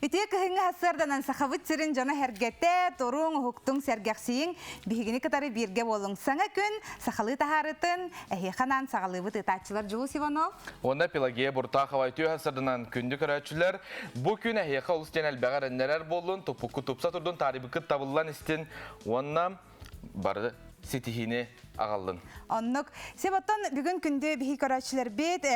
Үтүө кыһыҥҥы сарсыарданан Сахабыт сирин дьоно сэргэтэ, туруҥ, уһуктуҥ, сэргэхсийиҥ, биһигини кытары бииргэ буолуҥ. Саҥа күн сахалыы таһаарытын эһиэхэ анаан саҕалыыбыт ыытааччылар Дьулус Иванов. Уонна Пелагея Буртахова үтүө сарсыарданан күндү көрөөччүлэр, бу күн эһиэхэ олус диэн элбэҕи эрэннэрэр буоллун, туппуккут тупса турдун, таарыйбыккыт табыллан истин уонна бары ситиһиини аҕаллын. Оннук. Сеп оттон бүгүн күндү биһи көрөөччүлэрбит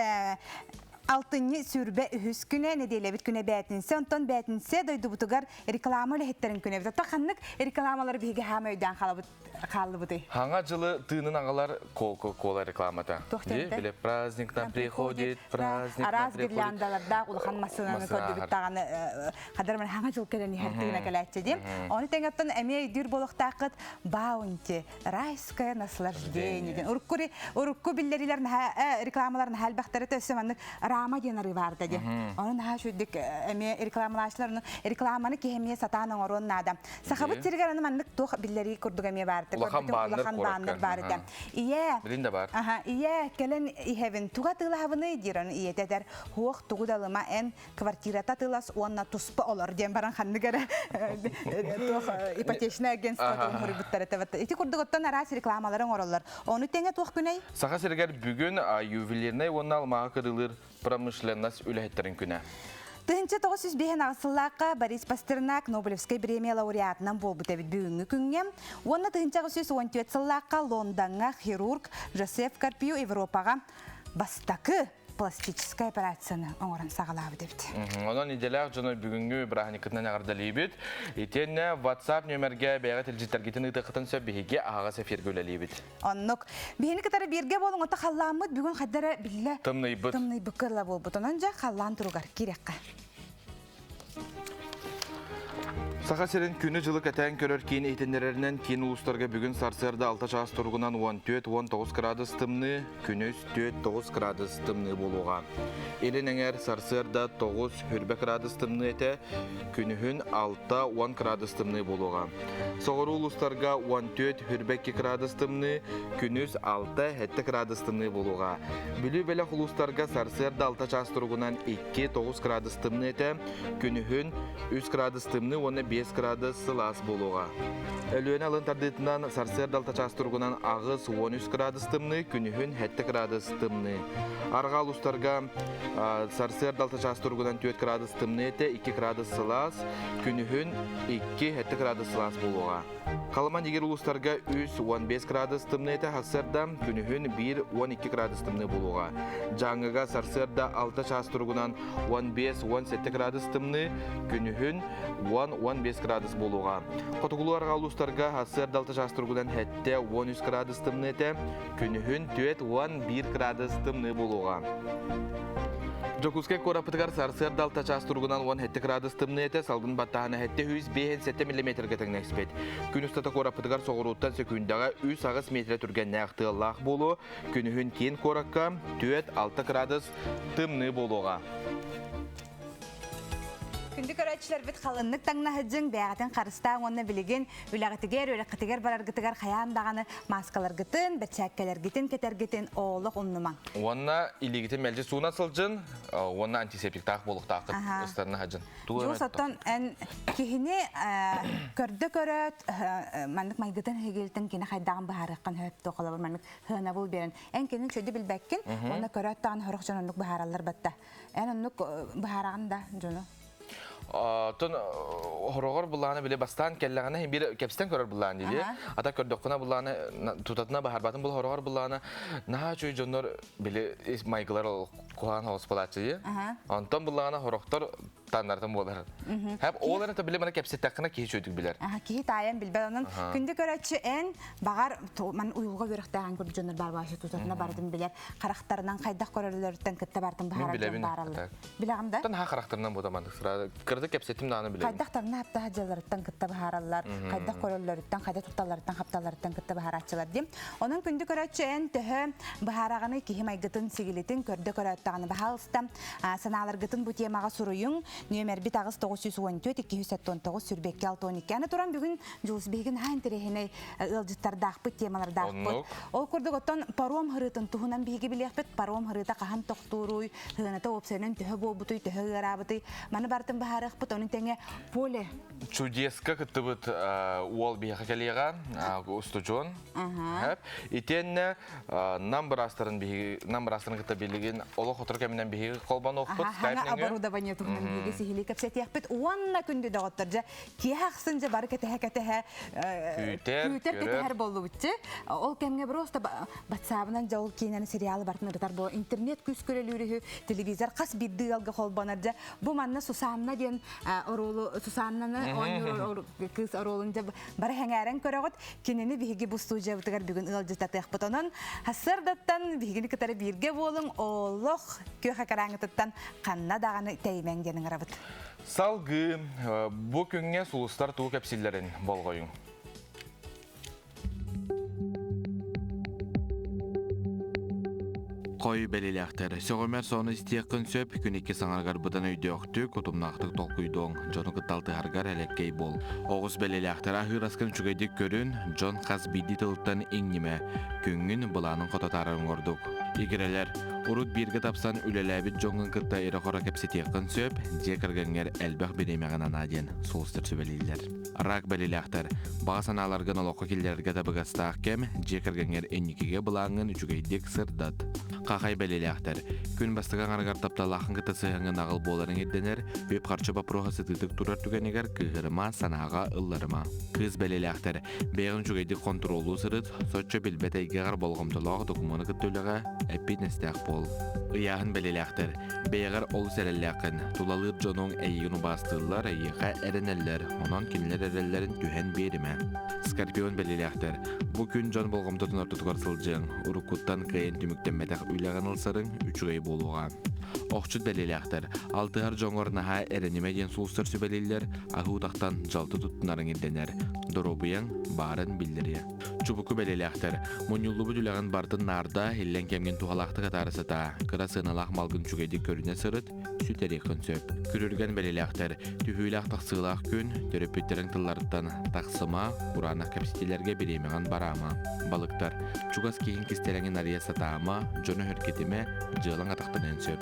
Алтынньы 23 күнэ, нэдиэлэбит күнэ бээтинсэ, онтон бээтинсэ дойдубутугар реклама үлэһиттэрин күнэ эбит. Оттон ханнык рекламалары биһиги хаама өйдөөн хаалабыт хааллыбытый? Хаҥа дьылы тыынын аҕалар Кока-Кола рекламата. Туох диэн Били праздник нам приходит, праздник нам Араас приходит. гирляндалардаах улахан массыынаны көрдүбүт даҕаны хадар мен хаҥа дьыл кэлэн иһэр тыына кэлээччи диэн. Ону тэҥэттэн эмиэ өйдүүр буолуохтааххыт Баунти райское наслаждение диэн. Урукку урукку биллэрилэр наһаа рекламалар наһаа элбэхтэрэ өссө маннык рама диэн арыы баарда диэн. Ону наһаа үчүгдүк эмиэ рекламалааччылар ону рекламаны киһи эмиэ сатаан оҥоруон наада. Сахабыт сиригэр аны маннык туох биллэрии курдук эмиэ баар. Улахан бааннар Улахан бааннар баар этэ. Ийээ. Билин да баар. Аха, ийээ, кэлэн иһэбин. Туга атыылаһабыный диир ону ийэтэ этэр. Хуох тугу да ылыма эн квартирата атыылас уонна туспа олор диэн баран ханнык эрэ туох ипотечное агентство туруйбуттар этэ. Ити курдук оттон араас рекламалары оҥороллор. Ону тэҥэ туох күнэй? Саха сиригэр бүгүн ювелирнай уонна алмааһы кырыылыыр промышленность үлэһиттэрин күнэ. 1905 сыллаахха Борис Пастернак Нобелевскай бириэмийэ лауреатынан буолбут эбит бүгүҥҥү күҥҥэ. Уонна 1914 сыллаахха Лондоҥҥа хирург Жозеф Карпио Европаҕа бастакы пластическай операцияны оҥорон саҕалаабыт эбит. Онон идэлээх дьону бүгүҥҥү бырааһынньыккытынан эҕэрдэлиибит. Итиэннэ WhatsApp нүөмэргэ бэйэҕит илдьиттэргитин ыытыаххытын сөп биһиги аһаҕас эфиргэ үлэлиибит. Оннук. Биһини кытары бииргэ буолуҥ, ото халлааммыт бүгүн хайдара биллэ Тымныйбыт. Тымныйбыкка ыла буолбут. Онон дьэ халлаан туругар киирэххэ. Саха сирин күнү-дьылы кэтээн көрөр киин иһитиннэрэринэн киин улуустарга бүгүн сарсыарда 6 чаас туругунан 14-19 градус тымныы, күнүс 4-9 градус тымныы буолуоҕа. Илин эҥэр сарсыарда 9 хүрбэ градус тымныы этэ, күнүһүн 6-10 градус тымныы буолуоҕа. Соҕуруу улуустарга 14 хүрбэ 2 градус тымныы, күнүс 6-7 градус тымныы буолуоҕа. Бүлүү бэлэх улуустарга сарсыарда 6 чаас туругунан 2-9 градус тымныы этэ, күнүһүн 3 градус тымныы уонна 5 градус сылаас буолуоҕа. Өлүөнэ алын тардыытынан сарсыарда 6 чаас туругунан 8-13 градус тымныы, күнүһүн 7 градус тымныы. Арҕаа улуустарга сарсыарда 6 чаас туругунан 4 градус тымныы этэ, 2 градус сылаас, күнүһүн 2-7 градус сылаас буолуоҕа. Халыма Нигер улуустарга 3-15 градус тымныы этэ сарсыарда, күнүһүн 1-12 градус тымныы буолуоҕа. Дьааҥыга сарсыарда 6 чаас туругунан 15-17 градус тымныы, күнүһүн 10-15 градус буолуоҕа. Хотугулуу арҕаа улуустарга сарсыарда 6 чаас туругунан 7-13 градус тымныы этэ, күнүһүн 4-11 градус тымныы буолуоҕа. Дьокуускай куораппытыгар сарсыарда 6 чаас туругунан 17 градус тымныы этэ, салгын баттааһына 757 миллиметргэ тэҥнэспит. Күн устата куораппытыгар соҕурууттан сөкүүндэҕэ 3-8 метрэ түргэннээх тыаллаах буолуо, күнүһүн киин куоракка 4-6 градус тымныы буолуоҕа. Күндү көрөөччүлэрбит халыннык таҥнаһыдьыҥ, бэйэҕитин харыстааҥ уонна билигин үлэҕитигэр, үөрэххитигэр бараргытыгар хайаан даҕаны мааскаларгытын, бэрчээккэлэргитин кэтэргитин олох умнумаҥ. Уонна илиигитин мэлдьи сууна сылдьын, уонна антисептиктаах буолуохтааххыт ыстарына сылдьын. Дьуус оттон эн киһини көрдө көрөөт маннык майгытын хигилтин кини хайдаҕын быһаарыаххын сөп дуо холобур маннык сыанабыл биэрэн эн кинини чөйдү билбэккин уонна көрөөт даҕаны сорох дьон оннук быһаараллар батта Эн оннук быһаараҕын да дьону? Оттон хороҕор буллаҕына били бастаан кэллэҕинэ биир кэпсэтэн көрөр буллаан дии. Ата көрдөххүнэ буллаҕына тутатына баһарбатын бул хороҕор буллаҕына наһаа үчүгэй дьоннор били майгылар куһаҕан соҕус буолааччы дии. Онтон буллаҕына хорохтор таннартан буолар. Хэп ол эрэ били маны кэпсэттэххинэ киһи үчүгүйдүк билэр. Киһи таайан билбэт онон күндү көрөөччү эн баҕар ман уйулҕа үөрэхтээҕин курдук дьоннор баар башы тутатына барытын билэр харахтарынан хайдах көрөллөрүттэн кытта бартын баһарар дьон баараллар. Билэҕин да? Тан ха харахтарынан бу таман сразу кырды кэпсэтим дааны билэбин. Хайдах тарна хаптаха дьалларыттан кытта баһараллар, хайдах көрөллөрүттэн, хайда тутталларыттан, хапталларыттан кытта баһарааччылар дим. Онон күндү көрөөччү эн төһө баһараҕаны киһи майгытын сигилитин көрдө көрөөттөҕүн. даҕаны баһаалыста санааларгытын бу темаҕа суруйуҥ. Нүөмэрбит аҕыс 914 279 сүрбэккэ 62. Аны туран бүгүн Дьулус биһиги наһаа интэриэһинэй ыалдьыттардаахпыт, темалардаахпыт. Ол курдук оттон паром һырыытын туһунан биһиги билиэхпит. Паром һырыыта хаһан тохтууруй, сыаната уопсайынан төһө буолбутуй, төһө ыараабытый. Маны барытын быһаарыахпыт. Ону тэҥэ поле Чудеска кыттыбыт уол биһиэхэ кэлиэҕэ, устудьуон. Итиэннэ нам быраастарын биһиги нам быраастарын кытта билигин олох отор кэминэн биһиги холбонуохпут. Саҥа оборудование туһунан биһиги сиһилии кэпсэтиэхпит. Уонна күндү доҕоттор, дьэ киэһэ ахсын дьэ бары кэтэһэ-кэтэһэ күүтэр кэтэһэр буоллубутчу. Ол кэмҥэ просто батсаабынан дьэ ол киинэни сериалы барытын ырытар буо интернет күүс көрөлүүр үһү, телевизор хас биирдии ыалга холбонор дьэ бу манна Сусанна диэн оруолу Сусаннаны оонньуур кыыс оруолун дьэ бары сэҥээрэн көрөҕүт. Кинини биһиги бу студиябытыгар бүгүн ыалдьытатыахпыт. Онон сарсыардаттан биһигини кытары бииргэ буолуҥ, олох күөх экраҥҥытыттан ханна даҕаны тэйимэҥ диэн ыҥырабыт. Салгыы бу күҥҥэ сулустар тугу кэпсииллэрин болҕойуҥ. Хой бэлилээхтэр, сөҕүмэр сону истиэххин сөп, күн икки саҥаргар быдан өйдөөхтүк, утумнаахтык толкуйдуоҥ, дьону кытта алтыһаргар элэккэй буол. Оҕус бэлилээхтэр аһыыр аскын үчүгэйдик көрүн, дьон хас биирдии тылыттан иҥнимэ, күҥҥүн былаанын хото таарарыҥ ордук. Игирэлэр, урут бииргэ тапсан үлэлээбит дьоҥҥун кытта ирэ-хоро кэпсэтиэххин сөп, дьиэ кэргэҥҥэр элбэх бириэмэҕин анаа диэн сулустар сүбэлииллэр. Рак бэлилээхтэр, баҕа санааларгын олоххо киллэрэргэ табыгастаах кэм, дьиэ кэргэҥҥэр инникигэ былааҥҥын үчүгэйдик сырдат. Хахай бэлилээхтэр, күн бастакы аҥарыгар тапталлааххын кытта сыһыаҥҥын аҕыл буоларыҥ ирдэнэр, үп-харчы боппуруоһа сытыытык турар түгэнигэр кыыһырыма, санааҕа ылларыма. Кыыс бэлилээхтэр, бэйэҕин үчүгэйдик хонтуруоллуу сырыт, соччо билбэт эйгэҕэр болҕомтолоох докумуону кытта үлэҕэ эппиэтинэстээх буол. Ыйааһын бэлилээхтэр, Бэйэҕэр олус эрэллээххин, тулалыыр дьонуҥ эйигин убаастыыллар, эйиэхэ эрэнэллэр, онон кинилэр эрэллэрин түһэн биэримэ. Скорпион бэлиэлээхтэр, бу күн дьон болҕомтотун ортотугар сылдьыаҥ, уруккуттан кыайан түмүктэммэтэх үлэҕин ылсарыҥ үчүгэй буолуоҕа. Охчут бэлиэлээхтэр, алтыһар дьоҥҥор наһаа эрэнимэ диэн сулустар сүбэлииллэр, аһыы утахтан дьалты туттунарыҥ ирдэнэр, доруобуйаҥ баарын биллэриэ. Чубуку бэлиэлээхтэр, мунньуллубут үлэҕин барытын наарда, иллэҥ кэмҥин туһалаахтык атаара сытаа, кыра сыаналаах малгын үчүгэйдик көрүнэ сырыт, сүтэриэххин сөп. Күрүлгэн бэлиэлээхтэр, түһүүлээх-тахсыылаах күн, төрөппүттэриҥ тылларыттан тахсыма, кураанах кэпсэтиилэргэ бириэмэҕин бараама. Балыктар, чугас киһиҥ кистэлэҥин арыйа сатаама, дьону өһүргэтимэ, дьыалаҥ атахтаныан сөп.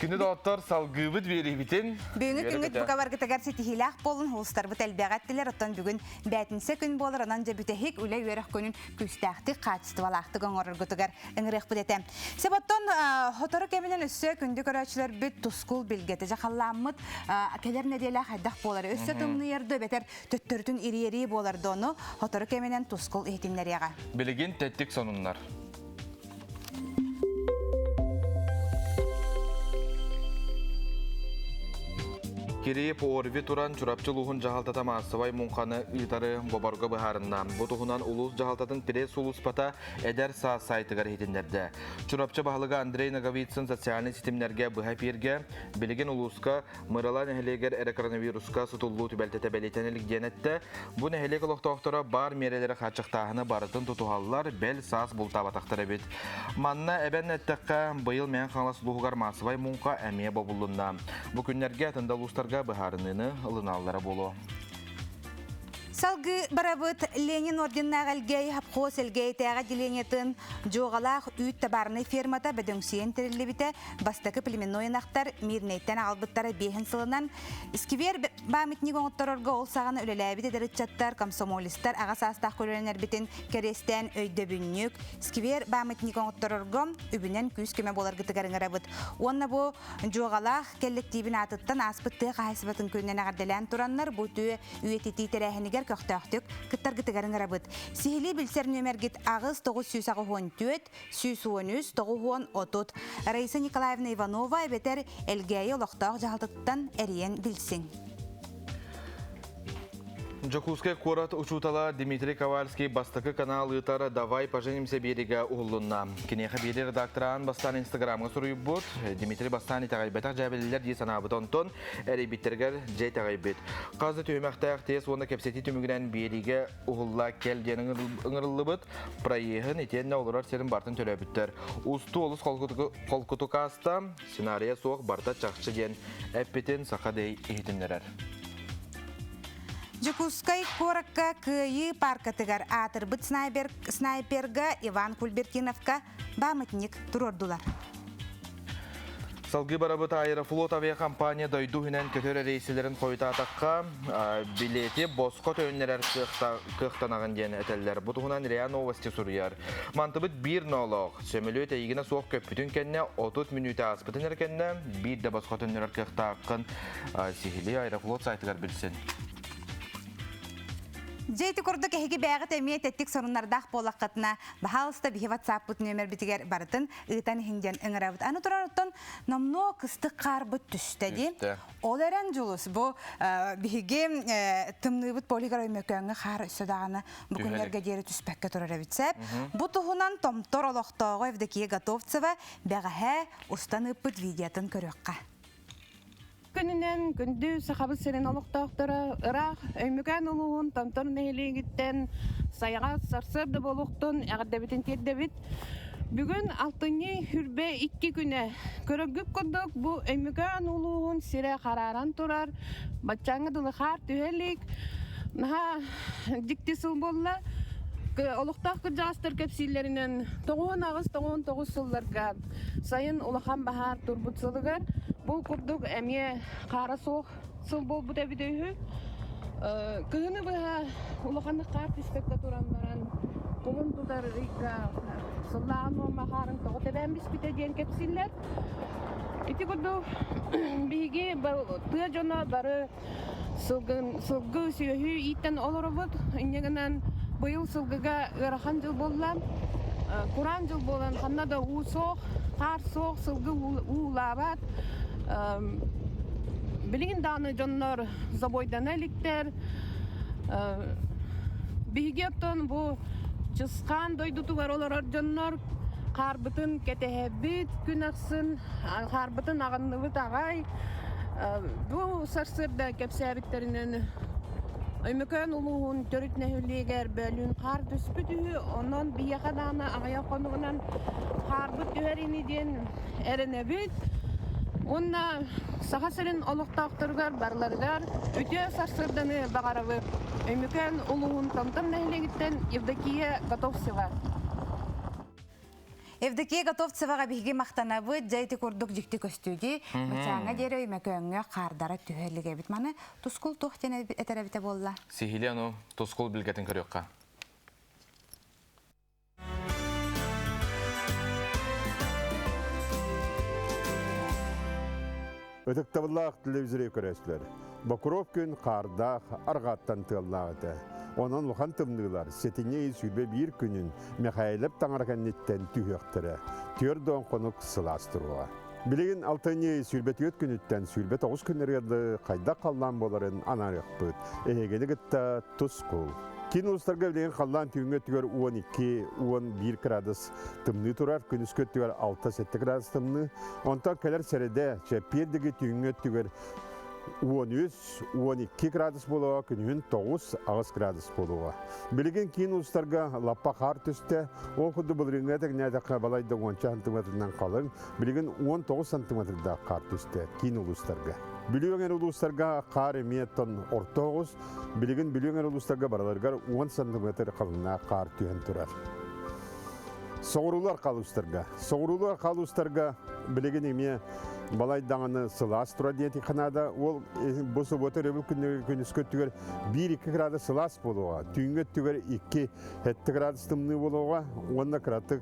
Күнү доҕоттор салгыыбыт биэриибитин. Бүгүҥҥү күҥҥүт бука баргытыгар ситиһиилээх буолун, улустарбыт элбэҕи эттилэр. Оттон бүгүн бээтинсэ күн буолар, онон дьэ бүтэһик үлэ-үөрэх күнүн күүстээхтик, хаачыстыбалаахтык оҥороргутугар ыҥырыахпыт этэ. Сөп оттон сотору кэминэн өссө күндү көрөөччүлэрбит тускул билгэтэ дьэ халлааммыт кэлэр нэдиэлэ хайдах буолар өссө тымныйар да эбэтэр төттөрүтүн ириэрии буолар да ону сотору кэминэн тускул иһитиннэриэҕэ. Билигин тэттик сонуннар. Кирип ОРВИ туран Чурапчы улууһун дьаһалтата маассабай муҥханы ыытары боборго быһаарынна. Бу туһунан улуус дьаһалтатын пресс-сулууспата Эдэр саас сайтыгар иһитиннэрдэ. Чурапчы баһылыга Андрей Ноговицын социальнай ситимнэргэ быһа эпииргэ билигин улууска Мырыла нэһилиэгэр эрэ коронавируска сутуллуу түбэлтэтэ бэлиэтэнэ илик диэн эттэ. Бу нэһилиэк олохтоохторо баар миэрэлэри хааччахтааһыны барытын тутуһаллар, бэл саас бултаабатахтар эбит. Манна эбэн эттэххэ, быйыл Мэҥэ Хаҥалас улууһугар маассабай муҥха эмиэ бобуллунна. Бу күннэргэ атын да улуустарга быһаарыныыны ылыналлара буолуо. Салгыы барабыт Ленин орденнаах Элгээйи совхоз Элгээйитээҕи отделениетын Дьуоҕалаах үүт табаарынай фермата бөдөҥсүйэн тэриллибитэ бастакы племенной ынахтар Мирнэйтэн аҕалбыттара биэһин сылынан сквер памятник оҥотторорго ол саҕана үлэлээбит эдэр ыччаттар, комсомолецтар аҕа саастаах көлүөнэлэрбитин кэриэстээн өйдөбүнньүк сквер памятник оҥотторорго үбүнэн күүс-көмө буоларгытыгар ыҥырабыт. Уонна бу Дьуоҕалаах кэллэктиибин аатыттан ааспыт тыа хаһаайыстыбатын күнүнэн эҕэрдэлээн тураннар бу үтүө үйэтитии тэрээһинигэр көхтөөхтүк кыттаргытыгар ыҥырабыт. Сиһилии билсэр нүөмэргит аҕыс 984 113 930. Раиса Николаевна Иванова эбэтэр Элгээйи олохтоох дьаһалтатыттан эрийэн билсиҥ. Дьокуускай куорат учуутала Дмитрий Ковальский бастакы канал ыытар «Давай поженимся» биэригэ уһуллунна. Киниэхэ биэри редактора аан бастаан Инстаграмҥа суруйбут. Дмитрий бастаан итэҕэйбэтэх дьээбэлилэр дии санаабыт. Онтон эрийбиттэригэр дьэ итэҕэйбит. Хас да түһүмэхтээх тиэс уонна кэпсэтии түмүгүнэн биэриигэ уһулла кэл диэн ыҥырыллыбыт. Проеһын итиэннэ олорор сирин барытын төлөөбүттэр. Устуу олус холкутук ааста, сценарийа суох барыта чахчы диэн эппитин Саха Дэй иһитиннэрэр. Дьокуускай куоракка Кыайыы пааркатыгар аатырбыт снайпер, снайперга Иван Кульбертиновка памятник туруордулар. Салгыы барабыт Аэрофлот авиакомпания дойду иһинэн көтөр рейсэлэрин хойутаатахха, билети босхо төннөрөр кыахтанаҕын диэн этэллэр. Бу туһунан РИА Новости суруйар. Мантыбыт биир ноолоох. Сөмөлүөт эйигинэ суох көппүтүн кэннэ 30 мүнүүтэ ааспытын эрэ кэннэ биир да босхо төннөрөр кыахтааххын сиһилии Аэрофлот сайтыгар билсин. Дьэ ити курдук эһиги бэйэҕит эмиэ тэттик соруннардаах буоллаххытына, баһаалыста биһи WhatsApp-пыт нүөмэрбитигэр барытын ыытан иһин диэн ыҥырабыт. Аны турар оттон номнуо кыстык хаарбыт түстэ дии. Ол эрэн Дьулус, бу биһиги тымныыбыт полигар өймөкөөҥҥө хаар өссө даҕаны бу күннэргэ диэри түспэккэ турар эбит сөп. Бу туһунан Томтор олохтооҕо Евдокия Готовцева бэҕэһээ устан ыыппыт видеотын көрүөххэ. Күнүнэн күндү Сахабыт сирин олохтоохторо ыраах Өймөкөөн улууһун Томтор нэһилиэгиттэн сайаҕас сарсыарда буолуохтун эҕэрдэбитин тиэрдэбит. Бүгүн алтынньы хүрбэ икки күнэ. Көрөргүт курдук бу Өймөкөөн улууһун сирэ харааран турар. Баччааҥҥа дылы хаар түһэ илик. Наһаа дьикти сыл буолла. Олохтоох кырдьаҕастар кэпсииллэринэн 98-99 сылларга сайын улахан баһаар турбут сылыгар бу курдук эмиэ хаара суох сыл буолбут эбитэ үһү. Кыһыны быһа улаханнык хаар түспэккэ туран баран кулун тутар ыйга сыллааҕы нуорма хаарын тоҕо тэбээн биспитэ диэн кэпсииллэр. Ити курдук биһиги тыа дьоно бары сылгы, сылгы сүөһү ииттэн олоробут. Инньэ гынан быйыл сылгыга ыарахан дьыл буолла. Кураан дьыл буолан ханна да уу суох, хаар суох, сылгы уулаабат. Билигин даҕаны дьоннор забойдана иликтэр. Биһиги оттон бу Чысхаан дойдутугар олорор дьоннор хаарбытын кэтэһэбит күн ахсын, хаарбытын аҕынныбыт аҕай. Бу сарсыарда кэпсээбиттэринэн Өймөкөөн улууһун төрүт нэһилиэгэр бөлүүн хаар түспүт үһү, онон биһиэхэ даҕаны аҕыйах хонугунан хаарбыт түһэр ини диэн эрэнэбит. Уонна Саха сирин олохтоохторугар барыларыгар үтүө сарсыарданы баҕарабыт. Өймөкөөн улууһун Томтор нэһилиэгиттэн Евдокия Готовцева. Евдокия Готовцеваҕа биһиги махтанабыт, дьэ ити курдук дьикти көстүү дии. Бачааҥҥа диэри Өймөкөөҥҥө хаардара түһэ илик эбит. Маны Тускул туох диэн этэр эбитэ буолла? Сиһилии ону Тускул билгэтин көрүөххэ. Ытыктабыллаах телевизоры көрөөччүлэр, Бокуруоп күн хаардаах, арҕааттан тыаллаах этэ. Онон улахан тымныылар сэтинньи ый 21 күнүн Михайлов таҥара кэнниттэн түһүөхтэрэ. Түөрт хонук сылаас туруоҕа. Билигин алтынньы ый 24 күнүттэн 29 күннэригэр хайдах халлаан буоларын анаарыахпыт. Эһигини кытта тускул. Киин улуустарга билигин халлаан түүҥҥү өттүгэр 12-11 градус тымныы турар, күнүскү өттүгэр 6-7 градус тымныы. Онтон кэлэр сэрэдэ, чэппиэр диги түүҥҥү өттүгэр 13-12 градус буолуоҕа, күнүһүн 9-8 градус буолуоҕа. Билигин киин улуустарга лаппа хаар түстэ. Ол курдук былырыыҥҥа тэҥнээтэххэ балайда уонча сантиметрынан халыҥ, билигин 19 сантиметрдаах хаар түстэ киин улуустарга. Бүлүү өҥөр улуустарга хаар эмиэ тон орто оҕус, Билигин Бүлүү өҥөр улуустарга барыларыгар 10 сантиметр халыҥнаах хаар түһэн турар. Соҕуруулар халуустарга. Соҕуруулар халуустарга билигин эмиэ балай даҕаны сылаас турар диэн ханаада. Ол бу субуота өрөбүл күнүскү өттүгэр 1-2 градус сылаас буолуоҕа. Түүҥҥү өттүгэр 2-7 градус тымныы буолуоҕа уонна кыратык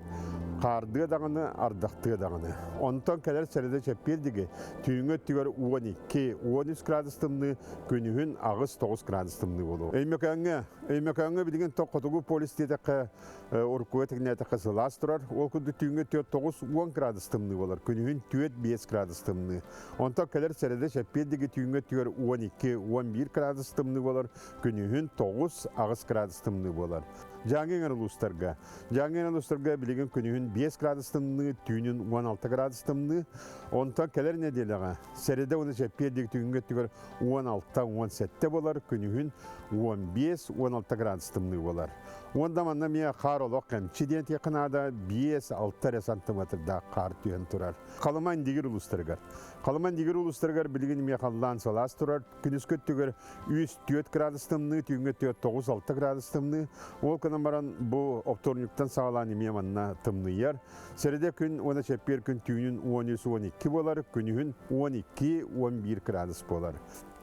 Хаардыа даҕаны, ардахтыа даҕаны. Онтон кэлэр сэрэдэ чэппиэр диги түүҥҥү өттүгэр 12, 13 градус тымныы, күнүһүн 8-9 градус тымныы буолуо. Өймөкөөҥҥө, Өймөкөөҥҥө билигин Хотугу полюс диэтэххэ, уруккуга тэҥнээтэххэ сылаас турар. Ол курдук түүҥҥү 4-9-10 градус тымныы буолар, күнүһүн 4-5 градус тымныы. Онтон кэлэр сэрэдэ чэппиэр диги түүҥҥү өттүгэр 12-11 градус тымныы буолар, күнүһүн 9-8 градус тымныы буолар. Дьааҥы эҥэр улуустарга. Дьааҥы эҥэр улуустарга билигин күнүһүн 5 градус тымныы, түүнүн 16 градус тымныы. Онтон кэлэр нэдиэлэҕэ сэрэдэ уонна чэппиэр диэки түүҥҥү өттүгэр 16-17 буолар, күнүһүн 15-16 градус тымныы буолар. Уонна манна эмиэ хаар олох кэмчи диэн этиэххэ наада, 5-6 эрэ сантиметрдаах хаар түһэн турар. Халыма Индигир улуустарыгар. Халыма Индигир улуустарыгар билигин эмиэ халлаан сылаас турар. Күнүскү өттүгэр 3-4 градус тымныы, түүҥҥү өттүгэр 9-6 градус тымныы. Ол гынан баран бу оптуорунньуктан саҕалаан эмиэ манна тымныйар. Сэрэдэ күн уонна чэппиэр күн түүнүн 13-12 буолар, күнүһүн 12-11 градус буолар.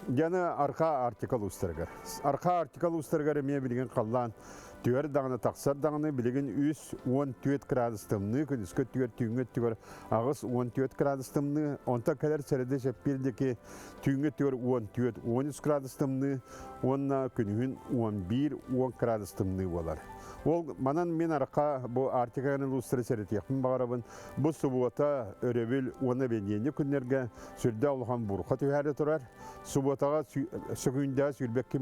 Дьаны Архаа Арктика улуустарыгар. Архаа Арктика улуустарыгар эмиэ билигин халлаан түһэр даҕаны тахсар даҕаны билигин 3-14 градус тымныы, күнүскү өттүгэр түүҥҥү өттүгэр 8-14 градус тымныы, онтон кэлэр сэрэдэ чэппиэр диэки түүҥҥү өттүгэр 14-13 градус тымныы уонна күнүһүн 11-10 градус тымныы буолар. Ол манан мин арха бу Арктиканы улуустары сэрэтиэхпин баҕарабын. Бу субуота, өрөбүл уонна бэнидиэнньик күннэргэ сүрдээх улахан бурха түһээри турар. Субуотаҕа сөкүүндэҕэ сүүрбэкки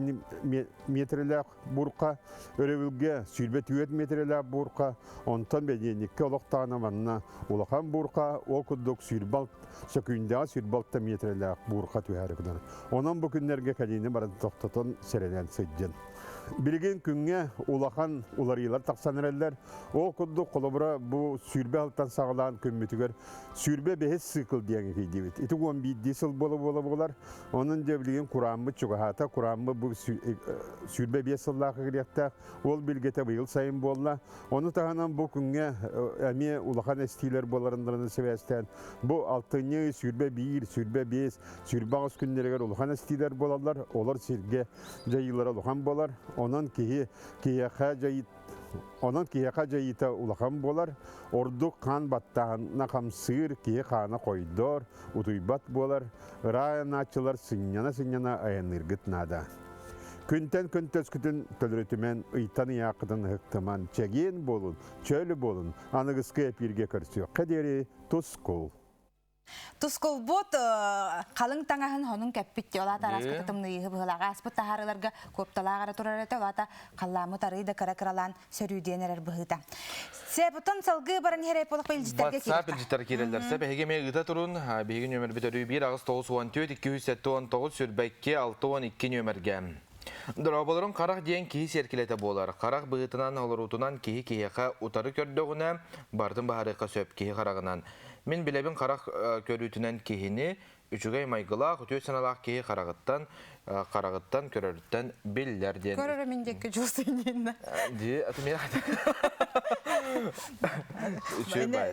метрэлээх бурха, өрөбүлгэ 24 метрэлээх бурха, онтон бэнидиэнньиккэ олохтоҕуна манна улахан бурха, ол курдук сүүрбалт сөкүүндэҕэ 26 метрэлээх буурха түһээри гынар. Онон бу күннэргэ кэлиини баран тохтотон сэрэнэн сылдьын. Билигин күҥҥэ улахан уларыйыылар тахсан эрэллэр. Ол курдук холобура бу сүүрбэ сылтан саҕалаан күммүтүгэр сүүрбэ бэһис цикл диэн киирдибит. Ити уон биирдии сыл буола буола буолар. Онон дьэ билигин курааммыт чугаһаата. Курааммыт бу 25 сыллаах кириэхтээх. Ол билгэтэ быйыл сайын буолла. Ону таһынан бу күҥҥэ эмиэ улахан эстиилэр буоларындарынан сибээстээн бу алтынньы 21, 25, 28 күннэригэр улахан эстиилэр буолаллар. Олор сиргэ дьайыылара улахан буолар. Онон киһи киһиэхэ дьайыы Онон киһиэхэ дьайыыта улахан буолар, ордук хаан баттааһына хамсыыр, киһи хаана хойдор, утуйбат буолар, ыраайанааччылар сынньана-сынньана айанныыргыт наада. Күнтэн күн төскүтүн төлөрүтүмэн, ыйтан ыйааххытын ыһыктыман, чэгиэн буолун, чөл буолун, аныгыскы эпииргэ көрсүөххэ диэри тускул! Тускулбут халыҥ таҥаһын хонун кэппит дии. Ол аата араас тымныйыһы быһылаах ааспыт таһаарыыларга куопталаах эрэ турар этэ. Ол аата халлааммыт арыый да кыра-кыралаан сөрүүдүйэн эрэр быһыыта. Себутун салгыы баран иһэр буолах илдьиттэргэ WhatsApp илдьиттэр киирэллэр. Сөп эһиги эмиэ ыыта турун. Биһиги нүөмэрбит өрүү 1 8 94 279 22 62 нүөмэргэ. Дорооболорун харах диэн киһи сиэркилэтэ буолар. Харах быһыытынан олоруутунан киһи киһиэхэ утары көрдөҕүнэ, барытын баһарыахха сөп киһи хараҕынан. Мин билэбин харах көрүүтүнэн киһини үчүгэй майгылаах, үтүө санаалаах киһи хараҕыттан хараҕыттан көрөрүттэн биллэр диэн. Көрөрө мин диэки дьуусуйнинна. Дии, аты мен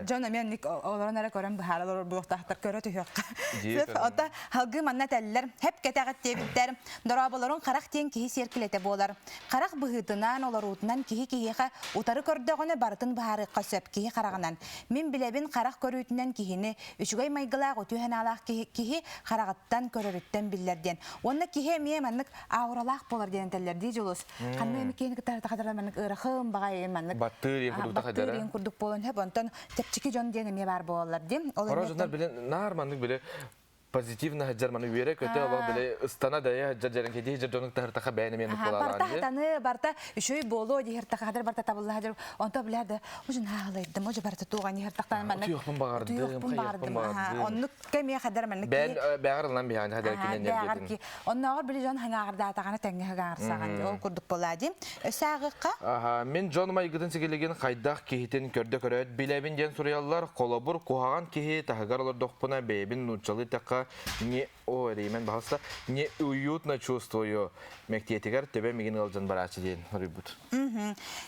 Дьон эмиэ оннук олорон эрэ көрөн быһаара олорор буолуохтаахтар көрө түһүөххэ. Ота халгыы манна этэллэр, хэп кэтэҕит диэбиттэр, дорооболорун харах диэн киһи сиэркилэтэ буолар. Харах быһыытынан, олоруутунан киһи киһиэхэ утары көрдөҕүнэ барытын быһаарыахха сөп киһи хараҕынан. Мин билэбин харах көрүүтүнэн киһини үчүгэй майгылаах үтүө санаалаах киһи, киһи хараҕыттан көрөрүттэн биллэр диэн. Уонна киһи эмиэ маннык ауралаах буолар диэн этэллэр дии Дьулус. Ханна эми киһини кытта хатара маннык ыарахын баҕайы маннык баттыыр курдук баттыыр курдук буолан сөп. Онтон чэпчэки дьон диэн эмиэ баар буолаллар диэн. Ол дьоннор билен наар маннык биле позитивно хаджар маны үөрэ көтө олох биле ыстана дая хаджар жаран кеди хаджар дьонук таһыртаха бэйэни мен барта хатаны барта үчүгэй буолуо диһиртаха хатар барта табылла хаджар онто билэр да ужин хаалайдым ожу барта туган диһиртахтан маннык утуйохпун баҕардым хайыахпын баҕардым оннук кэмиэ хадар маннык бээн бэҕэр ылан биһаан хадар кинен бэҕэр оннооҕор били дьон хаҥааҕырдаатаҕына тэҥҥэ хаҥаарсаҕан ол курдук буолаа дии өссө ааҕыахха мин дьон майгытын сигилигин хайдах киһитин көрдө көрөөт билэбин диэн суруйаллар холобур куһаҕан киһи таһыгар олордохпуна бэйэбин нууччалыы тэххэ. себя не о эрэйимэн баһылста не уютно чувствую мэктиэтигэр төбө мигин ыалдьан барааччы диэн хоруйбут.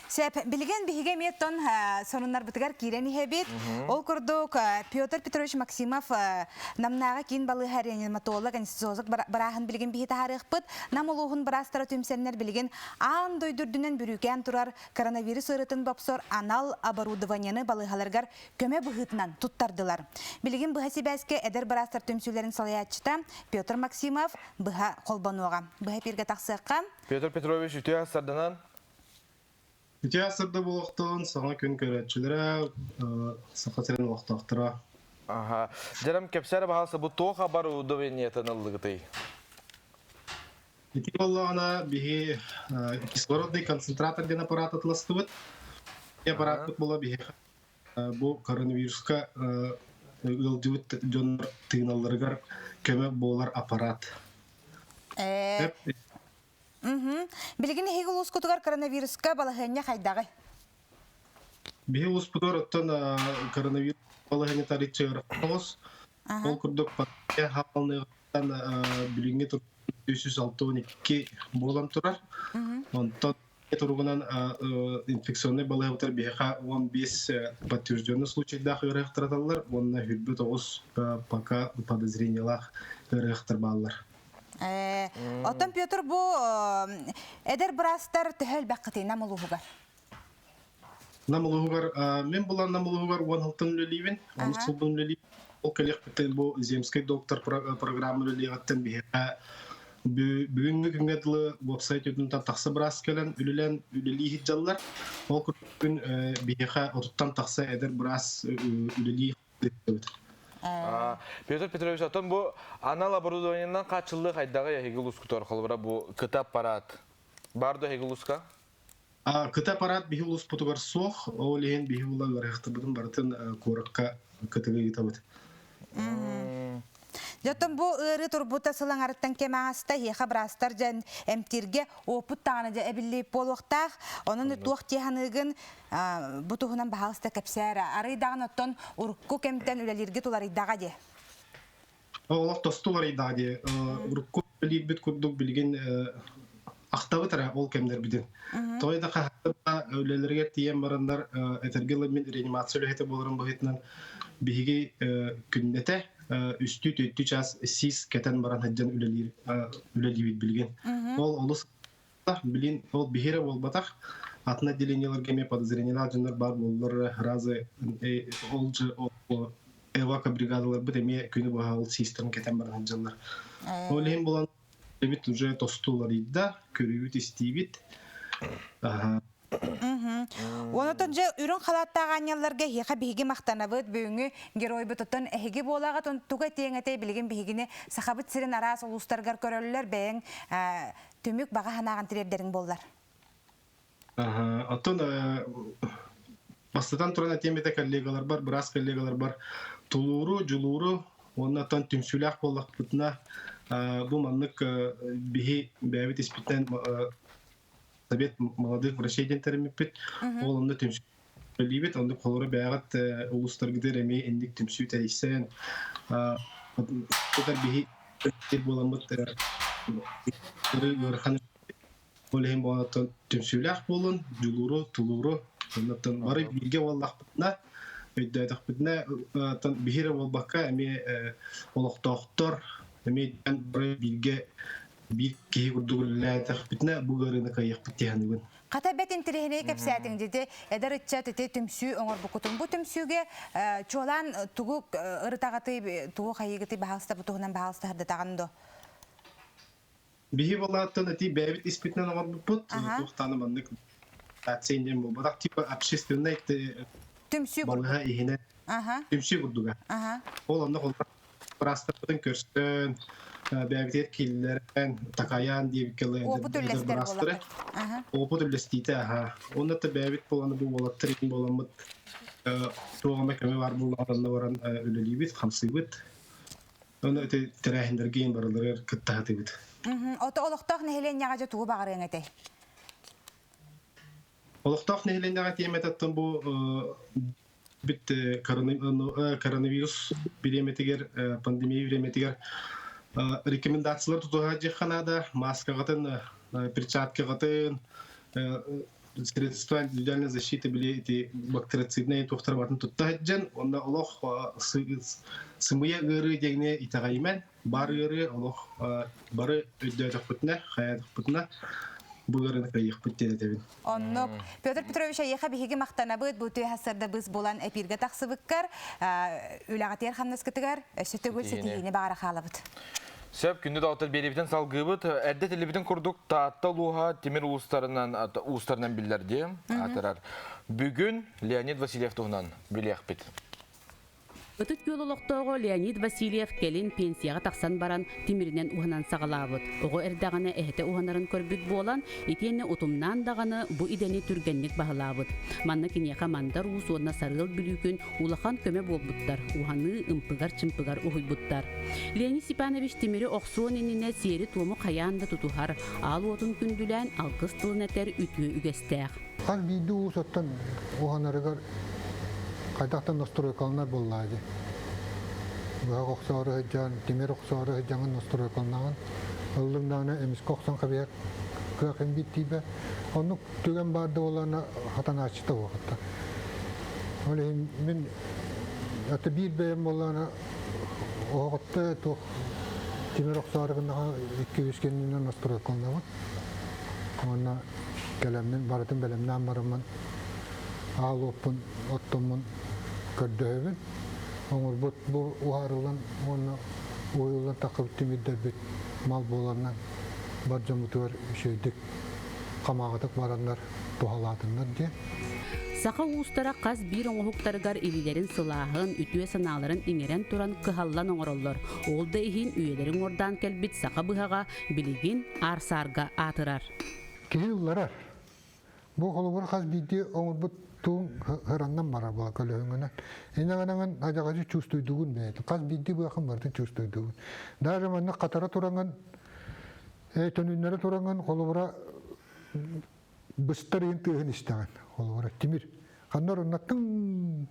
Сөп, билигин биһиги эмиэ тон сонуннарбытыгар киирэн иһэбит. Ол курдук Петр Петрович Максимов Намнааҕы киин балыыһа реаниматолог, анестезиолог бырааһын билигин биһи таһаарыахпыт. Нам улууһун быраастара түмсэннэр билигин аан дойду үрдүнэн бүрүүкээн турар коронавирус ыарыытын бопсор анал оборудованиены балыыһаларыгар көмө быһыытынан туттардылар. Билигин быһа сибээскэ эдэр быраастар түмсүүлэрин салайааччыта Петр Максимов быһа холбонуоҕа. Быһа эпииргэ тахсыахха. Петр Петрович үтүө сарданан. Үтүө сарда буолуохтун, саҥа күн көрөөччүлэрэ, Саха сирин олохтоохторо. Аха. Дьэрем кэпсээр баһаалса бу туох оборудованиетын ыллыгытый? Ити буоллаҕына биһи кислородный концентратор диэн аппарат атыластыбыт. Аппарааппыт була биһи бу коронавируска ыалдьыбыт дьоннор тыыналларыгар көмө буолар аппарат. Билигин эһиги улуускутугар коронавируска балаһыанньа хайдаҕый? Биһи улууспутугар оттон коронавирус балаһыанньата арыйчы ыарахан Ол курдук хаалыныгыттан билиҥҥи 362 буолан турар. Онтон туругунан инфекционнай балыыһабытыгар биһиэхэ 15 подтвержденный случайдаах ыарыһахтар уонна 29 пока подозрениелаах ыарыһахтар бааллар. Оттон Петр бу эдэр быраастар төһө элбэххитий Нам улууһугар? Нам улууһугар мин булан Нам улууһугар уон алтан үлэлиибин, онус сылбын үлэлиибин. Ол кэлиэхпиттэн бу Земский доктор программа үлэлиэҕиттэн биһиэхэ бүгүҥҥү күҥҥэ дылы уопсай түтүнтэн тахса быраас кэлэн үлэлээн үлэлии сылдьаллар. Ол күн биһиэхэ отуттан тахса эдэр быраас үлэлии сылдьабыт. Петр Петрович, оттон бу анал оборудованиенан хааччыллыы хайдаҕый эһиги улуускутугар холобура бу кыта аппарат бар да эһиги улууска? Кыта аппарат биһи улууспутугар суох, ол иһин биһи була ыарыһахтарбытын барытын куоракка кытыга ыытабыт. Дьоттон бу ыарыы турбута сыл аҥарыттан кэм ааста, эһиэхэ быраастар дьэн эмтииргэ опыт даҕаны дьэ эбиллиип буолуохтаах. Онон туох дии саныыгын бу туһунан баһаалыста кэпсээр. Арый даҕаны оттон урукку кэмтэн үлэлииргэ туларыйдаҕа дии. Олох тосту уларыйдаҕа дии. Урукку үлэлиирбит курдук билигин ахтабыт эрэ ол кэмнэрбитин. Той да хаһаатта үлэлэригэр тиийэн бараннар этэргэ дылы мин реанимация үлэһитэ буоларым быһыытынан биһиги күннэтэ үстүү түөртүү чаас сис кэтэн баран сылдьан үлэлиир үлэлиибит билигин. Ол олус билин ол биһиэрэ буолбатах атын отделениеларга эмиэ подозрениелаах дьоннор баар буоллар разы ол же эвако бригадаларбыт эмиэ күнү быһа ол систерин кэтэн баран сылдьаллар. Ол иһин булан эбит уже тосту уларыйда, көрүүбүт истиибит. Онотон дьэ үрүҥ халааттаах аанньалларга эһиэхэ биһиги махтанабыт бүгүҥҥү геройбутуттан эһиги буолаҕыт тугу этиэҥ этэй билигин биһигини Сахабыт сирин араас улуустарыгар көрөллөр бэйэҥ түмүк баҕа санааҕын тириэрдэриҥ буоллар. Оттон бастатан туран этиэм этэ коллегаларбар, быраас коллегаларбар тулууру, дьулууру уонна оттон түмсүүлээх буоллахпытына бу маннык биһи бэйэбит испиттэн Совет молодых врачей диэн тэриммиппит. Ол онно түмсүү үлэлиибит. Оннук холоро бэйэҕит улуустаргытыгар эмиэ инник түмсүү тэрийсэн биһи буоламмыт ыарахан ол иһин буолан түмсүүлээх буолун, дьулууру, тулууру, оннуттан бары бииргэ буоллахпытына, өйдөөтөхпүтүнэ биһиэрэ буолбакка эмиэ олохтоохтор эмиэ бары бииргэ биир киһи курдук үлэлээтэхпитинэ бу ыарыыны кыайыахпыт дии саныыбын. Хата бэт интэриэһинэй кэпсээтиҥ дьиди эдэр ыччат ити түмсүү оҥорбуккутун. Бу түмсүүгэ чуолаан тугу ырытаҕытый, тугу хайыыгытый баһаалыста бу туһунан баһаалыста сырдатаҕын дуо? Биһи болааттан ити бэйэбит испитинэн оҥорбуппут. Туохтааны маннык диэн буолбатах типа общественнай түмсүү балыһа иһинэн түмсүү курдуга. Ол онно быраастарбытын көрсөн, бэйэбитигэр киллэрэн, такайаан диэбиккэ Опыт үллэстэр быраастары. Опыт үллэстиитэ, аха. Онно да бэйэбит буолан бу уолаттар иһин буоламмыт туох эмэ көмө баар буоллаҕына баран үлэлиибит, хамсыыбыт. Онно ити тэрээһиннэргэ иһин барыларыгар кыттаһатыбыт. Ото олохтоох нэһилиэнньэҕэ дьэ тугу баҕарыаҥ этэй? Олохтоох нэһилиэнньэҕэ тиэмэтэ бу. Бит коронавирус бириэмэтигэр, пандемия бириэмэтигэр рекомендациялар тутуһа дьиэххэ наада. Маскаҕытын, перчаткаҕытын, средства индивидуальной защиты били ити бактерициднай туохтар батын тутта сылдьан, онно олох сымыйа ыарыы диэҥҥэ итэҕэйимэн, бар ыарыы олох бары өйдөөтөхпүтүнэ, хайаатахпытына бу ыарыыны кыайыахпыт диэн этэбин. Оннук. Петр Петрович, эйиэхэ биһиги махтанабыт бу түө сарда быс булан эпиргэ тахсыбыккар, үлэҕитигэр хамнаскытыгар өссө төгүл ситиһиини баҕара хаалабыт. Сөп, күндү доҕоттор биэриибитин салгыыбыт. Эрдэ этиллибитин курдук Таатта улууһа тимир уустарынан уустарынан биллэр диye аатырар. Бүгүн Леонид Васильев туһунан билиэхпит. Ытык Күөл олохтооҕо Леонид Васильев кэлин пенсияҕа тахсан баран тимиринэн уһанан саҕалаабыт. Оҕо эрдэҕинэ эһэтэ уһанарын көрбүт буолан, итиэннэ утумнаан даҕаны бу идэни түргэнник баһылаабыт. Манна киниэхэ Мандар Уус уонна Сарыал Бүлүүкүн улахан көмө буолбуттар, уһаныы ымпыгар-чымпыгар уһуйбуттар. Леонид Степанович тимири охсуон иннинэ сиэри-туому хайаан да тутуһар, аал уотун күндүлээн алгыс тылын этэр үтүө үгэстээх. Хас биирдии уус оттон уһанарыгар хайдахтан настройкаланар буоллаа дии. Быһах охсоору сылдьан, тимир охсоору сылдьаҥын настройкаланаҕын. Ыллыҥ даҕаны эмискэ охсон кэбиһэр кыах имбит тиийбэт. Оннук түгэн баар да буоллаҕына хатанааччыта суох хатта. Ол иһин мин аты биир бэйэм буоллаҕына оһоҕотто туох тимир охсоору гыннаҕа икки-үс кэннинэн настройкаланабын. Уонна кэлэммин барытын бэлэмнээн бараммын аал уоппун оттоммун көрдөһөбүн. Оҥорбут бу уһаарыллан уонна уһуйуллан таххыбыт тимирдэрбит мал буоланнар бар дьоммутугар үчүгэйдик хамаҕатык бараннар туһалаатыннар диэн. Саха уустара хас биир оҥоһуктарыгар илиилэрин сылааһын, үтүө санааларын иҥэрэн туран кыһаллан оҥороллор. Ол да иһин үйэлэрин уордаан кэлбит саха быһаҕа билигин аар-саарга аатырар. Киһи ылларар. Бу холобур хас биирдии оҥорбут туун ыраннан барар була көлөһүҥүнэн. Инэҕинэҥин адьаҕачы чувствуйдугун бэйэтин. Хас биирдии быахын барытын чувствуйдугун. Даже манна хатара тураҥын, төнүннэрэ тураҥын холобура быстар иһин тыаһын истэҕин. Холобура тимир. Ханна орунна тыҥ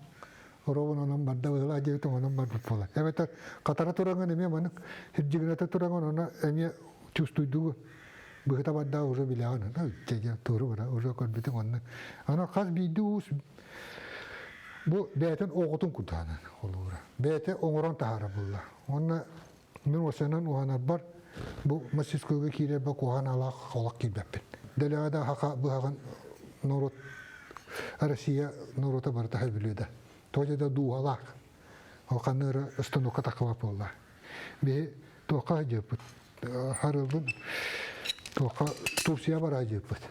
оробун онон барда быһылаа диэбит онон барбыт буолар. Эбэтэр хатара тураҥын эмиэ маннык хирдьигинэтэ тураҥын онно эмиэ чувствуйдугу быһыта барда уже билэҕин дьэ туору бара уже көрбүтүҥ онно. Аны хас биирдии уус бу бэйэтин оҕотун курдаанан холобура. Бэйэтэ оҥорон таһаара булла. Уонна Мин уосанан уһанарбар бу мастерскойга киирэрбэр куһаҕан алаах олох киирбэппин. Дэлэҕэ да хаха быһаҕын норуот Россия норуота барыта сөбүлүө да. Тоҕо да дууһалаах. Ол ханна эрэ станокка таххыбат буолла. Биһи туохха сылдьыппыт? Харылбын туохха Турция бара сылдьыппыт.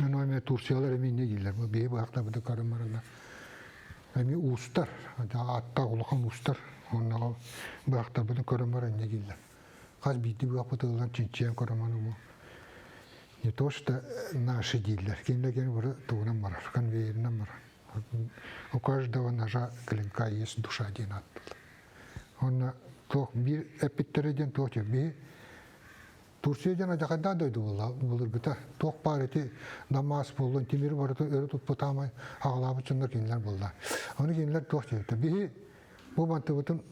Ону эмиэ Турциялар эмиэ инньэ дииллэр. Биһи быһахтарбытын көрөн бараннар эмиэ уустар, ааттаах улахан уустар онно быһахтарбытын көрөн баран инньэ дииллэр. Хас биирдии быһахпыт ылан чинчийэн көрөн баран бу не то что наши дииллэр, кинилэр кини бары тугунан барар, конвейеринэн барар. У каждого ножа клинка есть душа диэн ааттыыллар. Онно туох биир эппиттэрэ диэн туох биһи Турция диэн адьахайдаах дойду буолла былыргыта. Туох баар ити Дамас буоллун, тимири барыта өрө туппут аамай аҕалаабыт дьоннор кинилэр буолла. Ону кинилэр туох диэбиттэр. Биһи бу мантыбытын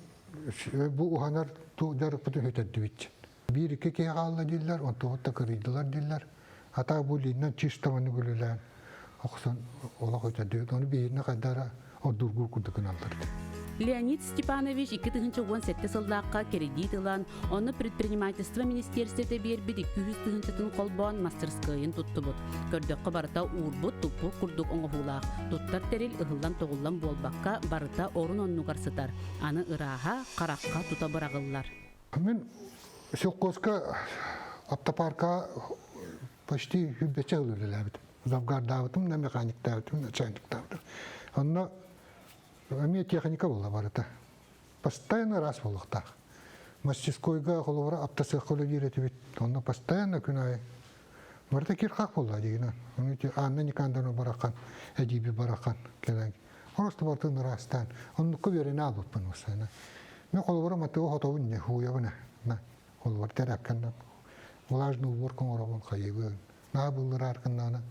бу уһанар дьарыкпытын сүтэрдибит. Биир-икки киһи хаалла дииллэр, онтубут да кырыйдылар дииллэр. Атаа бу лииннэн чисто маннык үлэлээн охсон олох өтөрдүбүт. Ону биһиэнэ хайда эрэ ордургуур курдук гыналлар. Леонид Степанович 2017 сыллаахха кредит ылан, онно предпринимательство министиэристибэтэ биэрбит 200 тыһыынчатын холбоон мастерскойун туттубут. Көрдөххө барыта уурбут, туппут курдук оҥоһуулаах. Туттар тэрил ыһыллан-тоҕуллан буолбакка, барыта орун-оннугар сытар. Аны ырааһа, харахха тута быраҕыллар. Мин совхозка автопарка почти сүүрбэччэ сыл үлэлээбитим. Завгардаабытым да, механиктаабытым, начальниктаабытым. Онно эмиэ техника буолла барыта. Постоянно раз буолуохтаах. Мастерскойга холобура автосыахха үлэлиир этибит. Онно постоянно күн аайы барыта кир-хах буолла дигинэн. Ону ити Анна Никандровна барахан, эдиби барахан кэлэн Просто бартын ыраастаан. Оннукка үөрэнэ аалбыппын уссана. Мен холобура матыга хотобун не хуйабын на холобур тэрээккэннэн влажный уборка оҥоробун хайыбын. Наа быллыраар кыннаана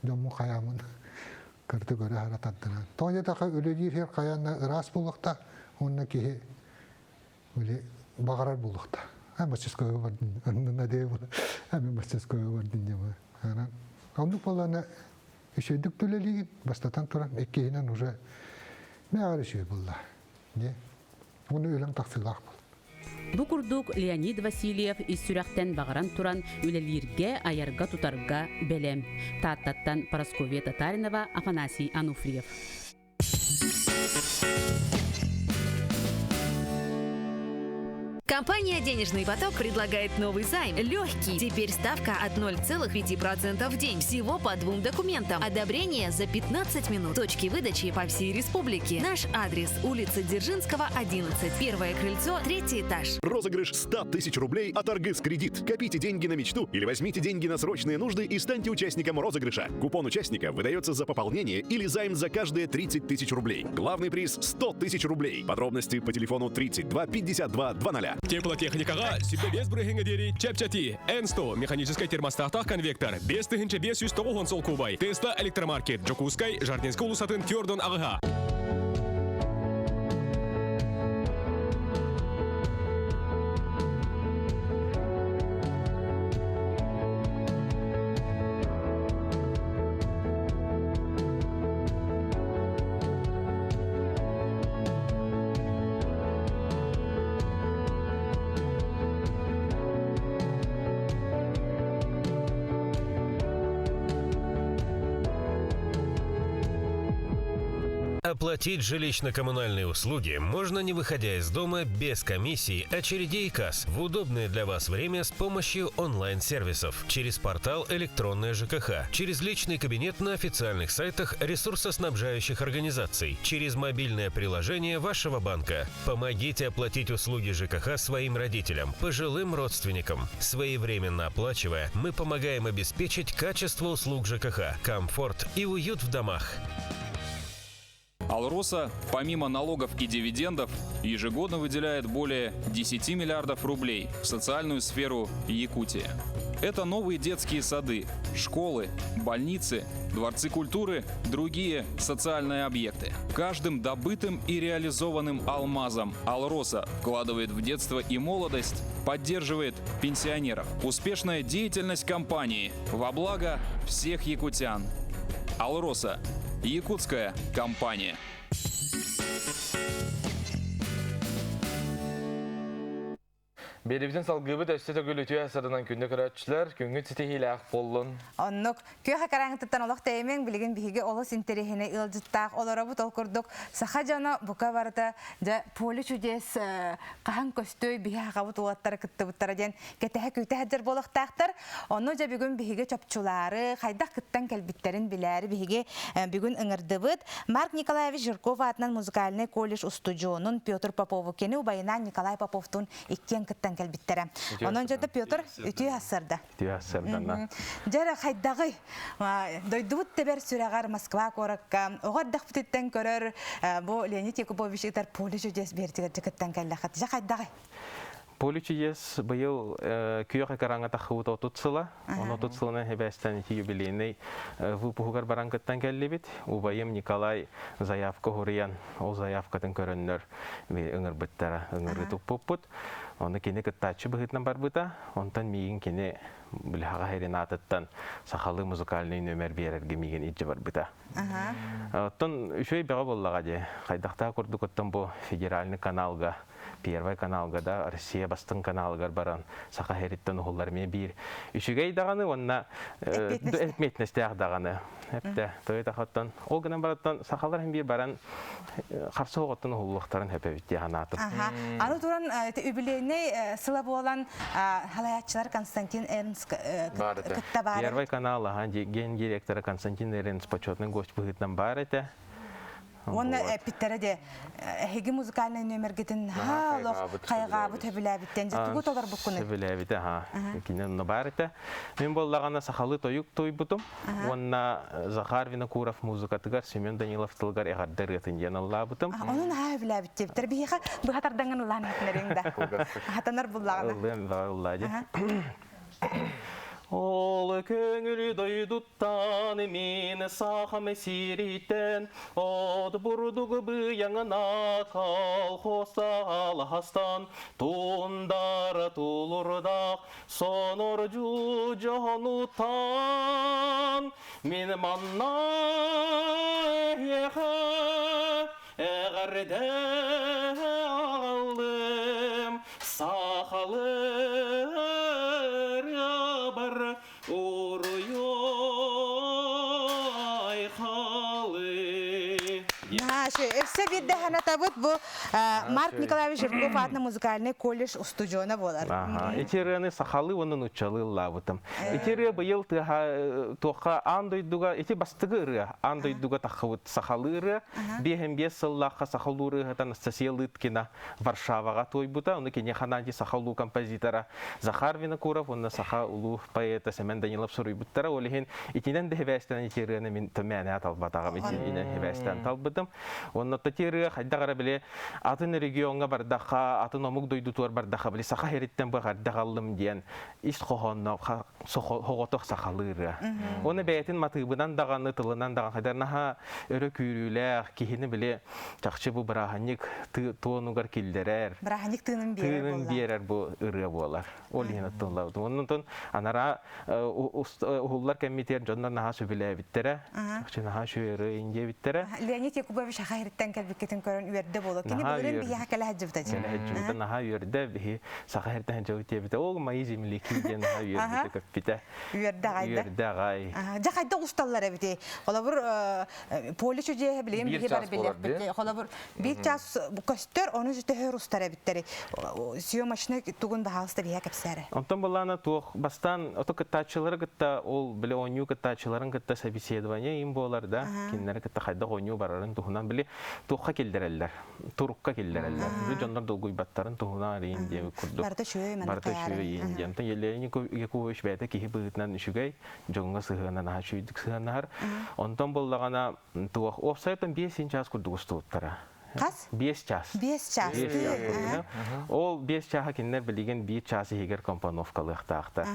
дьоммун хайаамын. Кырты көрө хара тардынан. Тоҕо диэтэххэ үлэлиир сир хайаан ыраас буолуохтаах уонна киһи били баҕарар буолуохтаах. А мастерскойга бардын, аннына дee ами мастерскойга бардын диэн. Анан оннук буоллаҕына үчүгэйдик үлэлиигин, бастатан туран, иккиһинэн уже мээҕэр үчүгэй буолла. Не? Уонна үлэҥ тахсыылаах буол. Бу курдук Леонид Васильев ис сүрэхтэн баҕаран туран үлэлииргэ, айарга-тутарга бэлэм. Тааттаттан Парасковья Татаринова, Афанасий Ануфриев. Компания «Денежный поток» предлагает новый займ. Легкий. Теперь ставка от 0,5% в день. Всего по двум документам. Одобрение за 15 минут. Точки выдачи по всей республике. Наш адрес – улица Дзержинского, 11. Первое крыльцо, третий этаж. Розыгрыш 100 тысяч рублей от Аргыс Кредит. Копите деньги на мечту или возьмите деньги на срочные нужды и станьте участником розыгрыша. Купон участника выдается за пополнение или займ за каждые 30 тысяч рублей. Главный приз – 100 тысяч рублей. Подробности по телефону 32 52 00. Теплотехникаға сүпе без бұрыхыңы дери чәпчәти. N100 механический термостатах конвектор. 5509 сол кубай. Тесла электромаркет. Джокускай, Жардинский улусатын Тёрдон ағыға. Оплатить жилищно-коммунальные услуги можно не выходя из дома без комиссий, очередей и касс в удобное для вас время с помощью онлайн-сервисов через портал «Электронная ЖКХ», через личный кабинет на официальных сайтах ресурсоснабжающих организаций, через мобильное приложение вашего банка. Помогите оплатить услуги ЖКХ своим родителям, пожилым родственникам. Своевременно оплачивая, мы помогаем обеспечить качество услуг ЖКХ, комфорт и уют в домах. Алроса, помимо налогов и дивидендов, ежегодно выделяет более 10 миллиардов рублей в социальную сферу Якутии. Это новые детские сады, школы, больницы, дворцы культуры, другие социальные объекты. Каждым добытым и реализованным алмазом Алроса вкладывает в детство и молодость, поддерживает пенсионеров. Успешная деятельность компании во благо всех якутян. Алроса Якутская компания. Биэрибитин салгыыбыт өссө төгүл үтүө сырынан күндү көрөөччүлэр, күҥҥүт ситиһиилээх буоллун. Оннук күөх экранҥытыттан олох тэйимэҥ билигин биһиги олус интэриэһинэй ыалдьыттаах олоробут ол курдук саха дьоно бука барыта дьэ поле чудес хаһан көстүөй биһи хахабыт уолаттара кыттыбыттара диэн кэтэһэ күүтэ сылдьар буолуохтаахтар. Ону дьэ бүгүн биһиги чопчулаары, хайдах кыттан кэлбиттэрин билээри биһиги бүгүн ыҥырдыбыт. Марк Николаевич Жирков аатынан музыкальнай колледж устудьуонун Петр Попову кини убайынаан Николай Поповтуун иккиэн кыттан кэлбиттэрэ. Онон дьэ Петр үтүө ассарда. Үтүө ассарданна. Дьэ хайдаҕый? Дойдубут тэбэр сүрэҕэр Москва куоракка оҕо эрдэхпититтэн көрөр бу Леонид Якубович ытар поле чудес биэртигэр кыттан кэллэххит. Дьэ хайдаҕый? Поле чудес быйыл күөх экраҥҥа таххыбыт 30 сыла. Он 30 сылынан хебээстэн ити юбилейный выпуһугар баран кыттан кэллибит. Убайым Николай заявка хуруйан, ол заявкатын көрөннөр ыҥырбыттара, ыҥырыы туппуппут. Оны кини кыттааччы быһыытынан барбыта. Онтон миигин кини билэҕэ Ренаатыттан сахалыы музыкальный нөмер биэрэргэ миигин илдьэ барбыта. Оттон үчүгэй бөҕө буоллаҕа дии. Хайдахтаах курдук оттон бу федеральный каналга Первый каналга да Россия бастыҥ каналыгар баран Саха сириттэн уһуллар эмиэ биир үчүгэй даҕаны уонна эппиэтинэстээх даҕаны эптэ тойотахоттон ол гынан бараттан сахалар хин биир баран харсы оҕоттон уһуллуохтарын хөпөбүт дии санаатым. Аны туран үбүлүөйнэй сыла буолан халаяччылар Константин Эрнст кытта баар. Первый канал гендиректора Константин Эрнст почетный гость быһыытынан баар этэ. Уонна эппиттэрэ де эһиги музыкальнай нүөмэргитин наһаа олох хайҕаабыт сөбүлээбиттэн дьэ тугу толорбуккунуй? Сөбүлээбитэ аха. Кини онно баар этэ. Мин буоллаҕына сахалыы тойук туйбутум. Уонна Захар Винокуров музыкатыгар Семен Данилов тылыгар эҕэрдэ ырыатын диэн ыллаабытым. Ону наһаа сөбүлээбит диэбиттэр. Биһиэхэ быһа тардаҥҥын ыллаан иһитинэриҥ да. Хатанар буллаҕына. Ыллыам баҕа ыллаа дии. Ол көҥүлү дойдуттан мин сахам сириттэн от бурдугу быйаҥына колхозтаалаһастан тундара тулурдаах сонордьу дьонуттан мин манна эһиэхэ эҕэрдэ аҕаллым сахалыы ырыабар уруйу айхалы. Наша, өссө биирдэ санатабыт бу Марк Николаевич Жирков аатынан музыкальный колледж устудьуона буолар. Ити ырыаны сахалыы уонна нууччалыы ыллаабытым. Ити ырыа быйыл тыаха туохха аан дойдуга ити бастакы ырыа аан дойдуга таххыбыт сахалыы ырыа. Биэһин биэс сыллаахха сахалыы ырыаһыт Анастасия Лыткина Варшаваҕа туойбута. Ону кини ханаанти саха улуу композитора Захар Винокуров уонна саха улуу поэта Семен Данилов суруйбуттара. Ол иһин итинэн да хибээстэн ити ырыаны мин төмээнэ талбатаҕым. Итинэн хибээстээн талбытым. Уонна ити ырыа хайдах эрэ били атын региоҥҥа бардахха, атын омук дойдутугар бардахха били саха сириттэн быһардах аллым диэн ис хоһоонно соҕотох сахалыы ырыа. Уонна бэйэтин матыыбынан даҕаны, тылынан даҕаны хайдар наһаа өрө күүрүүлээх киһини били чахчы бу бырааһынньык туонугар киллэрэр. Бырааһынньык тыынын биэрэр Тыынын биэрэр бу ырыа буолар. Ол иһин оттуллабыт. Оннутун анараа уһуллар кэммитигэр дьоннор наһаа сөбүлээбиттэрэ. Чахчы наһаа үчүгэй ырыа диэбиттэрэ. Леонид Якубович аха иһиттэн кэлбиккитин көрөн үөрдэ буолуо. Кини былырыын биһиэхэ кэлэ сылдьыбыта. Кэлэ сылдьыбыта наһаа үөрдэ. Биһи саха иһиттэн сылдьыбыт диэбитэ. Ол мои земляки диэн наһаа үөрбүтэ көппүтэ. Үөрдэ аҕай да. Үөрдэ аҕай. Дьэ хайдах усталлар эбитий? Холобур, поле чудеһа билигин биһи бары билиэхпит. Холобур, биир час көстөр, ону төһөр устар эбиттери. Съемочный тугун баһаалыста биһэ кэпсээрэ. Онтон былаана туох бастаан ото кыттааччылары кытта ол били оонньуу кыттааччыларын кытта собеседование им буолар да кинилэри кытта хайдах оонньуу барарын туһунан били туохха киллэрэллэр турукка киллэрэллэр. Били дьоннор долгуйбаттарын туһунан арыйын диэбит курдук. Барыта үчүгэй маннык Барыта үчүгэй диэн. Онтон Елена Якубович бэйэтэ киһи быһыытынан үчүгэй, дьоҥҥо сыһыана наһаа үчүгэйдик сыһыаннаһар. Онтон буоллаҕына туох уопсайыттан биэс чаас курдук устубуттара. Хас? Биэс чаас. Биэс чаас. Биэс чаас. Ол биэс чааһа кинилэр билигин биир чаас иһигэр компоновкалыахтаахтар.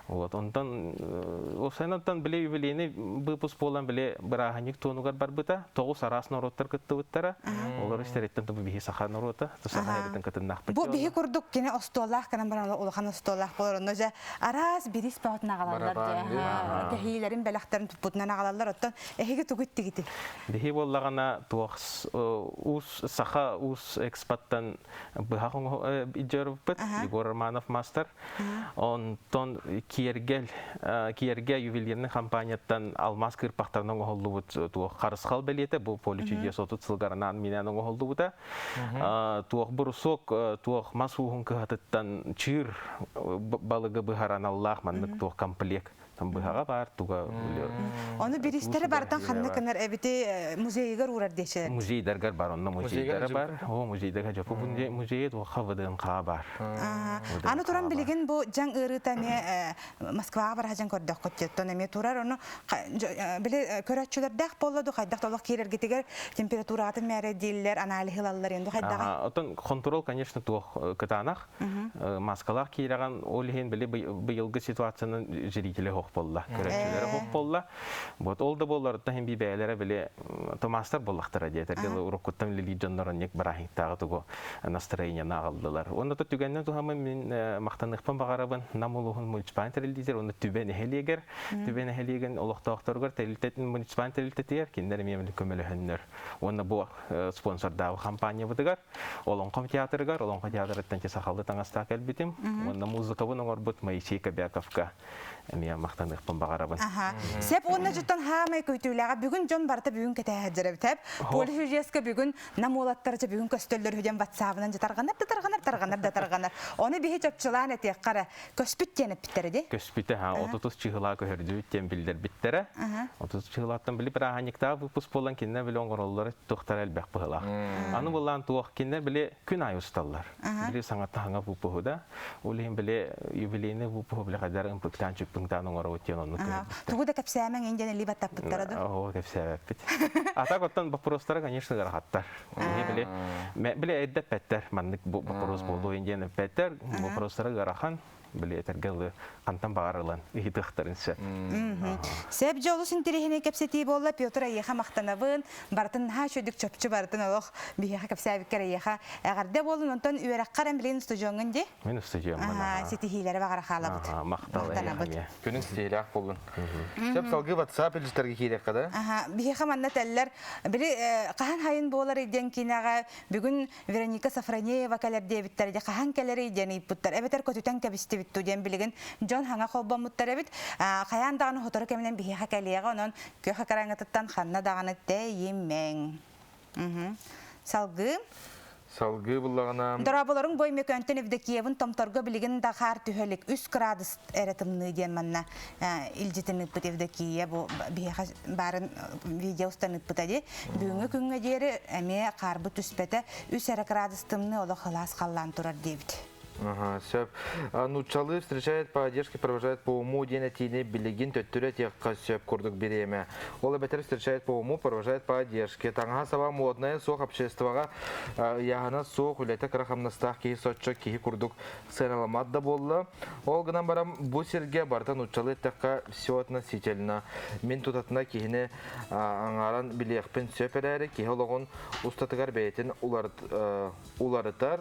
Вот онтон уопсайынан били юбилейный выпуск буолан били бырааһынньык туонугар барбыта. Тоҕус араас норуоттар кыттыбыттара. Олор истэриттэн бу биһи саха норуота, саха эритин кытыннахпыт. Бу биһи курдук кини остуоллаах гынан баран улахан остуоллаах болор. Онно дьэ араас бирис бөҕөтүн аҕалаллар дьэ. Кэһиилэрин бэлэхтэрин туппутунан аҕалаллар. Оттон эһиги тугу иттигити? Биһи буоллаҕына туох уус саха уус экспаттан быһах дьөрүппүт Егор Романов мастер. Онтон Киэргэл Киэргэ ювелирный компанияттан алмаас кыырпахтарынан оҥоһуллубут туох харысхал бэлиэтэ бу поле чудес 30 сылгаранаан минээн оҥоһуллубута. Туох брусок туох мас ууһун кыһатыттан чыыр балыгы быһар аналлаах маннык туох комплект быһаҕа баар туга Ону биристери бартан ханна кынар эбити музейыгар уурар диэчилэр. Музейдаргар бар, онно музейдара бар. О, музейдарга жопу музей туохха ВДНХ бар. Аны туран билигин бу дьаҥ ыарыыта эмиэ Москваҕа бараһа дьан көрдөххүт диэттон эмиэ турар ону били көрөөччүлэрдээх буолла ду хайдах толох киирэргитигэр температуратын мээрэ дииллэр анализ ылаллар енді хайдаҕа Отон контрол конечно туох кытаанах маскалаах киирэҕин ол иһин били быйылгы ситуациянан зрители хоох буолла көрөөччүлэрэ хоох буолла вот ол да буолларыттан иһин би бэйэлэрэ били томастар буоллахтара диэтэргэ уруккуттан үлэлиир дьоннор оннук бырааһынньыктааҕы тугу настроениены аҕаллылар уонна то түгэннэн туһаммын мин махтаныахпын баҕарабын Нам улууһун муниципальнай тэрилтэтигэр уонна Түбэ нэһилиэгэр Түбэ нэһилиэгин олохтоохторугар тэрилтэтин муниципальнай тэрилтэтигэр кинилэр эмиэ көмөлөһөннөр уонна бу спонсордаабы компаниябытыгар Олоҥхом театрыгар, Олоҥхо театрыттан сахалыы таҥастаах кэлбитим. Уонна музыкабын оҥорбут Моисей Кобяковка эмиэ махтаныахпын баҕарабын. Сеп уонна дьуттан хаамай көйтүүлээҕэ бүгүн дьон барыта бүгүн кэтэһэ эбит. Поле чудеска бүгүн нам уолаттара бүгүн көстөллөр үһүдэн ватсабынан же тарҕанар да тарҕанар, тарҕанар да тарҕанар. Оны биһи чопчулаан этиэххэ көспүт диэн эппиттэрэ дии. Көспүтэ, ха, 30 чыһылаа көһөрдүбүт диэн билдэрбиттэрэ. 30 чыһылааттан били бырааһынньыктаах выпуск буолан кинилэр били оҥороллоро туохтара элбэх быһылаах. Аны буллаан туох кинилэр били күн аайы усталлар. Били саҥаттан саҥа выпуһу да. Ол иһин били юбилейный выпуһу били хайдар ымпыктаан чыппыҥтаан оҥоробут диэн оннук көһөрбүттэр. Тугу да кэпсээмэҥ ин диэн илии баттаппыттара да? Оо, кэпсээбэппит. А так оттон вопростара, конечно, ыарахаттар. Били били эрдэ эппэттэр маннык вопрос буолуо диэн эппэттэр. Вопростара ыарахан. били этэргэ ылы хантан баҕар ылан ыйытыахтарын сөп. Сөп дьэ олус интэриэһинэй кэпсэтии буолла. Петр эйиэхэ махтанабын. Барытын наһаа үчүгдүк чопчу барытын олох биһиэхэ кэпсээбиккэр эйиэхэ эҕэрдэ буолун. Онтон үөрэххэр эн билигин устудьуоҥҥун дии? Мин устудьуоммун. Аһаа, ситиһиилэри баҕара хаалабыт. Махтал Махтанабыт. Күнүн ситиһиилээх буоллун. Сөп салгыы WhatsApp илдьиттэргэ киириэххэ да? Аха, биһиэхэ манна этэллэр, били хаһан хайын буолар диэн киинэҕэ бүгүн Вероника Софронеева кэлэр диэбиттэр дии, хаһан кэлэрий диэн ыйыппыттар. Эбэтэр көтүтэн кэбистибит дуу диэн билигин дьон хаҥа холбоммуттар эбит. Хайаан даҕаны сотору кэминэн биһиэхэ кэлиэҕэ, онон күөх экраҥҥытыттан ханна даҕаны тэйимэҥ. Салгыы. Салгыы буллаҕына... Дорооболоруҥ бой Мөкөнтөн Евдокиевын Томторго билигин да хаар түһэ илик 3 градус эрэ тымныы диэн манна илдьитин ыыппыт Евдокия бу биһиэхэ баарын видео устан ыыппыта дии. Бүгүҥҥү күҥҥэ диэри эмиэ хаарбыт түспэтэ 3 эрэ градус тымныы олох ылаас халлаан турар диэбит. Ага, сөп. Нууччалыы встречает по одежке, провожает по уму диэн этиини билигин төттөрү этиэххэ сөп курдук бириэмэ. Ол эбэтэр встречает по уму, провожает по одежке. Таҥаһа саба модная суох обществоҕа ыйааһына суох үлэтэ кыра хамнастаах киһи соччо киһи курдук сыаналамат да буолла. Ол гынан баран бу сиргэ барыта нууччалыы эттэххэ все относительно. Мин тутатына киһини аҥааран билиэхпин сөп эрээри киһи олоҕун устатыгар бэйэтин уларытар,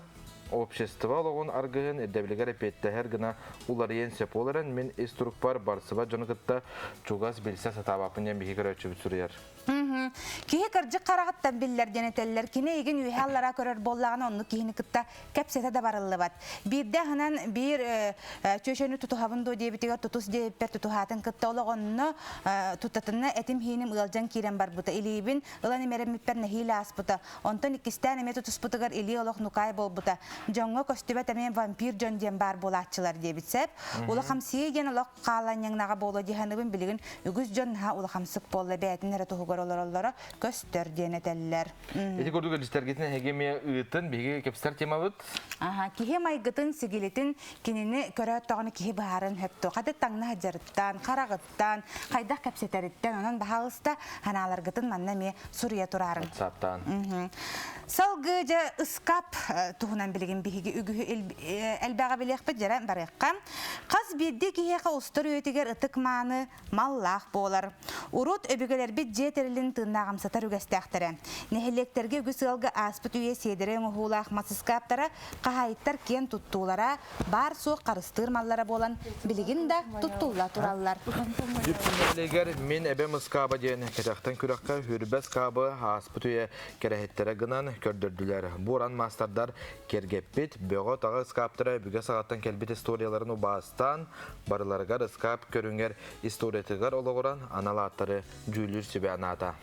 общество олоҕун аргыһын ирдэбилигэр эппиэттэһэр гына уларыйан сөп ол эрэн мин ис турукпар барсыбат дьону кытта чугас билсэ сатаабаппын диэн биһиги көрөөччүбүт суруйар. Киһи кырдьык хараҕыттан биллэр диэн этэллэр. Кини эйигин үөһэ аллара көрөр буоллаҕына оннук киһини кытта кэпсэтэ да барыллыбат. Биирдэ аһынан биир чүөчөнү тутуһабын дуо диэбитигэр тутус диэбиппэр тутуһаатын кытта олоҕонно тутатына этим-хииним ыалдьан киирэн барбыта. Илиибин ылан имэрэммиппэр нэһиилэ ааспыта. Онтон иккистээн эмиэ тутуспутугар илии олох нукаай буолбута. Дьоҥҥо көстүбэт эмиэ вампир дьон диэн баар буолааччылар диэбит сэп. Улахамсыйыы диэн олох хааланньаҥнаҕа буолуо дии саныыбын билигин үгүс дьон наһаа улахамсык буолла бэйэтин эрэ туһугар олороллоро көстөр диэн этэллэр. Ити курдук илдьиттэргитин эһиги эмиэ ыытын биһиги кэпсэтэр темабыт. Аха, киһи майгытын, сигилитин кинини көрөөттөҕүнэ киһи быһааран сөптөө. Хата таҥна сылдьарыттан, хараҕыттан, хайдах кэпсэтэриттэн, онон баһаалыста ханааларгытын манна эмиэ суруйа тураарыҥ. WhatsApp-таан. Салгыы дьэ ыскаап туһунан билигин биһиги үгүһү элбэҕи билиэхпит дьэрэ барыахха. Хас биирдии киһиэхэ устар үйэтигэр ытык мааны маллаах буолар. Урут өбүгэлэрбит дьиэ тэрилин тыыннааҕымсатар үгэстээхтэрэ. Нэһилиэктэргэ үгүс ыалга ааспыт үйэ сиэдэрэй оҥоһуулаах мас ыскааптара хаһаайыттар киэн туттуулара, баар-суох харыстыыр маллара буолан билигин да туттулла тураллар. Дүпсүн нэһилиэгэр Мин эбэм ыскааба диэн кэтэхтэн күрэххэ Хүрбэ ыскаабы ааспыт үйэ кэрэһиттэрэ гынан көрдөрдүлэр. Буоран маастардар киэргэппит, бөҕө-таҕа ыскааптара өбүгэ саҕаттан кэлбит историяларын убаастаан, барыларыгар ыскаап көрүҥэр историятыгар олоҕуран анал ааттары дьүүллүүр сүбэ анаата.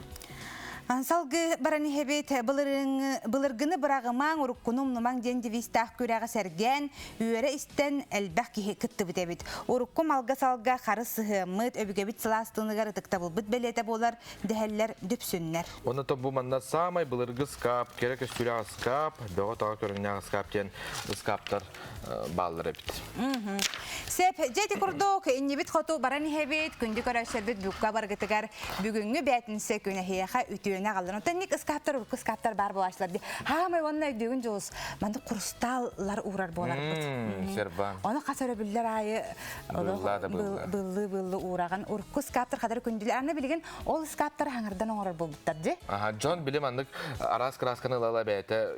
Салгыы баран иһэбит былыргыны быраҕымаҥ, уруккуну умнумаҥ диэн девизтээх күрэҕи сэргээн, үөрэ истэн элбэх киһи кыттыбыт эбит. Урукку малга-салга харыс сыһыаммыт, өбүгэбит сылаас тыыныгар ытыктабылбыт бэлиэтэ буолар дэһэллэр дүпсүннэр. Онно бу манна саамай былыргы ыскаап, кэрэ көстүүлээх ыскаап, бөҕө-таҕа көрүҥнээх ыскаап диэн ыскааптар бааллар эбит. Сеп, дьэ ити курдук иннибит хоту баран иһэбит, күндү көрөөччүлэрбит бүккэ баргытыгар бүгүҥҥү бээтинсэ күн эһиэхэ үтүөнэ аҕаллар. Онтон ник ыскааптар, урукку ыскааптар баар буолааччылар дии. Хаамай уонна өйдүүгүн дьулус, маннык хрусталлар уурар буоларбыт. Сербан. Ону хас өрөбүллэр аайы быллы-быллы уураҕын. Урукку ыскааптар хадары күндүлэр. Аны билигин Ол ыскааптары хаҥырдан оҥорор буолбуттар дии. Аха, дьон били маннык араас красканы ыла-ыла бэйэтэ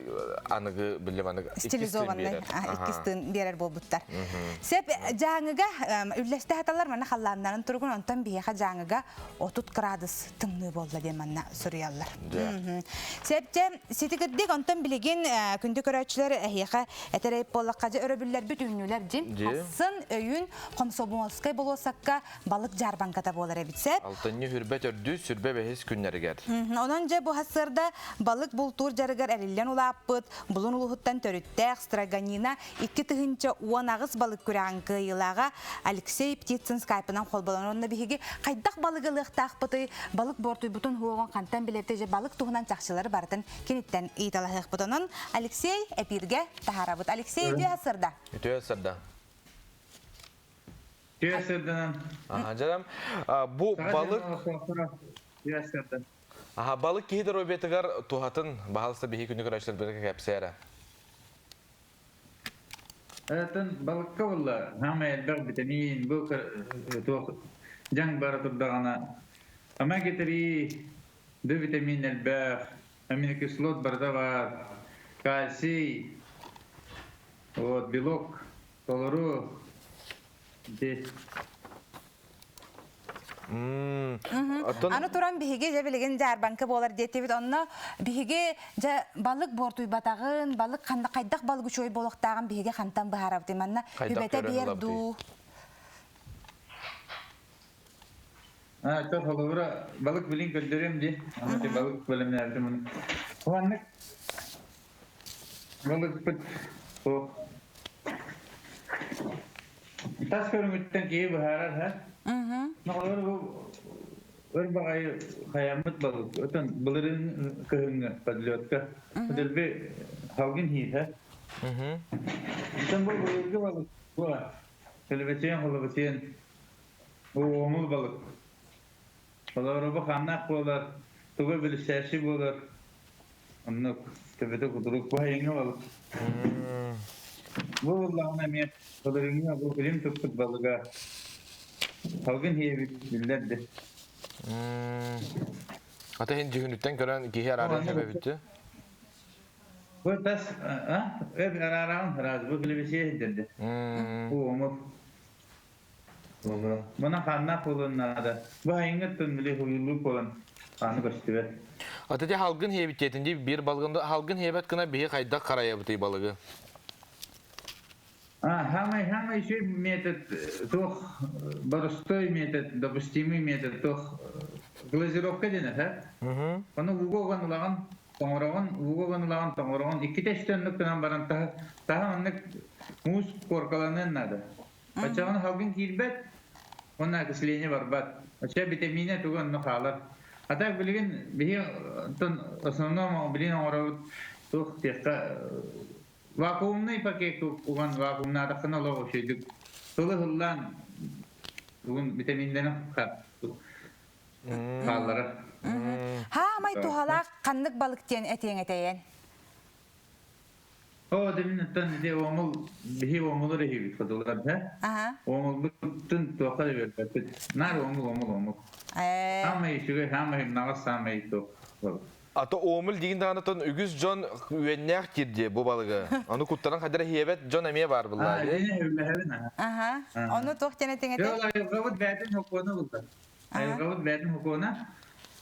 аныгы били маннык стилизованный иккис тыын биэрэр буолбуттар. Сеп дьааҥыга үллэстэ саталлар манна халлааннарын туругун онтон биһиэхэ дьааҥыга 30 градус тымныы буолла диэн манна суруйаллар. Сепчэ ситигирдик онтон билигин күндү көрөөччүлэр эһиэхэ этэрэй буоллахха дьэ өрөбүллэрбит үүннүлэр дьин. Асын өйүн Комсомольскай болуоссакка балык дьаарбаҥката буолар эбит сөп. Алтынньы хүрбэ төрдүс, сүрбэ бэһис күннэригэр. Онон дьэ бу сарсыарда балык бултуур дьарыгар эриллэн улааппыт, Булун улууһуттан төрүттээх Строганина 2018 балык күрэҕин кыайыылааҕа Алексей Птицын скайпынан холболонор. Онно биһиги хайдах балыгы ылыахтаахпытый, балык буортуйбутун хуоҕун хантан билэбитий, дьэ балык туһунан чахчылары барытын киниттэн ыйыталаһыахпыт. Онон Алексей эпииргэ таһаарабыт. Алексей, үтүө сарсыарда. Үтүө сарсыарда. Тыа сырдынан. Аха, дьарам, бу балык Аха, балык киһи доруобуйатыгар туһатын баһалыста биһи күнү көрөөччүлэрбитигэр кэпсээ эрэ. Оттон балыкка буолла саамай элбэх битэмиин бу туох дьаҥ бара турдаҕына омега-3 Д витамин элбэх, аминокислот барыта баар, кальций, вот, белок толору. Ити Аны туран биһиги дьэ билигин дьаарбаҥка буолар диэтибит. Онно биһиги дьэ балык буортуйбатаҕын, балык ханна хайдах балык үчүгэй буолуохтааҕын биһиги хантан быһаарабытый? Манна Хайдах үбэтэ көрөн биэр ылабытый? дуу? А, то холобура балык билин көрдөрүөм дии. Аны ти балык бэлэмнээбитим оны. Маннык балыкпыт суох. Тас көрүҥүттэн киһи быһаарар, ха? Холобура бу өр баҕайы хайаммыт балык. Отон былырыын кыһыҥҥы подлетка. Дэлби халгын хииһэ. Отон бу былыргы балык бу Көлөбөтүөн, холобутуөн Уомул балык. Олоробу ханнаах буолар, тугу билсээччи буолар. Оннук төбөтө кутурук бу айыҥҥа балык. Бу буллаҕына эмиэ былырыыҥҥы бу илим туппут балыга салгын иһиэбит биллэрди. Ата иһин дьүһүнүттэн көрөн киһи арааран сөбөбүттү. Бу тас өп араараҕын ыраас бу билибисиэ иһдэрди. Уомул. Мына хааннаах буолуон наада. Бу айыҥҥыттан били хуйуллуу буолан хааны көстүбэт. Ата ти халгын хиэбит диэтин дии биир балыгын халгын хиэбэт гына биһи хайдах харайабытый балыгы? А, самый, самый еще метод, туох, боростой метод, допустимый метод, туох, глазировка диэн этэ. Ону ууга уган ылаҕын, тоҥороҕун, ууга уган ылаҕын, тоҥороҕун, иккитэ үстэ оннук гынан баран таһа, таһа оннук муус куоркаланыан наада. Оччоҕуна салгын киирбэт уонна окисление барбат. Оччо битэмиинэ тугу онно хаалар. А так билигин биһи оттон основном билигин оҥоробут туох диэххэ вакуумный пакет уган вакуумнаатаххына олох үчүгэйдик тылы ыллаан тугун витаминнэрин хаалларар. Хаамай туһалаах ханнык балык диэн этиэҥ этэйэн? Оо, дэмин ити уомул биһи уомулар иһибит хотулар да. Уомулбуттун туохха да бербэппит. Наар уомул, уомул, уомул. Самый үчүгэй, самый наҕас, самый туох. Ата уомул дигин даҕанытын үгүс дьон үөннээх кирди бу балыгы. Ону куттанан хадара хиэбэт дьон эмиэ баар буллаа. Аха. Ону туох диэн этиҥ этэ? Айылҕабыт бээтин хокуона булла. Айылҕабыт бээтин хокуона.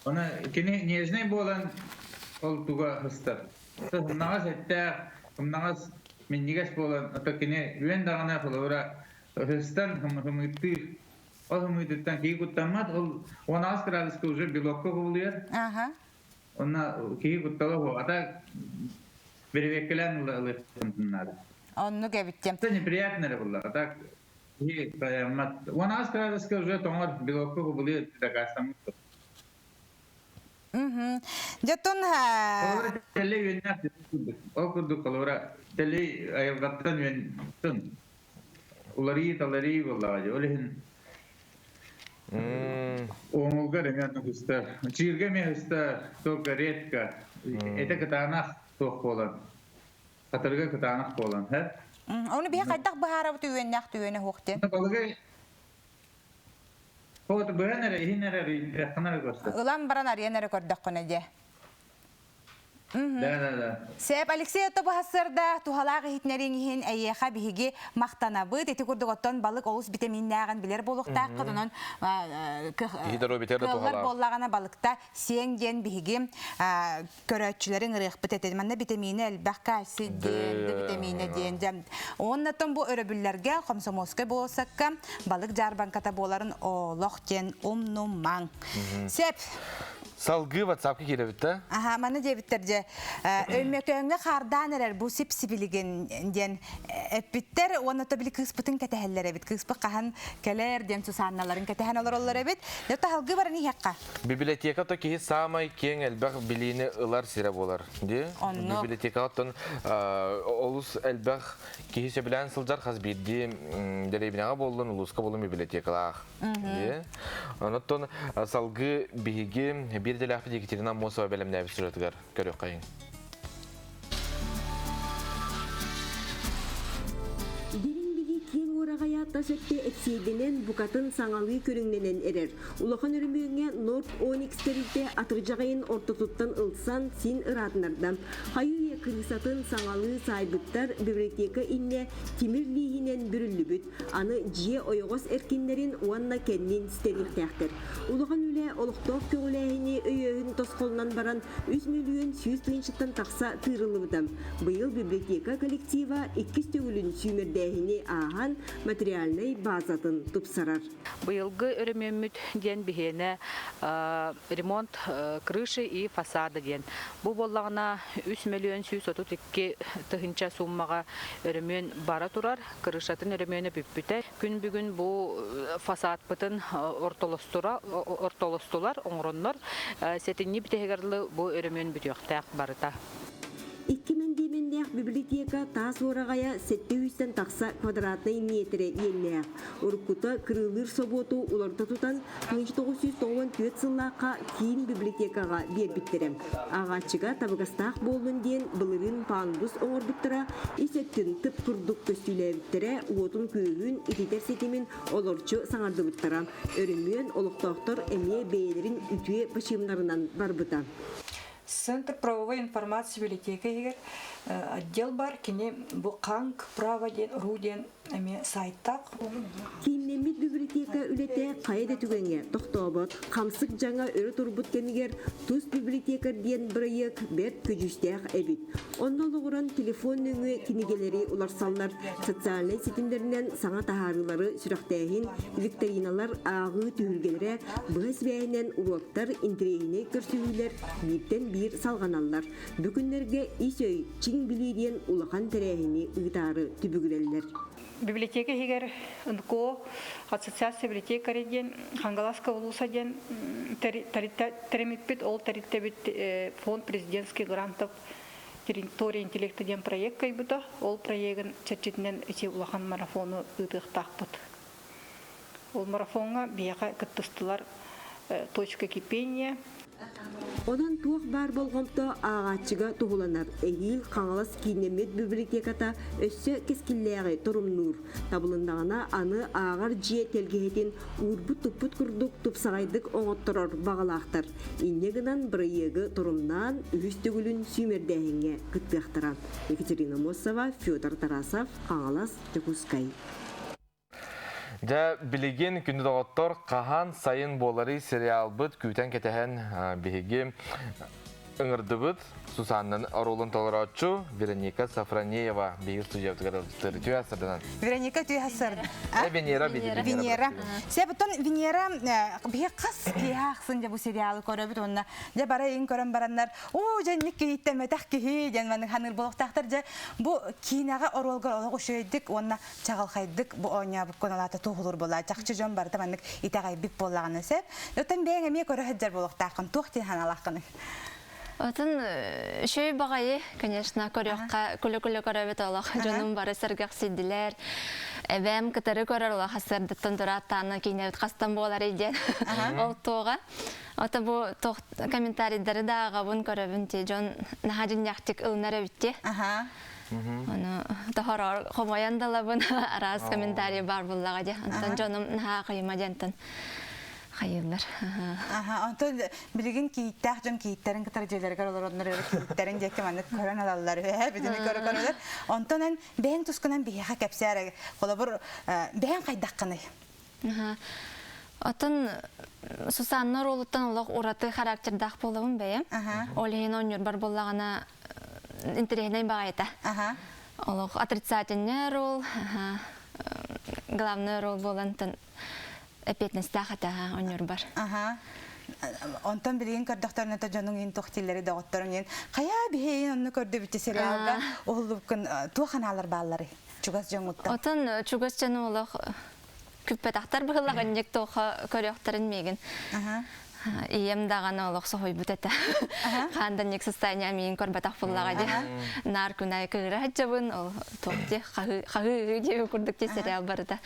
Оны кини нежный буолан ол туга хыстар. Сымнаҕас эттээх, сымнаҕас минньигэс буолан, ото кини үөн даҕаны холобура ыһыстан хымыыттыыр. Ол хымыытыттан киһи куттаммат, ол 18 градуска уже белокка кубулуйар. Онно киһи куттала суох. Ата беребеккэлээн ылыахтын наада. Оннук эбит. Это неприятно эрэ булла. А так киһи таяммат. 18 градуска уже тоҥор белокка кубулуйар дакаастаммыт. Дьоттон Холобура тэллэй үөннээх курдук. Ол курдук холобура тэллэй айылҕаттан үөн уларыйыы-таларыйыы буоллаҕа дии. Ол иһин оҥолгор эмиэ оннук ыстар. Чыырга эмиэ ыстар, только редко. Этэ кытаанах туох буолан. Хатырыга кытаанах буолан, һэ? Ону биһи хайдах быһаарабыт үөннээх түгэнэ суох диэн? Балыгы Вот быһан эрэ, иһин эрэ, ыйдаххына эрэ көрсөр. Ылан баран арыйан эрэ көрдөххүнэ дьэ. Да, да, да. Сеп Алексей ото быһасырда туһалаах иһитинэриҥ иһин эйиэхэ биһиги махтанабыт. Ити курдук оттон балык олус битэмииннээҕин билэр буолуохтааххыт. Онон кыаллар буоллаҕына балыкта сиэҥ диэн биһиги көрөөччүлэри ыҥырыахпыт этэ. Манна битэмиинэ элбэх кальций диэн, Д битэмиинэ диэн. Дьэ, уоннаттан бу өрөбүллэргэ Комсомольскай болуоссакка балык дьаарбаҥката буоларын олох диэн умнумаҥ. Сеп. Салгыы WhatsApp-ка киирэбит да? Аха, маны диэбиттэр дьэ. Өймөкөөҥҥө хаардаан эрэр бу сип-сибилигин диэн эппиттэр уонна то били кыыспытын кэтэһэллэр эбит. Кыыспыт хаһан кэлэр диэн Сусанналарын кэтэһэн олороллор эбит. Дьэ, таһалгыы баран иһиэххэ. Библиотека то киһи саамай киэҥ элбэх билиини ылар сирэ буолар. Ди? Оннук. Библиотекаҕа олус элбэх киһи сөбүлээн сылдьар хас биирдии дэриэбинэҕэ буоллун, улууска буоллун библиотекалаах. Ди? Онон салгыы биһиги биир идэлээхпит Екатерина Аммосова бэлэмнээбит сюжетыгар көрүөххэйиҥ. тас өттө эпсиэйдэнэн, букатын саҥалыы көрүҥнэнэн эрэр. Улахан өрөмүөҥҥэ Норд Оникс тэрилтэ атырдьах ыйын ортотуттан ылсан син ыраатынарда. Хайыы-үйэ кырыысатын саҥалыы саайбыттар, библиотека иннэ тимир лииһинэн бүрүллүбүт. Аны дьиэ ойоҕос эркиннэрин уонна кэннин ситэриэхтээхтэр. Улахан үлэ олохтоох көҕүлээһини өйөөһүн тосхолунан баран 3 мөлүйүөн 100 тыһыынчаттан тахса тыырыллыбыта. Быйыл библиотека коллектива иккис төгүлүн сүүмэрдээһини ааһан материальнай базатын тупсарар. Быйылгы өрөмүөммүт диэн биһиэнэ ремонт крыши и фасада диэн. Бу буоллаҕына 3 мөлүйүөн 132 тыһыынча сууммаҕа өрөмүөн бара турар. Крышатын өрөмүөнэ бүппүтэ. Күн бүгүн бу фасадпытын ортолостулар, оҥороннор сэтинньи бүтэһигэр бу өрөмүөн бүтүөхтээх барыта. Икки мэндиэмэннээх библиотека таас уораҕайа сэттэ сүүстэн тахса квадратнай миэтэрэ иэннээх. Уруккута кырыылыыр собуоту уларыта тутан, 1994 сыллаахха киин библиотекаҕа биэрбиттэрэ. Ааҕааччыга табыгастаах буоллун диэн былырыын пандус оҥорбуттара, ис өттүн тып курдук көстүүлээбиттэрэ, уотун-күөһүн, ититэр ситимин олорчу саҥардыбыттара. Өрөмүөн олохтоохтор эмиэ бэйэлэрин үтүө бачыымнарынан барбыта. Центр правовой информации библиотека иһигэр отдел бар, кини бу Ханг право диэн, ру диэн эмиэ сайтаах. Кииннэммит библиотека үлэтэ хайа да түгэҥҥэ тохтообот. Хамсык дьаҥа өрө турбут кэмигэр тус библиотекарь диэн бырайыак бэрт көдьүүстээх эбит. Онно олоҕуран телефон нөҥүө кинигэлэри уларсаллар, социальнай ситимнэринэн саҥа таһаарыылары сүрэхтээһин, викториналар, ааҕыы түһүлгэлэрэ, быһа сибээһинэн уруоктар, интэриэһинэй көрсүһүүлэр бииртэн биир салҕаналлар. Бу күннэргэ ис өй, чиҥ билии диэн улахан тэрээһини ыытаары түбүгүрэллэр. Библиотека иһигэр НКО Ассоциация библиотекарей диэн Хангаласка улууса диэн тэримиппит. Ол тэрилтэбит фонд президентских грантов территория интеллекта диэн проект кыайбыта. Ол проегын чэрчитинэн ити улахан марафону ыытыахтаахпыт. Ол марафоҥҥа биһиэхэ кыттыстылар точка кипения, Онон туох баар болҕомто ааҕааччыга туһуланар. Эһиил Хаҥалас кииннэммит библиотеката өссө кэскиллээҕи торумнуур. Табылыннаҕына аны ааҕар дьиэ тэлгэһэтин уурбут-туппут курдук тупсаҕайдык оҥотторор баҕалаахтар. Инньэ гынан бырайыагы торумнаан үһүс төгүлүн сүүмэрдээһиҥҥэ кыттыахтара. Екатерина Мосова, Федор Тарасов, Хаҥалас, Дьокуускай. Дьэ, билигин күндү доҕоттор, хаһан сайын буоларый сериалбыт күүтэн кэтэһэн биһиги ыҥырдыбыт Сусаннан оруолун толорооччу Вероника Сафронеева биһиги студиябытыгар ыалдьыттыыр. Үтүө сарданан. Вероника үтүө сардан. Э, Венера Венера. Себутон Венера биһи хас киһи ахсын дьэ бу сериалы көрөбүт уонна дьэ бара иин көрөн бараннар оо дьэ инник киһиттэммэтэх киһи диэн маннык ханыыр буолуохтаахтар дьэ бу киинэҕэ оруолгар олох үчүгэйдик уонна чаҕылхайдык бу оонньообуккун алаата туоһулуур буолла чахчы дьон барыта маннык итэҕэйбит буоллаҕына сөп оттон бэйэҥ эмиэ көрө сылдьар буолуохтааххын туох диэн санаалааххыный Отон үчүгэй баҕайы, конечно, көрүөххэ, күлэ-күлэ көрөбүт олох. Дьонум бары сэргэхсийдилэр. Эбээм кытары көрөр олох сырдыттан турааттаана киинэбит хастан буоларый диэн ол туоҕа. Ото бу комментарийдары да ааҕабын көрөбүн ти дьон наһаа дьиннээхтик ылынар эбит ти. Ону тохороор хомойон да ылабын араас комментарий баар буллаҕа дии. Онтон дьонум наһаа кыйыма диэнтэн хайыыллар. Аха, онтон билигин кийииттээх дьон кийииттэрин кытары дьиэлэригэр олороннор өрө кийииттэрин диэки маннык көрөн ылаллар үһэ, бүтүнү көрө көрөлөр. Онтон эн бэйэҥ тускунан биһиэхэ кэпсээр холобур бэйэҥ хайдаххыный? Оттон Сусанна оруолуттан олох ураты характердаах буолабын бэйэм. Ол иһин оонньуурбар буоллаҕына интэриэһинэй баҕайыта. Олох отрицательный роль, главный роль буолан эппиэтинэстээх этэ оонньуурбар. Онтон билигин көрдөхтөрүнэ дьонуҥ иин туох дииллэри доҕотторуҥ иин хайа биһиин онно көрдөбүтү сериалга уһуллубуккун туох анаалар баалларый чугас дьоҥҥуттан? Отон чугас дьону олох күппэтэхтэр быһылаҕынньык туохха көрүөхтэрин миигин. Ийэм даҕаны олох соһуйбут этэ. Хаанданньык состояние миигин көрбөтөх буллаҕа дии. Наар күнай кыыра сылдьабын, ол туох дии хаһыы диэби курдук дии сериал барыта.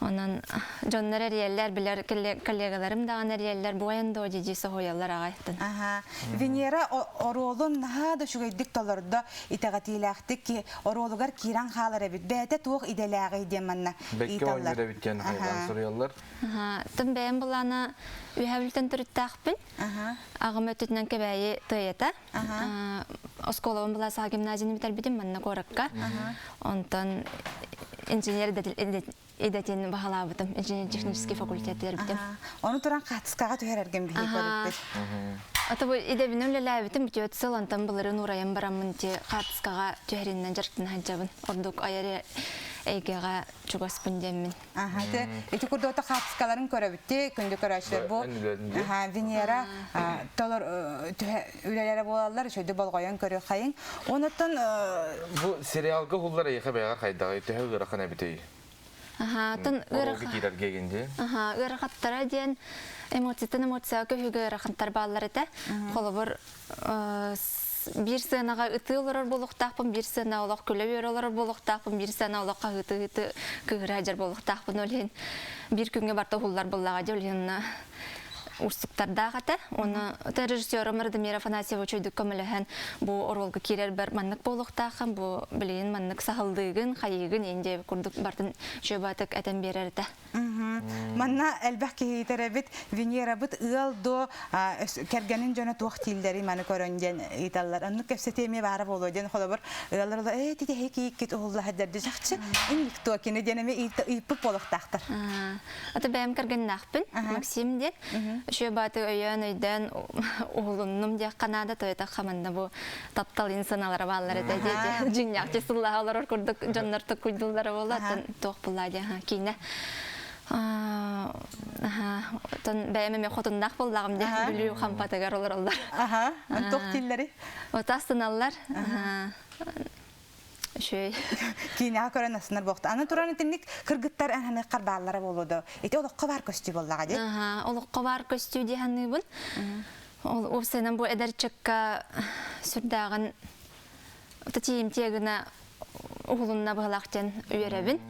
Онон дьоннор эрийэллэр, билэр коллегаларым даҕаны эрийэллэр, буойан доо дии соһуйаллар аҕай. Аха. Венера оруолун наһаа да үчүгэйдик толордо, итэҕэтиилээхтик оруолугар киирэн хаалар эбит. Бэйэтэ туох идэлээҕий диэн манна Бэккэ ыйыталлар. оонньуур эбит диэн хайҕаан суруйаллар. Тым бэйэм былаана үһэбилтэн төрүттээхпин. Аҕам өттүтүнэн Кэбээйи тыайата. Оскуолабын была саха гимназияны бүтэрбитим манна куоракка. Онтон инженер идэтин баһалаабытым. Инженер-технический факультет бүтэрбитим. Ону туран хаатыскаҕа түһэрэргин биһи көрүппүт. Ата бу идэбин үлэлээбитим бүтүөт сыл онтон былырын уурайан бараммын ти хаатыскаҕа түһэриннэн дьарыктана сылдьабын. Ордук айар эйгэҕэ чугаспын диэммин. Аха, те ити курдук хаатыскаларын көрөбүтти, күндү көрөөччүлэр бу Венера толор үлэлэрэ буолаллар, үчүгэй болҕойон көрүөххэйиҥ. Онуттан Бу сериалга уһуллар эйиэхэ бэйэҕэр хайдаҕый, төһө ыарахан эбитий? Аха, тын Оруолга киирэргэ гинди. Аха, ыарахаттара диэн эмоцияттан эмоцияға көһүүгэ ыарахаттар бааллар этэ. Холобур, биир сыанаҕа ытыы олорор буолуохтаахпын, биир сыана олох күлэ-үөрэ олорор буолуохтаахпын, биир сыана олох хаһыыты-ыһыыты кыыһыра сылдьар буолуохтаахпын. Ол иһин биир күҥҥэ барыта уһуллар буоллаҕа дии, ол иһин уустуктардаах этэ. Оны режиссерым Радомир Афанасьева үчүгдүк көмөлөһөн бу оруолга киирэрбэр маннык буолуохтааххын, бу билигин маннык саһылдыыгын, хайыыгын иин курдук бартын үчүгэй этэн биэрэр этэ. Манна элбэх киһи ыытар эбит. Венерабыт ыал до кэргэнин дьоно туох дииллэрий маны көрөн диэн ыйыталлар. Оннук кэпсэтии эмиэ баара буолуо диэн холобур ыаллар ыла ээ титэһи кииккит уһуллаһа дэрди чахчы инник кини диэн эмиэ ыйыппыт буолуохтаахтар. Ата бэйэм кэргэннээхпин Максим диэн. Үчүгэй бааты өйөөн өйдөөн уһулуннум диэххэ наада тоойто хаманна бу таптал инсаналара бааллар этэ дии дьиҥнээхчи сыллаһа олорор курдук дьоннор токкуйдуллара буолла оттон туох буллаа диэн киинэ оттон бэйэм эмиэ хотуннаах буоллаҕым диэн Бүлүү хампатыгар олороллор. Аха, туох дииллэрий? Вот астыналлар. Үчүгэй. Киинэҕэ көрөн астынар буолта. Аны туран итинник кыргыттар ананыаххар бааллара буолуо да. Ити олоххо баар көстүү буоллаҕа дии. Аха, олоххо баар көстүү дии саныыбын. Ол уопсайынан бу эдэр ыччакка сүрдээҕин тиийимтиэ гына уһулунна быһалаах диэн үөрэбин.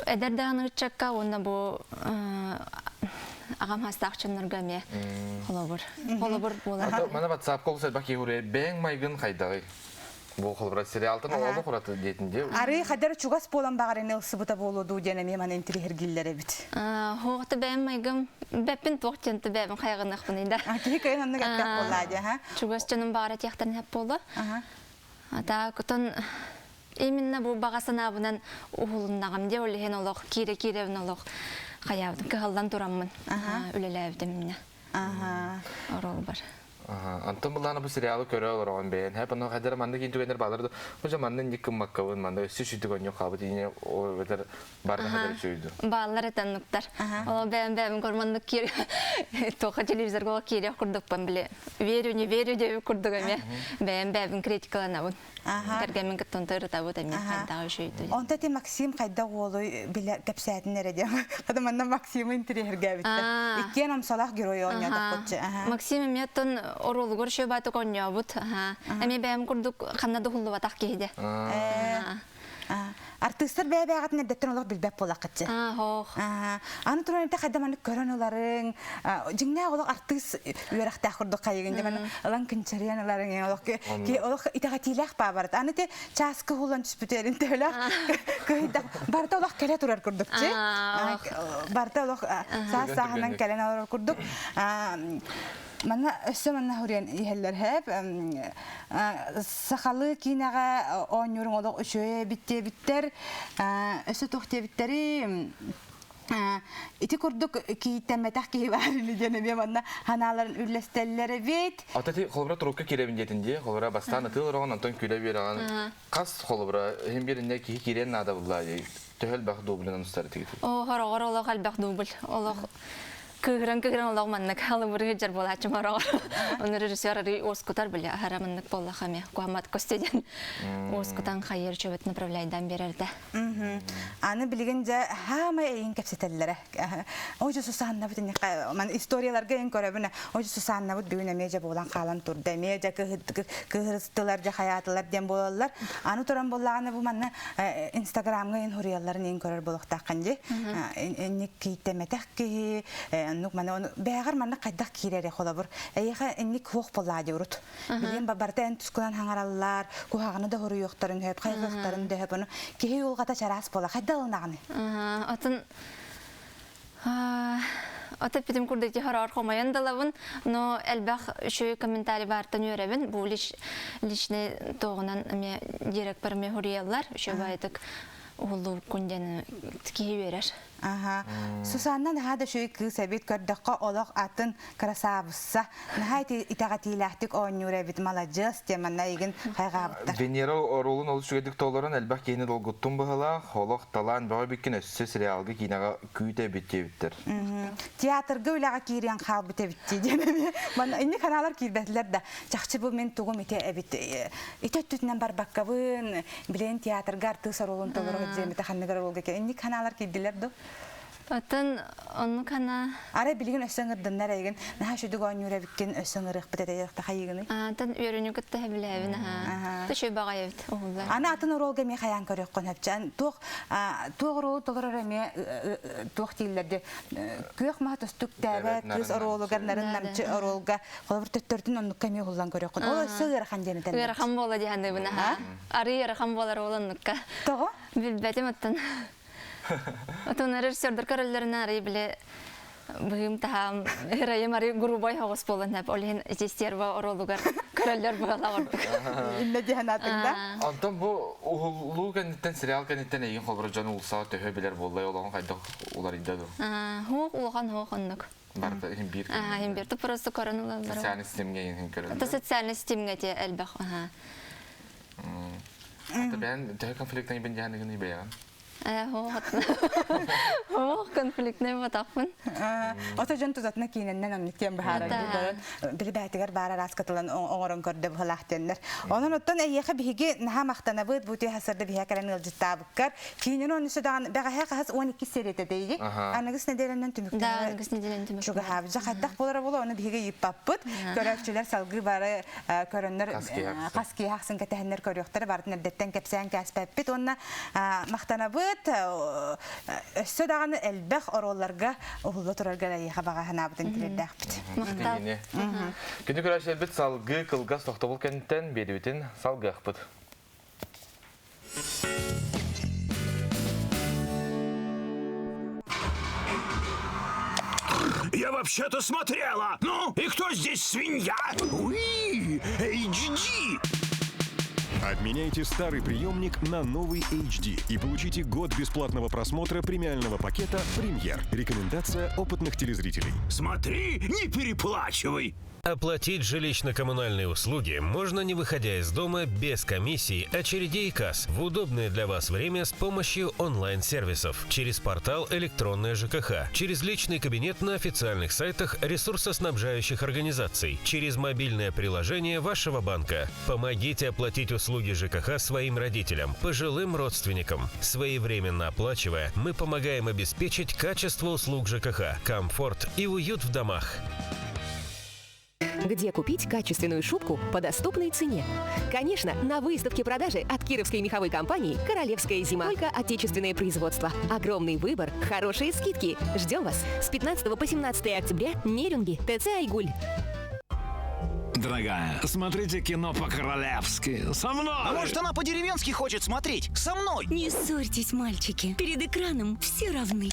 Эдэр даҕаны ыччакка уонна бу аҕам хастаах дьоннорго эмиэ холобур. Холобур буолар. Мана WhatsApp колус элбэх киһи бэйэҥ майгын хайдаҕый? Бу холобура сериалтан олох ураты диэтин дии. Арыы хадар чугас буолан баҕарыны ылсыбыта буолуо дуу диэн эмиэ маны интириһиргиллэр эбит. Хоҕото бэйэм майгым бэппин туох диэн бэйэбин хайҕыныахпыный да. Киһи кыйын оннук эттээх буоллаа дии, ха? Чугас дьонум баҕара тиэхтэрин хэп буолла. Ата кутун именно бу баҕа санаабынан уһулуннаҕым дии ол иһин олох киирэ-киирэбин олох хайаабытым кыһаллан тураммын үлэлээбитим иннэ. Оруолбар. Антон былаана бу сериалы көрө олороҕун бэйэн. Хэп ону хайдара маннык иин түгэннэр баалар да. Бу жа манны инник кыммаккабын, манны өссө сүдүк онньу хаабыт ине ол бетер барда хадar үчүйдү. Бааллар этеннуктар. Ол бэйэм бэйэм көрманнык киир тоха телевизорга киириэх курдукпун биле. Верю, не верю деп курдук эме. Бэйэм бэйэбин критикаланабын. Кэргэммин кыттан тырытабыт эме хайдаҕа үчүйдү. Онто ти Максим хайда уолуй биле кэпсээтин эрэ диэн. Хада манна Максимы интириэһиргээбиттэр. Иккиэн омсолоох герой оонньоотохпутчу. Максим эмиэ оттон оруолугар шөбатык оонньообут. Эмиэ бэйэм курдук ханна да уһуллубатах киһи Артыыстар бэйэ-бэйэҕитин эрдэттэн олох билбэт буолаххытчы. Аны туран этэ хайда маннык көрөн ыларыҥ, дьиҥнээх олох артыыс үөрэхтээх курдук хайыгын дьэ маннык ылан кынчарыйан ыларыҥ олох ки олох итэҕэтиилээх баабарат. Аны те чааскы уһулан түспүтэрин төһөлөөх кыһыйдах барыта олох кэлэ турар курдукчы. Барыта олох саас сааһынан кэлэн олорор курдук. Манна өссө манна хуриан иһэллэр хэп сахалыы киинэҕэ оонньууруҥ олох үчүгэй эбит диэбиттэр өссө туох диэбиттэри ити курдук кииттэммэтэх киһи баар ини диэн эмиэ манна ханааларын үллэстэллэр эбит. Ата ти холобура турукка киирэбин диэтин дии холобура бастаан ытыы олороҕун онтон күлэ үөрэҕин хас холобура иһин биэриннэ киһи киириэн наада булла төһө элбэх дублынан устар тигит. О, хороҕор олох элбэх дубль. Олох. Кыыһыран-кыыһыран олох маннык алыбыры сылдьар буолааччым ороҕор. Ону режиссер арый уоскутар били аһара маннык буоллаха эмиэ куһаммат костя диэн уоскутан хайыр чөбөт направляйдан биэрэрдэ. Аны билигин дьэ хаамай эйин кэпсэтэллэрэ. Ожо Сусаннабыт ман историяларга эн көрөбүн ожо Сусаннабыт бүгүн эмиэ дьэ буолан хаалан турда эмиэ дьэ кыһырыстылар дьэ хайаатылар диэн буолаллар. Аны туран буоллаҕына бу манна Инстаграмҥа эн хуруйалларын эн көрөр буолуохтааххын дии. Инник кийтэмэтэх киһи оннук маны ону бэҕэр манна хайдах киирэрэ холобур эйиэхэ инник хуох буоллаа дии урут. Билиэн барыта эн тускунан хаҥараллар, куһаҕаны да хоруйуохтарын хөп, хайҕыахтарын да хөп, ону киһи уйулҕата чараас буола. Хайда ылынаҕыный? Атын Ата питим курдук хороор хомойон далабын, но элбэх үчүгэй комментарий баартан үөрэбин. Бу личный тоҕунан эме директор ме хуруйаллар. Үчүгэй баайдык уһуллубуккун диэн киһи үөрэр. Аха. Сусанна наһаа да үчүгэй кыыс эбит көрдөххө олох атын красавица. Наһаа итэҕэтиилээхтик оонньуур эбит маладьыас диэн манна эйигин хайҕаабыттар. Венера оруолун олус үчүгэйдик толорон элбэх киһини долгуттун быһылаах, олох талаан бөҕө эбиккин өссө сериалга киинэҕэ күүтэ эбит диэбиттэр. Театрга үлэҕэ киириэн хаалбыт эбит дии диэн эмиэ. Манна инник ханаалар киирбэтилэр да. Чахчы бу мин тугум ити эбит. Ити өттүтүнэн барбаккабын, билигин театрга артыыс оруолун толоро сылдьыам ханныгар оруолга инник ханаалар киирдилэр ду? Оттон оннук хана Арай билигин өссө ыҥырдыннар эйигин наһаа үчүгэй оонньуур эбиккин өссө ыҥырыахпыт этэ хайыгыный? Атын үөрүүнү кытта хэбилээбин аха. Төшө баҕай эбит уһуллар. Аны атын оруолга эмиэ хайаан көрүөххүн хөпчөн туох туох оруолу толорор эмиэ туох дииллэр де күөх маһа төстүктээбэт кыыс оруолугар нарын намчы оруолга холобур төттөртүн оннукка эмиэ уһуллан көрүөххүн. Ол өссө ыарахан диэн этэллэр. Ыарахан буола диһаныбын аха. Арый ыарахан буолар ол оннукка. Тоҕо? Билбэтим оттон. Отон режиссердер көрөллөрүнэ арый биле быһыым таһаам ырайым арый грубой хоҕус буолан хэп ол иһин ити стерва оруолугар көрөллөр буола ордук. Иннэ диэн атыҥда. Онтон бу уһуллуу кэнниттэн сериал кэнниттэн эйигин холобура дьон уулуссаҕа төһө билэр буоллай олоҕун хайдах уларыйда дуу? Хуох улахан хуох оннук. Барыта иһин биир. Иһин биир. Просто көрөн ылаллар. Социальный системҥэ иһин көрөллөр. Это социальный системҥэ те элбэх. Ата бэйэн төһө конфликтный бин дьаһаныгын бэйэҕин? Ох, конфликтный батахпын. Ото дьон тутатына киинэннэн оннук диэн быһаарар били бээтигэр баар араас кытылан оҥорон көрдө быһалаах диэннэр. Онон оттон эйиэхэ биһиги наһаа махтанабыт бу түө хасарда биһиэ кэлэн ыалдьыттаабыккар. Киинин оннуса даҕаны бэҕэһээ хаһыс 12 серията дейди. Аныгыс нэдиэлэнэн түмүктэнэ. Да, аныгыс нэдиэлэнэн түмүктэнэ. Чугаһаабыт. Дьэ хайдах буолара буолуо, ону биһиги ыйыппаппыт. Көрөөччүлэр салгыы бары көрөннөр хас киһи ахсын кэтэһэннэр көрүөхтэрэ барытын эрдэттэн кэпсээн кээспэппит уонна махтанабыт өссө даҕаны элбэх оруолларга уһулла турарга эйиэхэ баҕа санаабытын тириэрдээхпит. Махтал. Күнү көрөөччүлэрбит салгыы кылгас тохтобул кэнниттэн биэдибитин салгыахпыт. Я вообще-то смотрела! Ну, и кто здесь свинья? Уи! HD! Обменяйте старый приемник на новый HD и получите год бесплатного просмотра премиального пакета «Премьер». Рекомендация опытных телезрителей. Смотри, не переплачивай! Оплатить жилищно-коммунальные услуги можно не выходя из дома без комиссий, очередей и касс в удобное для вас время с помощью онлайн-сервисов, через портал «Электронная ЖКХ», через личный кабинет на официальных сайтах ресурсоснабжающих организаций, через мобильное приложение вашего банка. Помогите оплатить услуги ЖКХ своим родителям, пожилым родственникам. Своевременно оплачивая, мы помогаем обеспечить качество услуг ЖКХ, комфорт и уют в домах. Где купить качественную шубку по доступной цене? Конечно, на выставке продажи от кировской меховой компании «Королевская зима». Только отечественное производство. Огромный выбор, хорошие скидки. Ждем вас с 15 по 17 октября. Нерюнги, ТЦ «Айгуль». Дорогая, смотрите кино по-королевски. Со мной! А может, она по-деревенски хочет смотреть? Со мной! Не ссорьтесь, мальчики. Перед экраном все равны.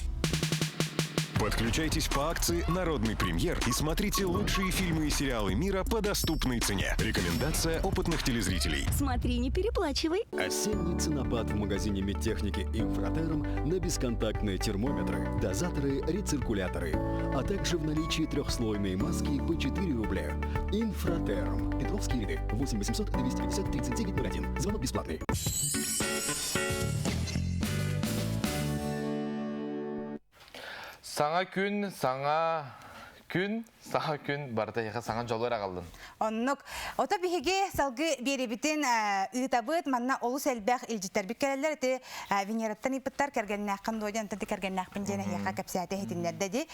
Подключайтесь по акции «Народный премьер» и смотрите лучшие фильмы и сериалы мира по доступной цене. Рекомендация опытных телезрителей. Смотри, не переплачивай. Осенний ценопад в магазине медтехники «Инфратерм» на бесконтактные термометры, дозаторы, рециркуляторы, а также в наличии трехслойные маски по 4 рубля. «Инфратерм». Петровские ряды. 8 800 250 39 01. Звонок бесплатный. Саҥа күн, саҥа күн, саҥа күн барыта эһиэхэ саҥа дьолу эрэ аҕаллын. Оннук. Ото биһиги салгыы биэрибитин ыытабыт. Манна олус элбэх илдьиттэрбит кэлэллэр. Ити Венераттан ыйпыттар кэргэннээххин дуо диэн, онтон кэргэннээхпин диэн эһиэхэ кэпсээтэ иһитиннэрдэ дии.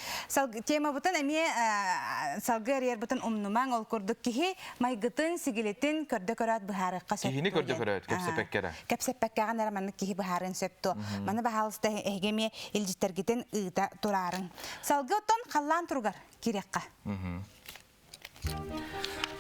Темабытын эмиэ салгыы арыйарбытын умнумаҥ. Ол курдук киһи майгытын, сигилитин көрдө көрөөт быһаарыахха сөп Киһини көрдө көрөөт, кэпсэппэккэ эрэ. Кэпсэппэккэҕин эрэ маннык киһи быһаарыан сөп дуо? Маны баһаалыста эһиги эмиэ илдьиттэргитин ыыта тураарыҥ. Салгыы оттон халлаан туругар киириэххэ.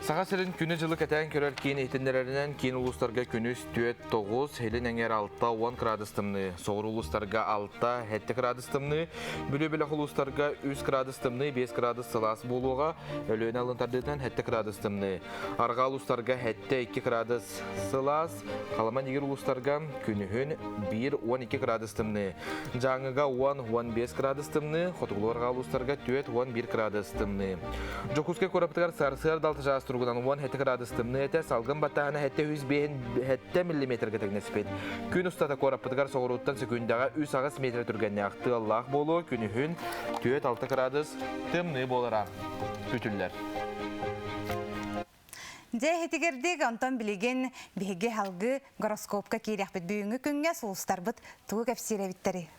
Саха сирин күнү-дьылы кэтээн көрөр киин иһитиннэрэринэн киин улуустарга күнүс 4-9, илин эҥэр 6-10 градус тымныы, соҕуруу улуустарга 6-7 градус тымныы, Бүлүү бөлөх улуустарга 3 градус тымныы, 5 градус сылаас буолуоҕа, Өлүөнэ алын тардыытынан 7 градус тымныы. Арҕаа улуустарга 7-2 градус сылаас, Халыма-Нигир улуустарга күнүһүн 1-12 градус тымныы, Дьааҥыга 10-15 градус тымныы, хотугулуу-арҕаа улуустарга 4-11 градус тымныы. Дьокуускай куораппытыгар сарсыарда 6 чаас туругунан 17 градус тымныы этэ, салгын баттааһына 705 миллиметргэ тэҥнэспит. Күн устата куораппытыгар соҕурууттан сөкүүндэҕэ 3-8 метр түргэннээх тыаллаах буолуо, күнүһүн 4-6 градус тымныы буолара күтүллэр. Дьэ, иһитигирдик, онтон билигин биһиги салгыы гороскопка киириэхпит. Бүгүҥҥү күҥҥэ сулустарбыт тугу кэпсиир эбиттэрий?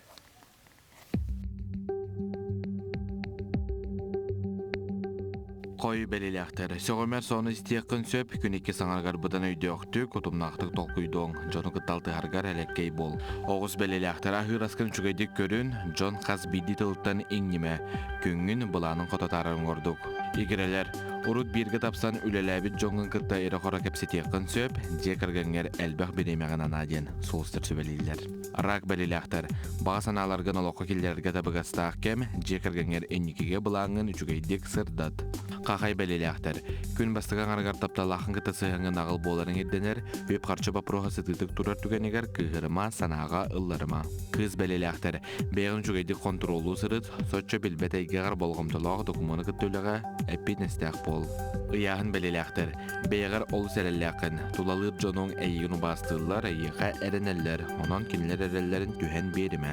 Хой бэлилээхтэр. Сөҕүмэр сону истиэххин сөп, күн икки саҥаргар быдан өйдөөхтүк, утумнаахтык толкуйдуоҥ, дьону кытта алтыһаргар элэккэй буол. Оҕус бэлилээхтэр аһыыр аскын үчүгэйдик көрүн, дьон хас биирдии тылыттан иҥнимэ. Күҥҥүн былаанын хото таарарыҥ ордук. Игирэлэр, Урут бииргэ тапсан үлэлээбит дьоҥҥун кытта ирэ-хоро кэпсэтиэххин сөп, дьиэ кэргэҥҥэр элбэх бириэмэҕин анаа диэн сулустар сүбэлииллэр. Рак бэлиэлээхтэр, баҕа санааларгын олоххо киллэрэргэ табыгастаах кэм, дьиэ кэргэҥҥэр инникигэ былааҥҥын үчүгэйдик сырдат. Хахай бэлиэлээхтэр, күн бастакы аҥарыгар тапталлааххын кытта сыһыаҥҥын аҕыл буоларыҥ ирдэнэр, үп-харчы боппуруоһа сытыытык турар түгэнигэр кыыһырыма, санааҕа ылларыма. Кыыс бэлиэлээхтэр, Бэйэҕин үчүгэйдик хонтуруоллуу сырыт, соччо билбэт эйгэҕэр болҕомтолоох докумуону кытта үлэҕэ эппиэтинэстээх буол. Ыйааһын бэлиэлээхтэр. Бэйэҕэр олус эрэллээххин. Тулалыыр дьонуҥ эйигин убаастыыллар, эйиэхэ эрэнэллэр, онон кинилэр эрэллэрин түһэн биэримэ.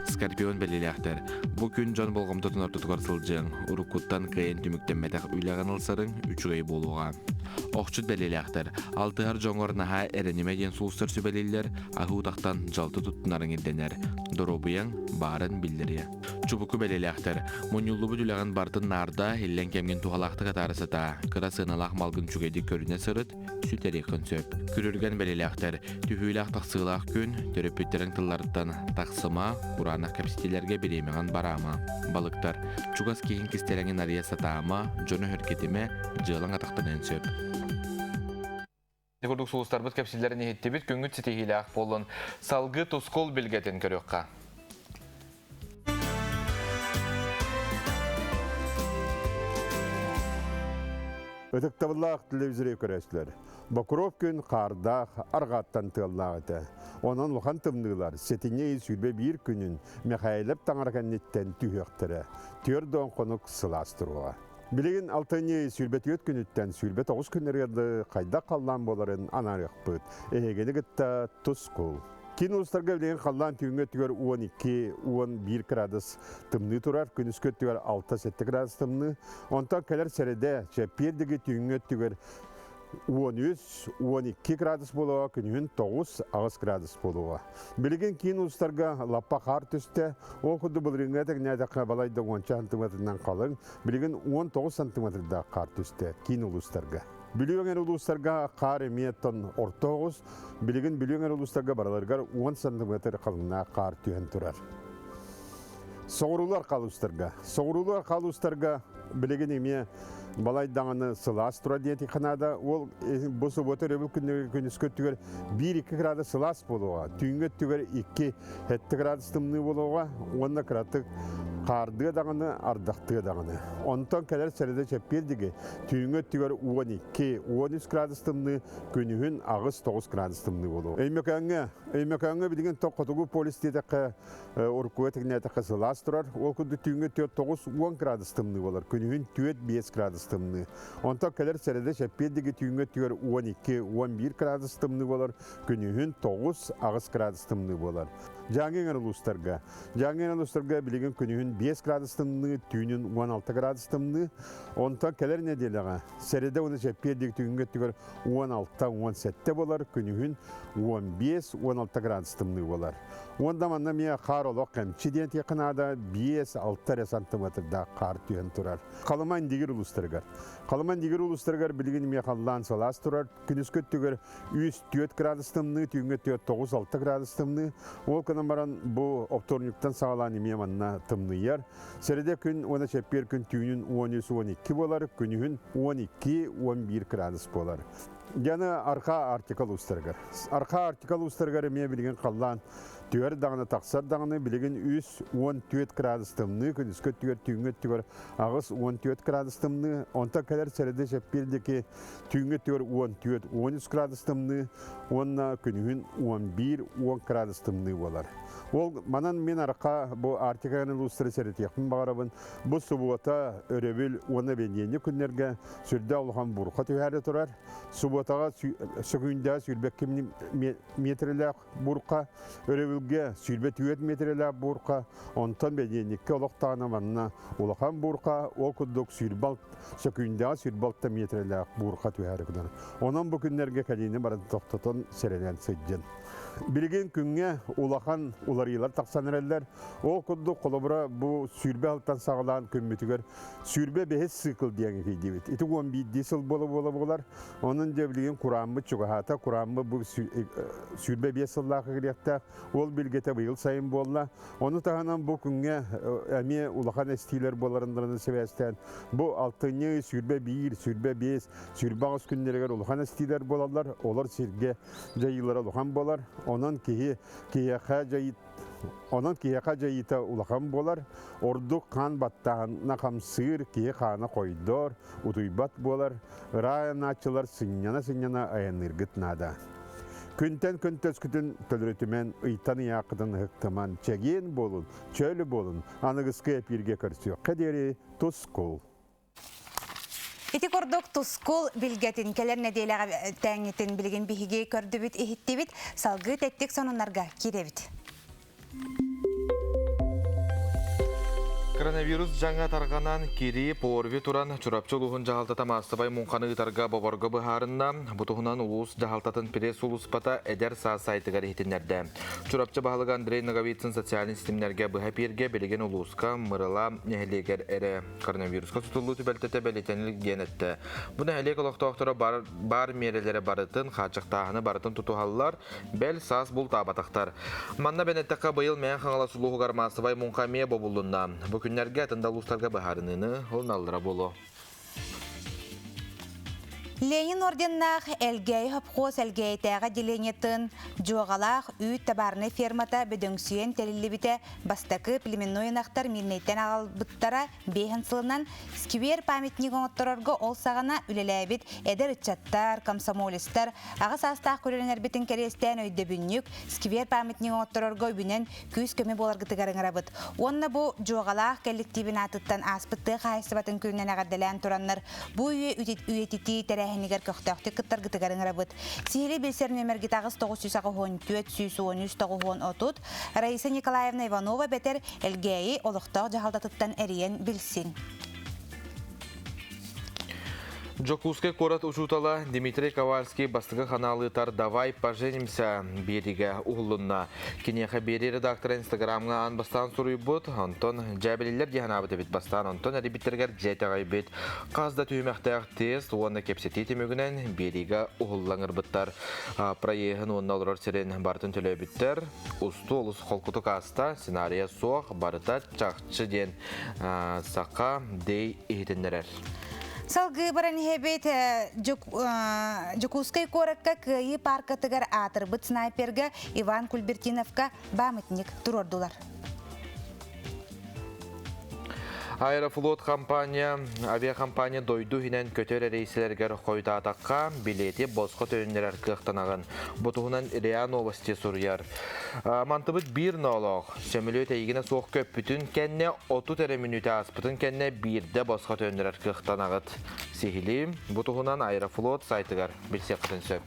Скорпион бэлиэлээхтэр. Бу күн дьон болҕомтотун ортотугар сылдьыаҥ. Уруккуттан кыайан түмүктэммэтэх үлэҕин ылсарыҥ үчүгэй буолуоҕа. Охчут бэлиэлээхтэр. Алтыһар дьоҥҥор наһаа эрэнимэ диэн сулустар сүбэлииллэр, аһыы утахтан дьалты туттунарыҥ ирдэнэр. Доруобуйаҥ баарын биллэриэ. Чубуку бэлиэлээхтэр. Мунньуллубут үлэҕин барытын наарда, иллэҥ кэмҥин туһалаахтык атаара сытаа. Кыра сыаналаах малгын үчүгэйдик көрүнэ сырыт, сүтэриэххин сөп. Күрүргэн бэлиэлээхтэр. Түһүүлээх-тахсыылаах күн, төрөппүттэриҥ тылларыттан тахсыма, кураанах кэпсэтиилэргэ бириэмэҕин бараама. Балыктар. Чугас киһиҥ кистэлэҥин арыйа сатаама, дьону өһүргэтимэ, дьыалаҥ атахтаныан сөп. Ити курдук сулустарбыт кэпсииллэрин иһиттибит, күҥҥүт ситиһиилээх буоллун. Салгыы Тускул билгэтин көрүөххэ. Ытыктабыллаах телевизоры көрөөччүлэр, Бокуруоп күн хаардаах, арҕааттан тыаллаах этэ. Онон улахан тымныылар сэтинньи ый 21 күнүн Михайлов таҥара кэнниттэн түһүөхтэрэ. Түөрт хонук сылаас туруоҕа. Билигин алтынньы 24 күнүттэн 29 күннэригэр хайдах халлаан буоларын анаарыахпыт. Эһигини кытта тускул. Киин улуустарга билигин халлаан түүҥҥү өттүгэр 12-11 градус тымныы турар, күнүскү өттүгэр 6-7 градус тымныы. Онтон кэлэр сэрэдэ, чэппиэр диги түүҥҥү өттүгэр 13-12 градус буолуоҕа, күнүһүн 9-8 градус буолуоҕа. Билигин киин улуустарга лаппа хаар түстэ. Ол курдук былырыыҥҥа тэҥнээтэххэ балайда уонча сантыметрынан халыҥ, билигин 19 сантиметрдаах хаар түстэ киин улуустарга. Бүлүү өҥөр улуустарга хаар эмиэ тон орто оҕус, билигин Бүлүү өҥөр улуустарга барыларыгар 10 сантиметр халыҥнаах хаар түһэн турар. Соҕуруулар халуустарга. Соҕуруулар халуустарга билигин эмиэ балай даҕаны сылаас турар диэтиххэ наада. Ол бу субуота өрөбүл күнүгэр күнүскү өттүгэр 1-2 градус сылаас буолуоҕа. Түүҥҥү өттүгэр 2-7 градус тымныы буолуоҕа уонна кыратык хаардыа даҕаны, ардахтыа даҕаны. Онтон кэлэр сэрэдэ чэппиэр диги түүҥҥү өттүгэр 12, 13 градус тымныы, күнүһүн 8-9 градус тымныы буолуоҕа. Өймөкөөҥҥө, Өймөкөөҥҥө билигин хотугу полюс диэтэххэ Уруккуга тэҥнээтэххэ сылаас турар. Ол курдук түүҥҥү 4-9-10 градус тымныы буолар. Күнүһүн 4-5 градус тымныы. Онтон кэлэр сэрэдэ чэппиэр диэки түүҥҥү өттүгэр 12-11 градус тымныы буолар. Күнүһүн 9-8 градус тымныы буолар. Дьааҥы эҥэр улуустарга. Дьааҥы эҥэр улуустарга билигин күнүһүн 5 градус тымныы, түүнүн 16 градус тымныы. Онтон кэлэр нэдиэлэҕэ сэрэдэ уонна чэппиэр түүҥҥү өттүгэр 16-17 буолар, күнүһүн 15-16 градус тымныы буолар. Уонна манна эмиэ хаар олох кэмчи диэн этиэххэ наада, 5-6 эрэ сантиметрдаах хаар түһэн турар. Халыма Индигир улуустарыгар. Халыма Индигир улуустарыгар билигин эмиэ халлаан сылаас турар. Күнүскү өттүгэр 3-4 градус тымныы, түүҥҥү өттүгэр 9-6 градус тымныы. Ол гынан баран бу оптуорунньуктан саҕалаан эмиэ манна тымныйар. Сэрэдэ күн уонна чэппиэр күн түүнүн 13-12 буолар, күнүһүн 12-11 градус буолар. Дьаны Арха Арктика улуустарыгар. Арха Арктика улуустарыгар эмиэ билигин халлаан түһэр даҕаны тахсар даҕаны билигин 3-14 градус тымныы, күнүскү өттүгэр түүҥҥү өттүгэр 8-14 градус тымныы, онтон кэлэр сэрэдэ чэппиэр диэки түүҥҥү өттүгэр 14-13 градус тымныы уонна күнүһүн 11-10 градус тымныы буолар. Ол манан мин арха бу Арктиканы улуустары сэрэтиэхпин баҕарабын. Бу субуота, өрөбүл уонна бэнидиэнньик күннэргэ сүрдээх улахан бурха түһээри турар. Субуотаҕа сөкүүндэҕэ сүүрбэкки метрэлээх бурха, өрөбүлгэ 24 метрэлээх бурха, онтон бэнидиэнньиккэ олохтоона манна улахан бурха, ол курдук сүүрбалт сөкүүндэҕэ 26 метрэлээх буурха түһээри гынар. Онон бу күннэргэ кэлиини баран тохтотон сэрэнэн сылдьын. Билигин күҥҥэ улахан уларыйыылар тахсан эрэллэр. Ол курдук холобура бу сүүрбэ сылтан саҕалаан күммүтүгэр 25 цикл диэн киирдибит. Ити 11 сыл буола-буола буолар. Онон дьэ билигин курааммыт чугаһаата. Курааммыт бу 25 сыллаах кириэхтээх. Ол билгэтэ быйыл сайын буолла. Ону таһынан бу күҥҥэ эмиэ улахан эстиилэр буоларындарынан сибээстээн бу алтынньы 21, 25, 28 күннэригэр улахан эстиилэр буолаллар. Олор сиргэ дьайыылара улахан буолар. Онон киһи киһиэхэ дьайыы Онон киһиэхэ дьайыыта улахан буолар, ордук хаан баттааһына хамсыыр, киһи хаана хойдор, утуйбат буолар, ыраайанааччылар сынньана-сынньана айанныыргыт наада. Күнтэн күн төскүтүн төлөрүтүмэн, ыйтан ыйааххытын ыһыктыман, чэгиэн буолун, чөл буолун, аныгыскы эпииргэ көрсүөххэ диэри тускул! Ити курдук Тускул билгэтин кэлэр нэдиэлэҕэ тээҥҥитин билигин биһиги көрдүбүт, иһиттибит, салгыы тэттик сонуннарга киирэбит. Коронавирус дьаҥа тарҕанан, кириип, ОРВИ туран, Чурапчы улууһун дьаһалтата маассабай муҥханы ыытарга боборго быһаарынна. Бу туһунан улуус дьаһалтатын пресс-сулууспата Эдэр саас сайтыгар иһитиннэрдэ. Чурапчы баһылыга Андрей Ноговицын социальнай ситимнэргэ быһа эпииргэ билигин улууска Мырыла нэһилиэгэр эрэ коронавируска тутуллуу түбэлтэтэ бэлиэтэнилик диэн эттэ. Бу нэһилиэк олохтоохторо бар, бар миэрэлэри барытын, хааччахтааһыны барытын тутуһаллар, бэл саас бултаабатахтар. Манна бэнэттэххэ быйыл Мэҥэ Хаҥалас улууһугар маассабай муҥха эмиэ бобуллунна. Бу күннэргэ атын да улуустарга быһаарыныыны ылыналлара буолуо. Ленин орденнаах Элгээйи совхоз Элгээйитээҕи отделениетын Дьуоҕалаах үүт табаарынай фермата бөдөҥсүйэн тэриллибитэ бастакы племенной ынахтар Мирнэйтэн аҕалбыттара биэһин сылынан сквер памятник оҥотторорго ол саҕана үлэлээбит эдэр ыччаттар, комсомолецтар аҕа саастаах көлүөнэлэрбитин кэриэстээн өйдөбүнньүк сквер памятник оҥотторорго үбүнэн күүс-көмө буоларгытыгар ыҥырабыт. Уонна бу дьуоҕалаах коллективин аатыттан ааспыт тыа хаһаайыстыбатын күнүнэн эҕэрдэлээн тураннар бу үйэ үйэтитии тэрээһинигэр көхтөөхтүк кыттаргытыгар ыҥырабыт. Сиһилии билсэр нүөмэргит аҕыс 984 113 90 30 Раиса Николаевна Иванова бэтэр Элгээйи олохтоох дьаһалтатыттан эрийэн билсин. Дьокуускай куорат учуутала Дмитрий Ковальский бастакы ханаалыытар «Давай поженимся» биэриигэ уһуллунна. Киниэхэ биэрии редактора Инстаграмҥа аан бастаан суруйбут, онтон дьээбэлиллэр дии санаабыт эбит бастаан, онтон эрийбиттэригэр дьэ итэҕэйбит. Хас да түһүмэхтээх тест уонна кэпсэтии түмүгүнэн биэриигэ уһуллан ырбыттар. Проеһын уонна олорор сирин барытын төлөөбүттэр. Устуу олус холкутук ааста, сценарийа суох, барыта чахчы диэн Саха Дэй иһитиннэрэр. Салгыы баран иһэбит Дьокуускай куоракка Кыайыы пааркатыгар аатырбыт снайперга Иван Кульбертиновка памятник туруордулар. Аэрофлот компания, авиакомпания дойду иһинэн көтөр рейсэлэригэр хойутаатахха, билиэти босхо төннөрөр кыахтанаҕын. Бу туһунан РИА Новости суруйар. Мантыбыт биир ноолоох. Сөмөлүөт эйигинэ суох көппүтүн кэннэ 30 эрэ мүнүүтэ ааспытын кэннэ биирдэ босхо төннөрөр кыахтанаҕыт. Сиһилии бу туһунан Аэрофлот сайтыгар билсиэххитин сөп.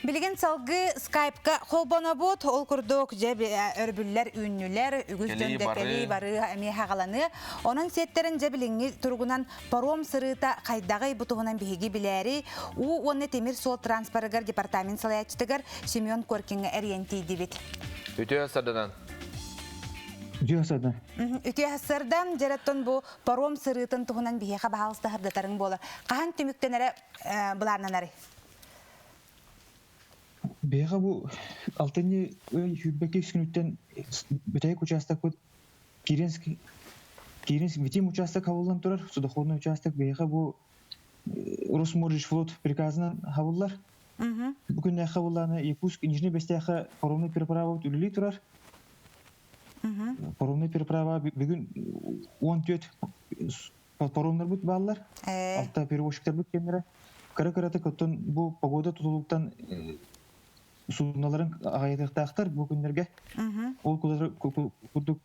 Билигин салгыы скайпка холбонобут, ол курдук дьэ өрөбүллэр үүннүлэр, үгүс дьон дьэ кэлии барыы эмиэ хаҕаланыы. Онон сиэттэрин дьэ билиҥҥи туругунан паром сырыыта хайдаҕый бу туһунан биһиги билээри уу уонна тимир суол транспорыгар департамент салайааччытыгар Семен Коркиҥҥа эрийэн тиийдибит. Үтүө сарданан. Үтүө сардан. Үтүө сардан, дьэрэттон бу паром сырыытын туһунан биһиэхэ баһаалыста сырдатарыҥ буолар. Хаһан түмүктэнэрэ былааннанарый? Биһиэхэ бу алтынньы ый сүүрбэкис күнүттэн бүтэһик учаастакпыт Киренский Киренский Витим учаастак хабыллан турар, судоходный учаастак биһиэхэ бу Росморжфлот приказынан хабыллар. Бу күннээх хабыллааны Якутск Нижний Бэстээххэ паромный переправа үлэлии турар. Паромный переправа бүгүн 14 паромнарбыт бааллар. Алта перевозчиктарбыт кэмнэрэ. Кыра-кыратык оттон бу погода тутулуктан судноларын аҕайатыахтаахтар бу күннэргэ. Ол курдук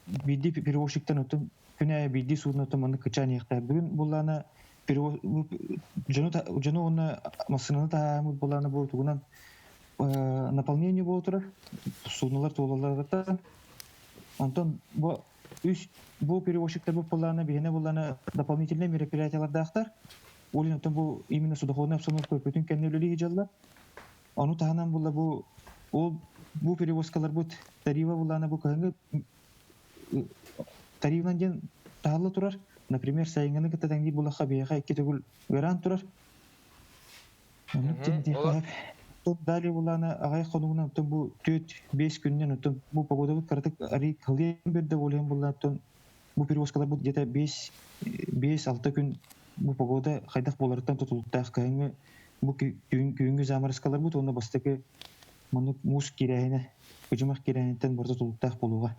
биирдии перевозчиктан оттон күн аайы биирдии судноттон маннык кычаан иһиэхтээх. Бүгүн буллаана дьону дьону уонна массыынаны таһааммыт буллаана бу тугунан наполнение буола турар. Суднолар туолалларыттан. Онтон бу Үс бу перевозчиктар бу былаана биһиэнэ былаана дополнительнай мероприятиялардаахтар. Ол иһин оттон бу именно судоходная обстановка өппүтүн кэннэ үлэлии сылдьаллар. Ону таһынан була бу ол бу перевозкаларбыт тарифа былаана бу кыһыҥҥы тарифынан диэн таһалла турар. Например, сайыҥҥыны кытта тэҥниир булахха биһиэхэ икки төгүл ыараан турар. Оннук диэн этиэххэ сөп. Далее булаана аҕыйах хонугунан оттон бу 4-5 күнүнэн оттон бу погодабыт кыратык арый кылыйан биэрдэ буолуон буллаан оттон бу перевозкаларбыт где-то 5-6 күн бу погода хайдах буоларыттан тутулуктаах кыһыҥҥы бу түүҥҥү заморозкаларбыт уонна бастакы маннык муус кирээһинэ кыдьымах кирээһиниттэн барыта тутулуктаах буолуоҕа.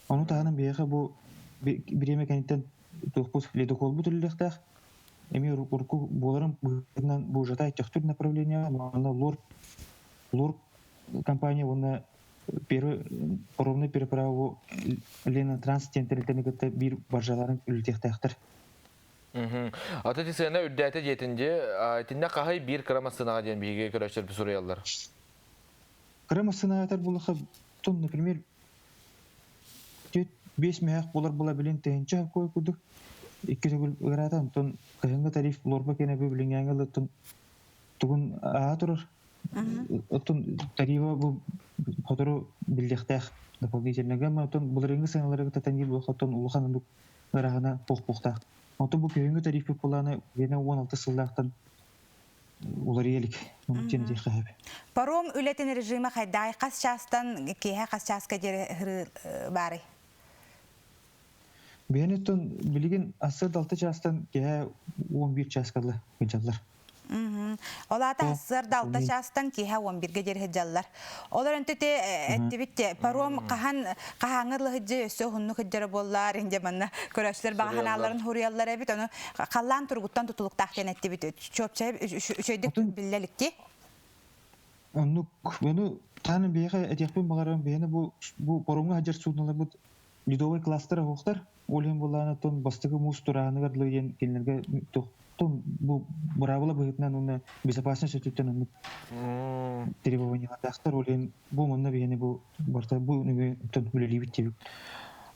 Ону таһынан биһиэхэ бу бириэмэ кэнниттэн туохпут ледоколбут үлэлиэхтээх. Эмиэ урукку буоларын быһыытынан бу Жатай Төхтүр направление манна Лор Лор компания уонна первый паромный переправу Лена Транс диэн тэрилтэни кытта биир баржаларын үлэтиэхтээхтэр. Ата ити сыана үрдээтэ диэтин дии. Итиннэ хаһый биир кыра массыынаҕа диэн биһиги көрөөччүлэр суруйаллар. Кыра массыынаҕа булаха тон, например, 4-5 мөһөөх буолар була билин тыһыынча курдук икки төгүл ыараата онтон кыһыҥҥы тариф лорба кэнэ бу билиҥҥээҥи ылыттын тугун ааһа турар оттон тарифа бу сотору биллиэхтээх дополнительно оттон былырыыҥҥы сыаналары кытта тэҥниир буоллахха оттон улахан оннук ыараһына туох буолуохтаах оттон бу күһүҥҥү тарифпыт былаана 16 сыллаахтан уларыйа илик. Онон диэххэ сөп. Паром үлэтин режимэ хайдаҕый? Хас чаастан киэһэ хас чааска диэри баарый? Бэйэни оттон билигин ассыр 6 чаастан киэһэ 11 чааска дылы сылдьаллар. Ол аата сарда 6 чаастан киэһэ 11-ге диэри сылдьаллар. Ол эрэн те эттибит те паром хаһан хаһааҥҥы лыһыдьы өссө уһуннук сылдьара буоллар инде манна көрөөччүлэр баҕа санааларын хуруйаллар эбит ону халлаан туругуттан тутулуктаах диэн эттибит чуопчай үчүгэйдик биллэ иликти. Оннук ону тааны биһиэхэ этиэхпин баҕарарым биһиэнэ бу бу паромҥа сылдьар судноларбыт ледовый кластер оһохтор ол иһин буоллаҕына оттон бастакы муус турааһыныгар дылы диэн кинилэргэ тохтон бу быраабыла быһыытынан уонна безопасность өттүттэн оннук требованиялардаахтар ол иһин бу манна биһиэни бу барыта бу нөҥүө үлэлиибит диэбит.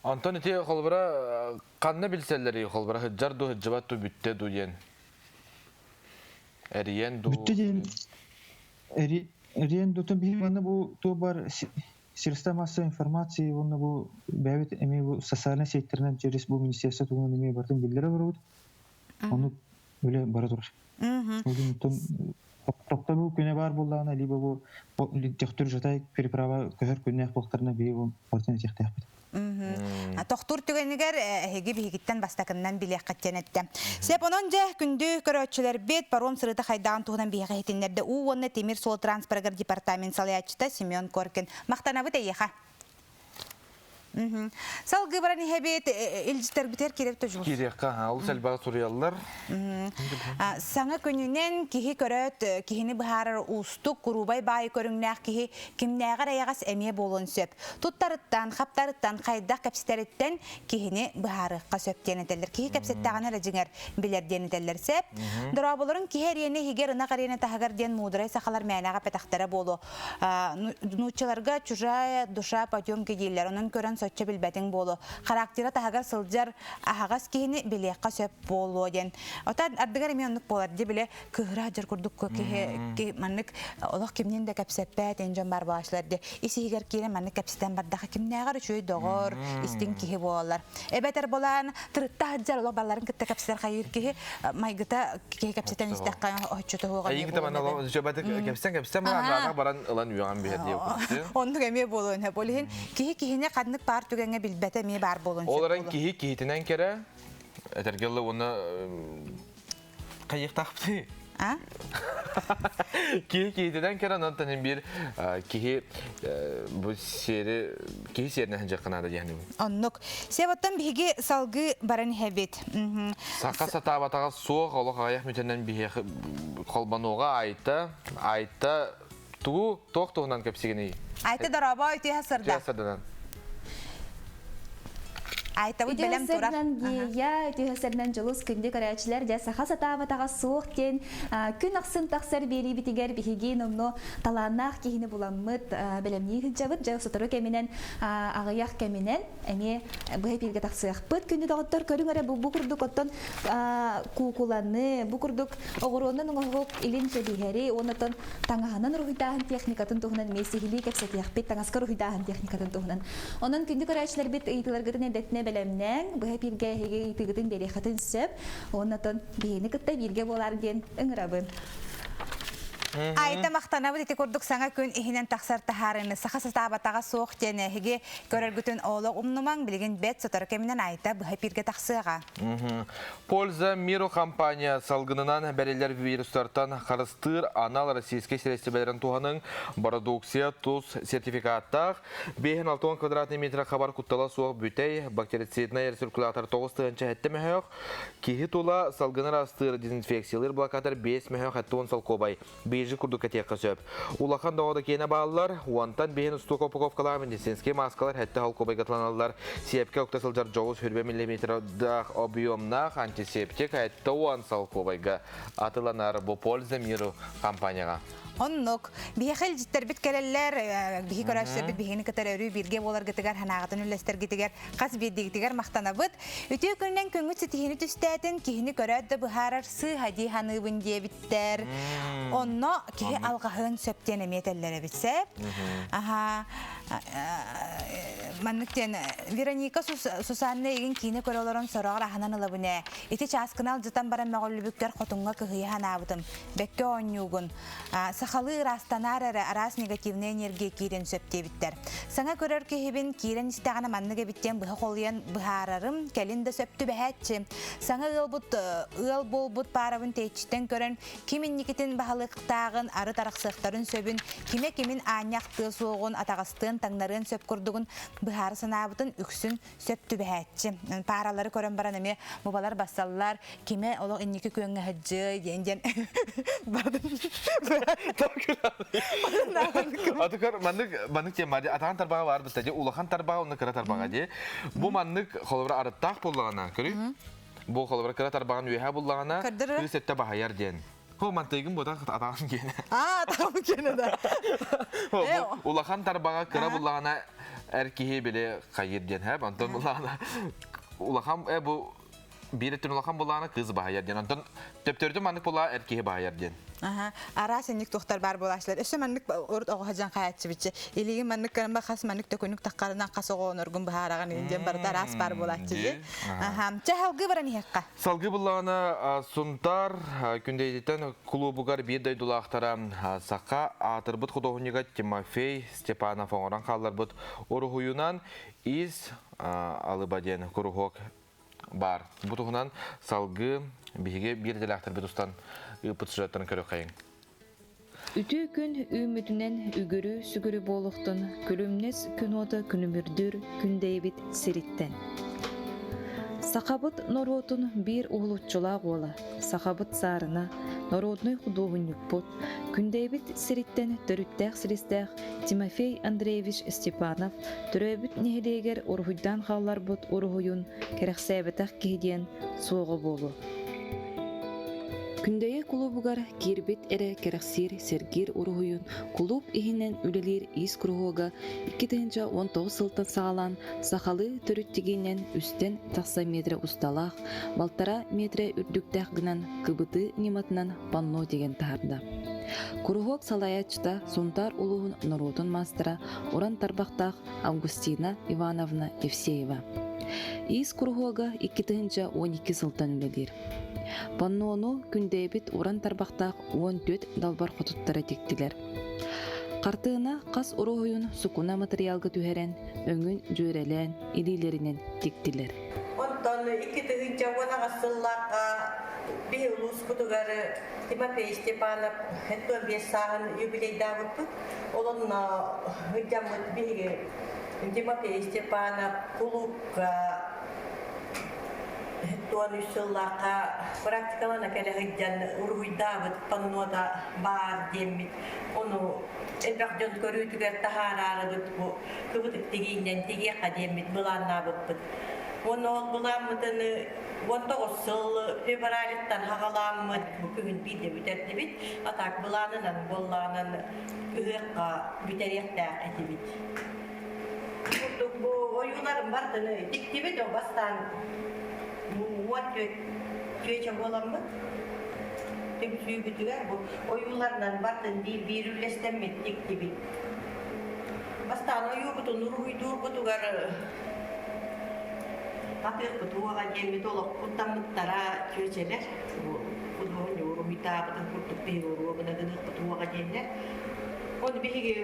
Онтон ити холобура ханна билсэллэрий холобура сылдьар дуу сылдьыбат дуу бүттэ дуу диэн эрийэн дуу Бүттэ диэн эрийэн дуутун биһиги манна бу туох бар средства массовой информации уонна бу бэйэбит эмиэ бу социальнай сетьтэринэн через бу министерство туһунан эмиэ барытын биллэрэ олоробут. Ону үлэ бара турар. Оттон тохтобул күнэ баар буоллаҕына, либо бу төхтүр жатай переправа көһөр күннээх буолтарына биһиги бу барытын этиэхтээхпит. Тохтуур түгэнигэр эһиги биһигиттэн бастакыннан билиэххит диэн эттэ. Сеп онон дьэ күндү көрөөччүлэрбит паром сырыыта хайдаҕын туһунан биһиэхэ иһитиннэрдэ уу уонна тимир суол транспорыгар департамент салайааччыта Семен Коркин. Махтанабыт эйиэхэ. Салгыы баран иһэбит, илдьитэрбитигэр киирэбит да Киириэххэ, олус элбэҕи суруйаллар. Саҥа күнүнэн киһи көрөөт, киһини быһаарар уустук, куруубай баайы көрүҥнээх киһи кимнээҕэр эйэҕэс эмиэ буолуон сөп. Туттарыттан, хаптарыттан, хайдах кэпсэтэриттэн киһини быһаарыахха сөп диэн этэллэр. Киһи кэпсэттэҕинэ эрэ дьиҥэр билэр диэн этэллэр сөп. Дорооболорун киһи эриэнэ иһигэр, ынах эриэнэ таһыгар диэн муударай сахалар мээнэҕэ эппэтэхтэрэ буолуо. Нууччаларга чужая душа потемки дииллэр, онон көрөн соччо билбэтиҥ буолуо. Характера таһыгар сылдьар аһаҕас киһини билиэххэ сөп буолуо диэн. Ота ардыгар эмиэ оннук буолар дии биле кыһыра дьар курдук киһи маннык олох кимнин да кэпсэппэт эн дьон бар буолааччылар дии. Ис иһигэр киирэн маннык кэпсэтэн бардаха кимнээҕэр үчүгэй доҕор, истиҥ киһи буолаллар. Эбэтэр булаан тырытта сылдьар олох балларын кытта кэпсэтэр хайыыр киһи майгыта киһи кэпсэтэн истэххэ оччотуһуоҕа Айыгы таман кэпсэн кэпсэн баран баран ылан үөҕэн биһэр диye Оннук эмиэ буолуон сөп. Ол иһин киһи киһини ханнык баар түгэҥҥэ билбэтэ эмиэ баар буолуон сөп. Ол эрэн киһи киһитинэн кэрэ этэргэ дылы уонна хайыахтаахпытый? А? Киһи киһитинэн кэрэ онон биир киһи бу сиэри киһи сиэринэн сылдьыахха наада диэхнибин. Оннук. Себоттон биһиги салгыы баран иһэбит. Саха сатаабатаҕа суох олох аҕыйах мүтэнэн биһиэхэ холбонуоҕа Айта Айта тугу туох туһунан кэпсигиний? Айта дорообо үтүө сырда. Үтүө сырданан. Айтабыт бэлэм турар. Гея, үтүөсэринэн дьолус күндү көрөөччүлэр дьэ саха сатаабатаҕа суох диэн күн ахсын тахсар биэриибитигэр биһиги номно талааннаах киһини буламмыт бэлэмнии сылдьабыт. Дьэ сотору кэминэн аҕыйах кэминэн эмиэ быһа эпииргэ тахсыахпыт. Күндү доҕоттор көрүҥ эрэ бу курдук оттон куукуланы, бу курдук оҕуруонан оҥоһук илин кэбиһэри уонна оттон таҥаһынан уруһуйдааһын техникатын туһунан эмиэ сиһилии кэпсэтиэхпит, таҥаска уруһуйдааһын техникатын туһунан. Онон күндү көрөөччүлэрбит ыйытыыларгытын эрдэтинэ бэлэмнээҥ, быһа эпииргэ эһиги ыйытыыгытын биэриэххитин сөп. Уонна оттон биһигини кытта бииргэ буолаар диэн ыҥырабын. Айта махтанабыт ити курдук саҥа күн иһинэн тахсар таһаарыыны саха сатаабатаҕа суох диэн эһиги көрөргүтүн олох умнумаҥ билигин бэт сотору кэминэн Айта быһа эпииргэ тахсыаҕа. Польза миру компания салгынынан бэриллэр вирустартан харыстыыр анал российскай сирэстибэлэрин туһаныҥ бородууксуйа тус сертификаттаах 560 квадратный метр хабар куттала суох бүтэй бактерициднай рециркулятор 9 7 мөһөөх киһи тула салгыны ыраастыыр дезинфекциялыыр блокатор 5 мөһөөх 70 солкуобай бейжи курдук кэтиэххэ сөп. Улахан доҕо да киэнэ бааллар, уонтан биһин устуука упаковкалаах медицинскэй мааскалар хэттэ холкуобайга тыланаллар. Сиэпкэ укта сылдьар дьоҕус хүрбэ миллиметрдаах объемнаах антисептик хэттэ уон солкуобайга атыланар бу Польза миру компанияҕа. Оннук. Биһиэхэ илдьиттэрбит кэлэллэр, биһи көрөөччүлэрбит биһигини кытары өрүү бииргэ буоларгытыгар, санааҕытын үллэстэргитигэр хас биирдиигитигэр махтанабыт. Үтүө күнүнэн күҥҥүт ситиһиини түстээтин, киһини көрөөт да быһаарар сыыһа дии саныыбын диэбит эбиттэр. Онно киһи алҕаһыан сөп диэн эмиэ этэллэр эбит сөп. Аха маннык диэн Вероника Сусанна игин киинэ көрө олорон сороҕор аһынан ылабын ээ. Ити чааскына алдьатан баран мөҕүллүбүккэр хотуҥҥа кыһыйа санаабытым. Бэккэ оонньуугун. Сахалыы ыраастанаар эрэ араас негативный энергия киирэн сөп диэбиттэр. Саҥа көрөр киһибин киирэн истэҕинэ маннык эбит диэн быһа холуйан быһаарарым, кэлин да сөп түбэһээччи. Саҥа ыалбыт ыал буолбут паарабын тэйиччиттэн көрөн, ким инникитин баһылыктааҕын, арыт арахсыахтарын сөбүн, кимэ кимин аанньа ахтыа суоҕун, атаҕастыан, таҥнарыан сөп курдугун быһаара санаабытын үксүн сөп түбэһээччи. Пааралары көрөн баран эмиэ бубалар бассаллар, кимэ олох инники күөҥҥэ сылдьыай диэн диэн Атыкар маннык маннык тема атаан тарбаҕа баар бытта улахан тарбаҕа уонна кыра тарбаҕа дии. Бу маннык холобура арыттаах буоллаҕына, көрүй? Бу холобура кыра тарбаҕын үөһэ буллаҕына, кыыс өттө баһайар диэн. Хо мантыйгын буотах атаҕын киэнэ. Аа, атаҕым киэнэ да. Улахан тарбаҕа кыра буллаҕына эр киһи били хайыр диэн һэп, онтон буллаҕына улахан э бу биир өттүн улахан буллаҕына кыыс баһайар диэн. Онтон төптөрүтүн маннык буллаҕа эр киһи баһайар диэн. Аха, араас инник туохтар баар буолааччылар. Өссө маннык урут оҕо сылдьан хаайаччыбыччы. Илиигин маннык гынан хас маннык төкүнүк таххарынан хас оҕо оноргун быһаараҕын иһин диэн барыта араас баар буолааччы дии. Аха, чэ салгыы баран иһиэххэ. Салгыы буллаҕына Сунтаар Күндэйдиттэн кулуубугар биир дойдулаахтара саха аатырбыт худуоһунньуга Тимофей Степанов оҥорон хаалларбыт уруһуйунан Ис алыба диэн куруһуок баар. Бу туһунан салгыы биһиги биир идэлээхтэрбит устан ыыппыт сюжеттарын көрүөххэйиҥ. Үтүө күн үүммүтүнэн үгүрү-сүгүрү буолуохтун күлүмнэс күн уота күнүмүрдүүр күндэйэбит сириттэн. Сахабыт норуотун биир уһулуччулаах уола, сахабыт саарына, норуодунай худуоһунньукпут, Күндэйэбит сириттэн төрүттээх-силистээх Тимофей Андреевич Степанов төрөөбүт нэһилиэгэр уруһуйдаан хаалларбыт уруһуйун кэрэхсээбэтэх киһи диэн суоҕа буолуо. Күндэйэ кулуубугар киирбит эрэ кэрэхсиир сэргиир уруһуйун кулууп иһинэн үлэлиир иис куруһуога 2019 сылтан саҕалаан сахалыы төрүт тигиинэн үстэн тахса метрэ усталаах, балтараа метрэ үрдүктээх гынан кыбытыы ньыматынан панно тигэн таһаарда. Куруһуок салайааччыта Сунтаар улууһун норуотун маастара уран тарбахтаах Августина Ивановна Евсеева. Иис куруһуога 2012 сылтан үлэлиир. Паннону күндэйбит уран тарбахтаах 14 далбар хотуттара тиктилэр. Хартыына хас уруһуйун сукуна матырыйаалга түһэрэн, өҥүн дьүөрэлээн, илиилэринэн тиктилэр. Онтон 2018 сыллаахха биһи улууспутугар Тимофей Степанов 75 сааһын юбилейдаабыппыт. Ол онно ыдьаммыт биһиги Тимофей Степанов кулуупка 73 сыллаахха практикалана кэлэ сылдьан уруһуйдаабыт паннота баар диэммит ону элбэх дьон көрүүтүгэр таһаараарыбыт бу кыбытык тигииннэн тигиэххэ диэммит былааннаабыппыт. Уонна ол былааммытын 19 сыл февралиттан хаҕалааммыт бу күһүн биирдэ бүтэрдибит. А так былаанынан буоллаҕынан ыһыахха бүтэриэхтээх этибит. Курдук бу ойууларым бардыны тиктибит, о бастаан 14 чүөчэ буоламмыт түмсүүбүтүгэр бу ойууларынан бардын биир-биир үллэстэммит тиктибит. Бастаан ойуубутун уруһуйдуурбутугар атыырбыт уоҕа диэммит олох куттаммыттара чүөчэлэр бу худуоһунньук уруһуйдаабытын курдук биһиги уруогуна гыныахпыт уоҕа диэннэр. Оны биһиги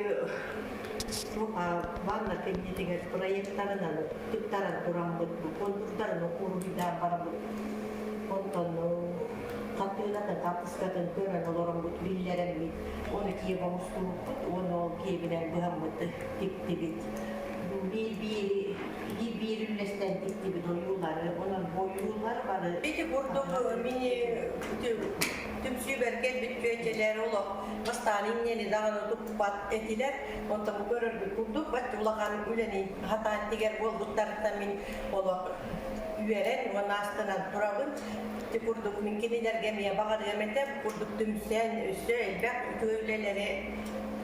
Ванна кэннитигэр проекттарынан тыктаран тураммыт, бу контурдарын уруһуйдаан бараммыт, онтон хартыынатын, хаартыскатын көрөн олороммут, биллэрэммит, ону киэп оҥостубуппут, уонна ол киэбинэн быһаммыт тиктибит. Биир-биир биир-биир үллэстэн тиктибит ойуулары, онон ойуулар бары. Ити курдук мини түмсүүбэр кэлбит чүөчэлэр олох бастаан инньэни даҕаны туппат этилэр. Онтон бу көрөргүт курдук бачча улахан үлэни хатаан тигэр буолбуттарыттан мин олох үөрэн уонна астынан турабын. Ити курдук мин кинилэргэ эмиэ баҕарыам этэ. Бу курдук түмсэн өссө элбэх үтүө үлэлэри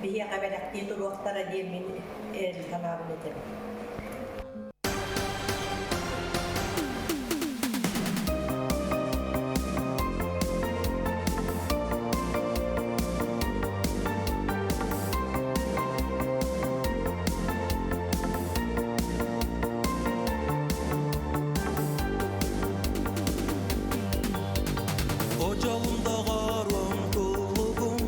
биһиэхэ бэлэхтии туруохтара диэн мин эрэл санаабын этэбин. Одьолум доҕорум туллугум,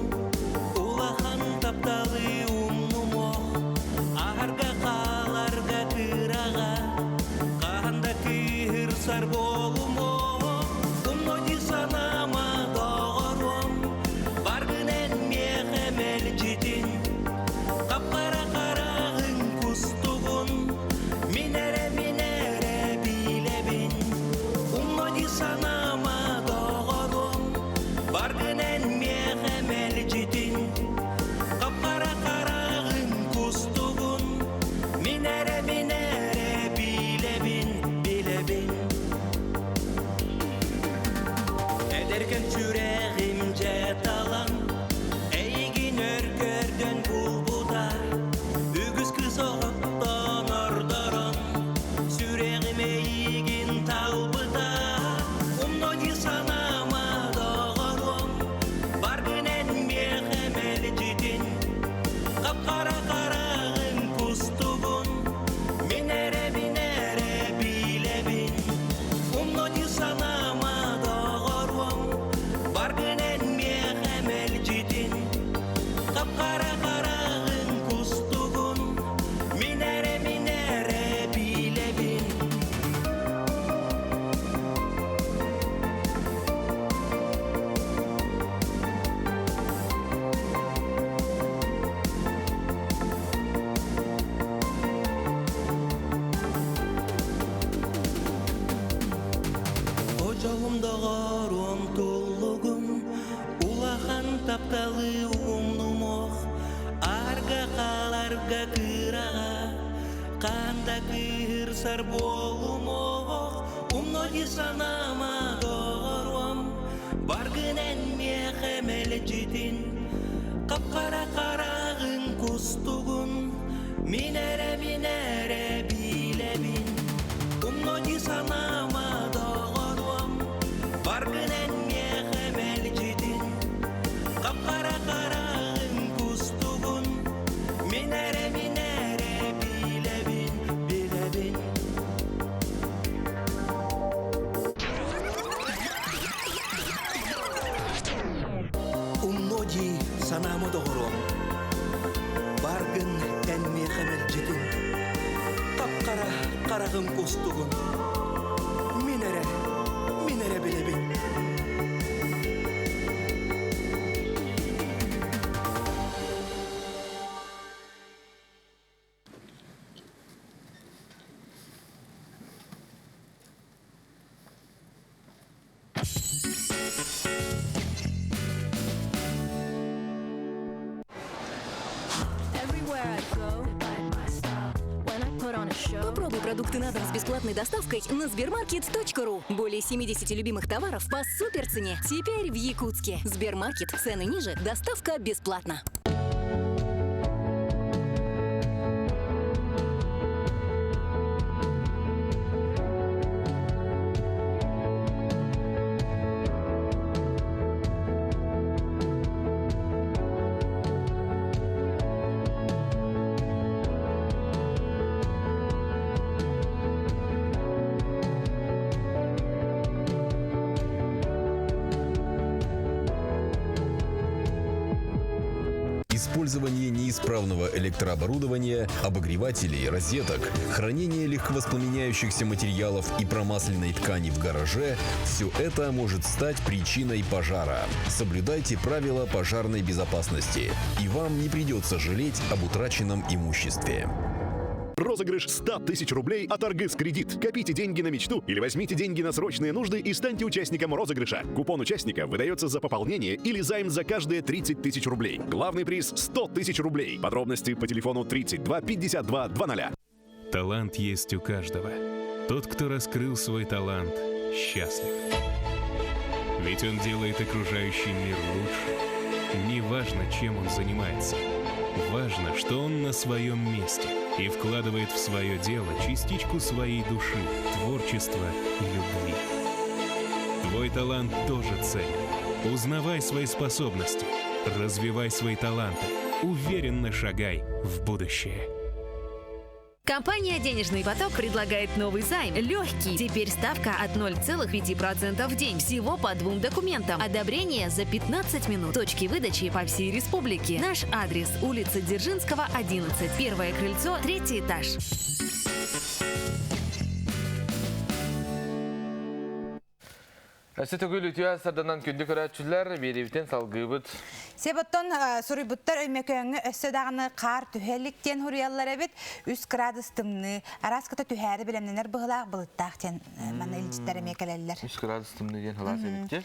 улахан тапталы умнумуох, аһарга хааларга кыраҕа, хаһан да кыыһырсар буолумуох, умно санаама доҕоруом, баргын эн миэхэ мэлдьитин, хаппара хараҕыҥ кустугун, мин эрэ мин эрэ билэбин, умно санаама доҕоруом, баргын эн миэхэ мэлдьитин, хаппара хараҕыҥ кустугун, мин эрэ мин эрэ билэбин, билэбин. Сылдьар буолумуох, умно дии санаама доҕоруом, Баргын эн миэхэ мэлдьитин, Хап-хара хараҕыҥ кустугун, Мин эрэ, мин эрэ билэбин. Умно дии санаама доҕоруом, Баргын эн миэхэ мэлдьитин, Хап-хара хараҕыҥ кустугун, Мин эрэ, мин эрэ билэбин, билэбин. Умно дии санаама доҕоруом, Баргын эн миэхэ мэлдьитин, Хап-хара хараҕым кустугун, Мин эрэ, мин эрэ билэбин. Попробуй продукты на дом с бесплатной доставкой на Сбермаркет.ру. Более 70 любимых товаров по супер цене. Теперь в Якутске. Сбермаркет. Цены ниже, доставка бесплатно. Использование неисправного электрооборудования, обогревателей, розеток, хранение легковоспламеняющихся материалов и промасленной ткани в гараже – все это может стать причиной пожара. Соблюдайте правила пожарной безопасности, и вам не придется жалеть об утраченном имуществе. Розыгрыш 100 тысяч рублей от Аргыс Кредит. Копите деньги на мечту или возьмите деньги на срочные нужды и станьте участником розыгрыша. Купон участника выдается за пополнение или займ за каждые 30 тысяч рублей. Главный приз 100 тысяч рублей. Подробности по телефону 32 52 00. Талант есть у каждого. Тот, кто раскрыл свой талант, счастлив. Ведь он делает окружающий мир лучше. Неважно, чем он занимается. Важно, что он на своем месте и вкладывает в свое дело частичку своей души, творчества и любви. Твой талант тоже ценен. Узнавай свои способности, развивай свои таланты, уверенно шагай в будущее. Компания «Денежный поток» предлагает новый займ. Легкий. Теперь ставка от 0,5% в день. Всего по двум документам. Одобрение за 15 минут. Точки выдачи по всей республике. Наш адрес – улица Дзержинского, 11. Первое крыльцо, третий этаж. Өссө төгүл үтүө сарданан күндү көрөөччүлэр биэриибитин салгыыбыт. Себоттон суруйбуттар Өймөкөөҥҥө өссө даҕаны хаар түһэ илик диэн суруйаллар эбит. Үс кыраадыс тымныы. Араас кыта түһээри бэлэмнэнэр быһыылаах былыттаах диэн манна илдьиттэр эмиэ кэлэллэр. Үс кыраадыс тымныы диэн халаас эбит дии.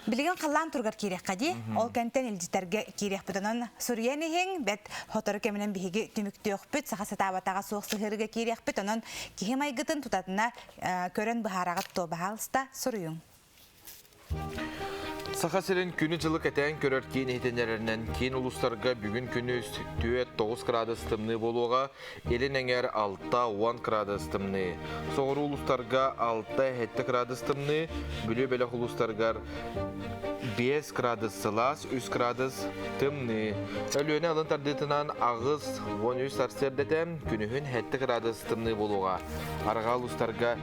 Билигин халлаан туругар киириэххэ дии. Ол кэнтэн илдьитэргэ киириэхпит. Онон суруйан иһиҥ, бэт сотору кэминэн биһиги түмүктүөхпүт, саха сатаабатаҕа суох сыһыарыга киириэхпит. Онон киһи майгытын тутатына көрөн быһаараҕыт дуо, баһаалыста суруйуҥ. Саха сирин күнү-дьылы кэтээн көрөр киин иһитиннэрэринэн киин улуустарга бүгүн күнүс 4-9 градус тымныы буолуоҕа, илин эҥэр 6-10 градус тымныы. Соҕуруу улуустарга 6-7 градус тымныы, Бүлүү бөлөх улуустарыгар 5 градус сылаас, 3 градус тымныы. Өлүөнэ алын тардыытынан 8-13 сарсыарда күнүһүн 7 градус тымныы буолуоҕа. Арҕаа улуустарга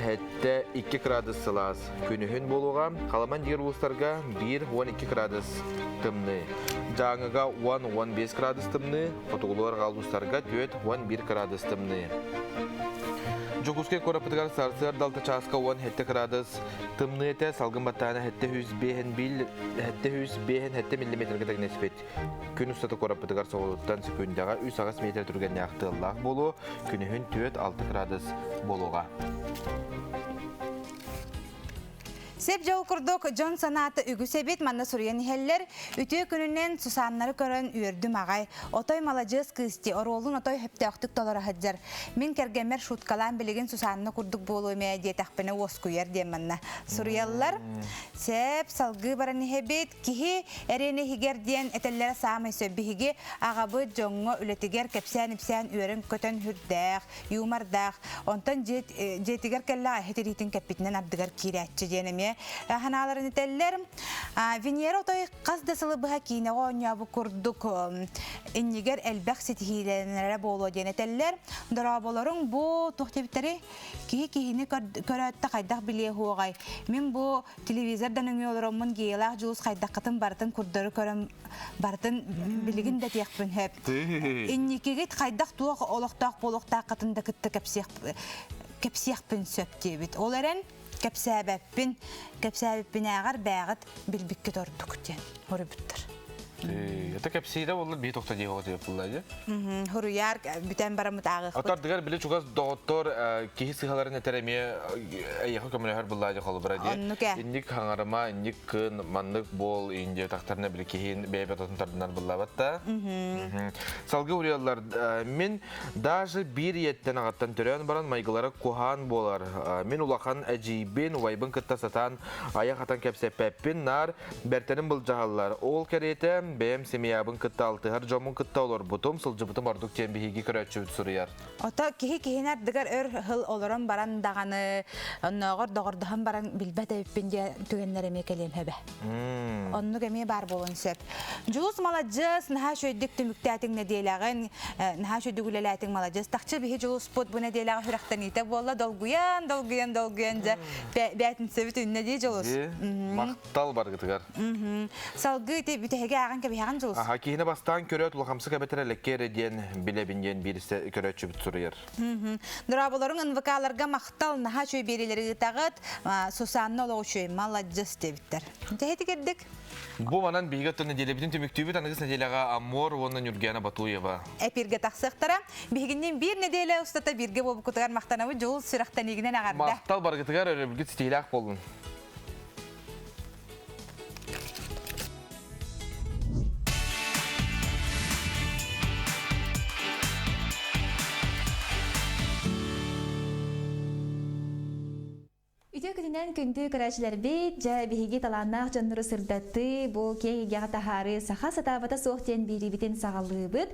7 2 градус сылаас күнүһүн буолуоҕа. Халаман диир улуустарга 1-12 градус тымныы. Дьааҥыга 10-15 градус тымныы, хотугулуу арҕаа улуустарга 4-11 градус тымныы. Дьокуускай куораппытыгар сарсыарда алта чааска 17 градус тымныы этэ, салгын баттаана 705 705 миллиметргэ тэҥнэспит. Күн устата куораппытыгар соҕурууттан сөкүүндэҕэ 3-8 метр түргэннээх тыаллаах буолуо, күнүһүн 4-6 градус буолуоҕа. Сеп дьол курдук дьон санаата үгүс эбит, манна суруйан иһэллэр. Үтүө күнүнэн Сусаннары көрөн үөрдүм аҕай. Отой маладьыас кыыс дии, оруолун отой хөптөөхтүк толоро сылдьар. Мин кэргэммэр шуткалаан билигин Сусанна курдук буолуом ээ диэтэхпинэ уоскуйар диэн манна суруйаллар. Сеп, салгыы баран иһэбит. Киһи эриэнэ иһигэр диэн этэллэрэ саамай сөп. Биһиги аҕабыт дьоҥҥо үлэтигэр кэпсээн-ипсээн үөрэн-көтөн сүрдээх, юмордаах. Онтон дьиэтигэр кэллэҕэ эһэ тириитин кэппитинэн ардыгар киирээччи диэн эмиэ санааларын этэллэр. Венера отой хас да сылы быһа киинэҕэ оонньообут курдук иннигэр элбэх ситиһиилэнэрэ буолуо диэн этэллэр. Дорооболоруҥ бу туох диэбиттэрий? Киһи киһини көрөөттө хайдах билиэ уоҕай? Мин бу телевизордан өҥүө олороммун Геялаах Дьулус хайдаххытын барытын курдары көрөн барытын билигин да этиэхпин сөп. Инникигит хайдах туох олохтоох буолуохтааххытын да кытта кэпсиэхпин сөп диэбит. Ол эрэн кэпсээбэппин, кэпсээбиппинээҕэр бээҕит билбиккит ордук диэн хоруйбуттар. Это кэпсиирэ буолла бии тохто дии оҕо буолла дии. Хуруйар бүтэн бараммыт ааҕыахпыт. Отардыгар били чугас доҕоттор киһи сыһаларын этэр эмиэ эйиэхэ көмөлөһөр буллаа дии холобура дии. Оннук ээ. Инник хаҥарыма, инник кын, маннык буол, индия тахтарына били киһин бэйэ отун тардынар буллаабат да. Салгыы уруйаллар мин даже биир ийэттэн аҕаттан төрөөн баран майгылара куһаан буолар. Мин улахан эдьиийбин, убайбын кытта сатаан айах атан кэпсэппэппин, наар Бэртэрин былдьаһаллар. Ол кэриэтэ бэйэм семьябын кытта алтыһар дьоммун кытта олорбутум, сылдьыбытым ордук диэн биһиги көрөөччүбүт суруйар. Ото киһи киһини ардыгар өр сыл олорон баран даҕаны, оннооҕор доҕордоһон баран билбэт эбиппин диэн түгэннэр эмиэ кэлиэн сөбө. Оннук эмиэ баар буолуон сөп. Дьулус маладьыас, наһаа үчүгэйдик түмүктээтиҥ нэдиэлэҕин, наһаа үчүгэйдик үлэлээтиҥ маладьыас. Тахчы биһи Дьулуспут бу нэдиэлэҕэ сүрэхтэниитэ буолла, долгуйан, долгуйан, долгуйан дьэ бээтинсэбит үннэ дии Дьулус. Махтал баргытыгар. Салгыы ити бүтэһиги ааҕан кэбиһэҕин Дьулус. Аха, киһини бастаан көрөөт улахамсык эбэтэр элекке эрэ диэн билэбин диэн биир көрөөччүбүт суруйар. Дорооболоруҥ НВК-ларга махтал, наһаа үчүгэй биэриилэри ыытаҕыт. Сусанна олох үчүгэй, маладьыс диэбиттэр. Тэһити кирдик. Бу манан биһиги оттон нэдиэлэбитин түмүктүүбүт аныгыс нэдиэлэҕэ Аммор уонна Нюргена Батуева. Эпиргэ тахсыахтара. Биһигинниин биир нэдиэлэ устата бииргэ буолбуккутугар махтанабыт. Дьулус сүрэхтэниигинэн эҕэрдэ. Махтал барыгытыгар өрөбүлгүт ситиһиилээх буоллун. Үтүө күнүнэн күндү көрөөччүлэрбит, дьэ биһиги талааннаах дьоннору сырдатыы, бу киэҥ эйгэҕэ таһаарыы саха сатаабата суох диэн биэриибитин саҕалыыбыт.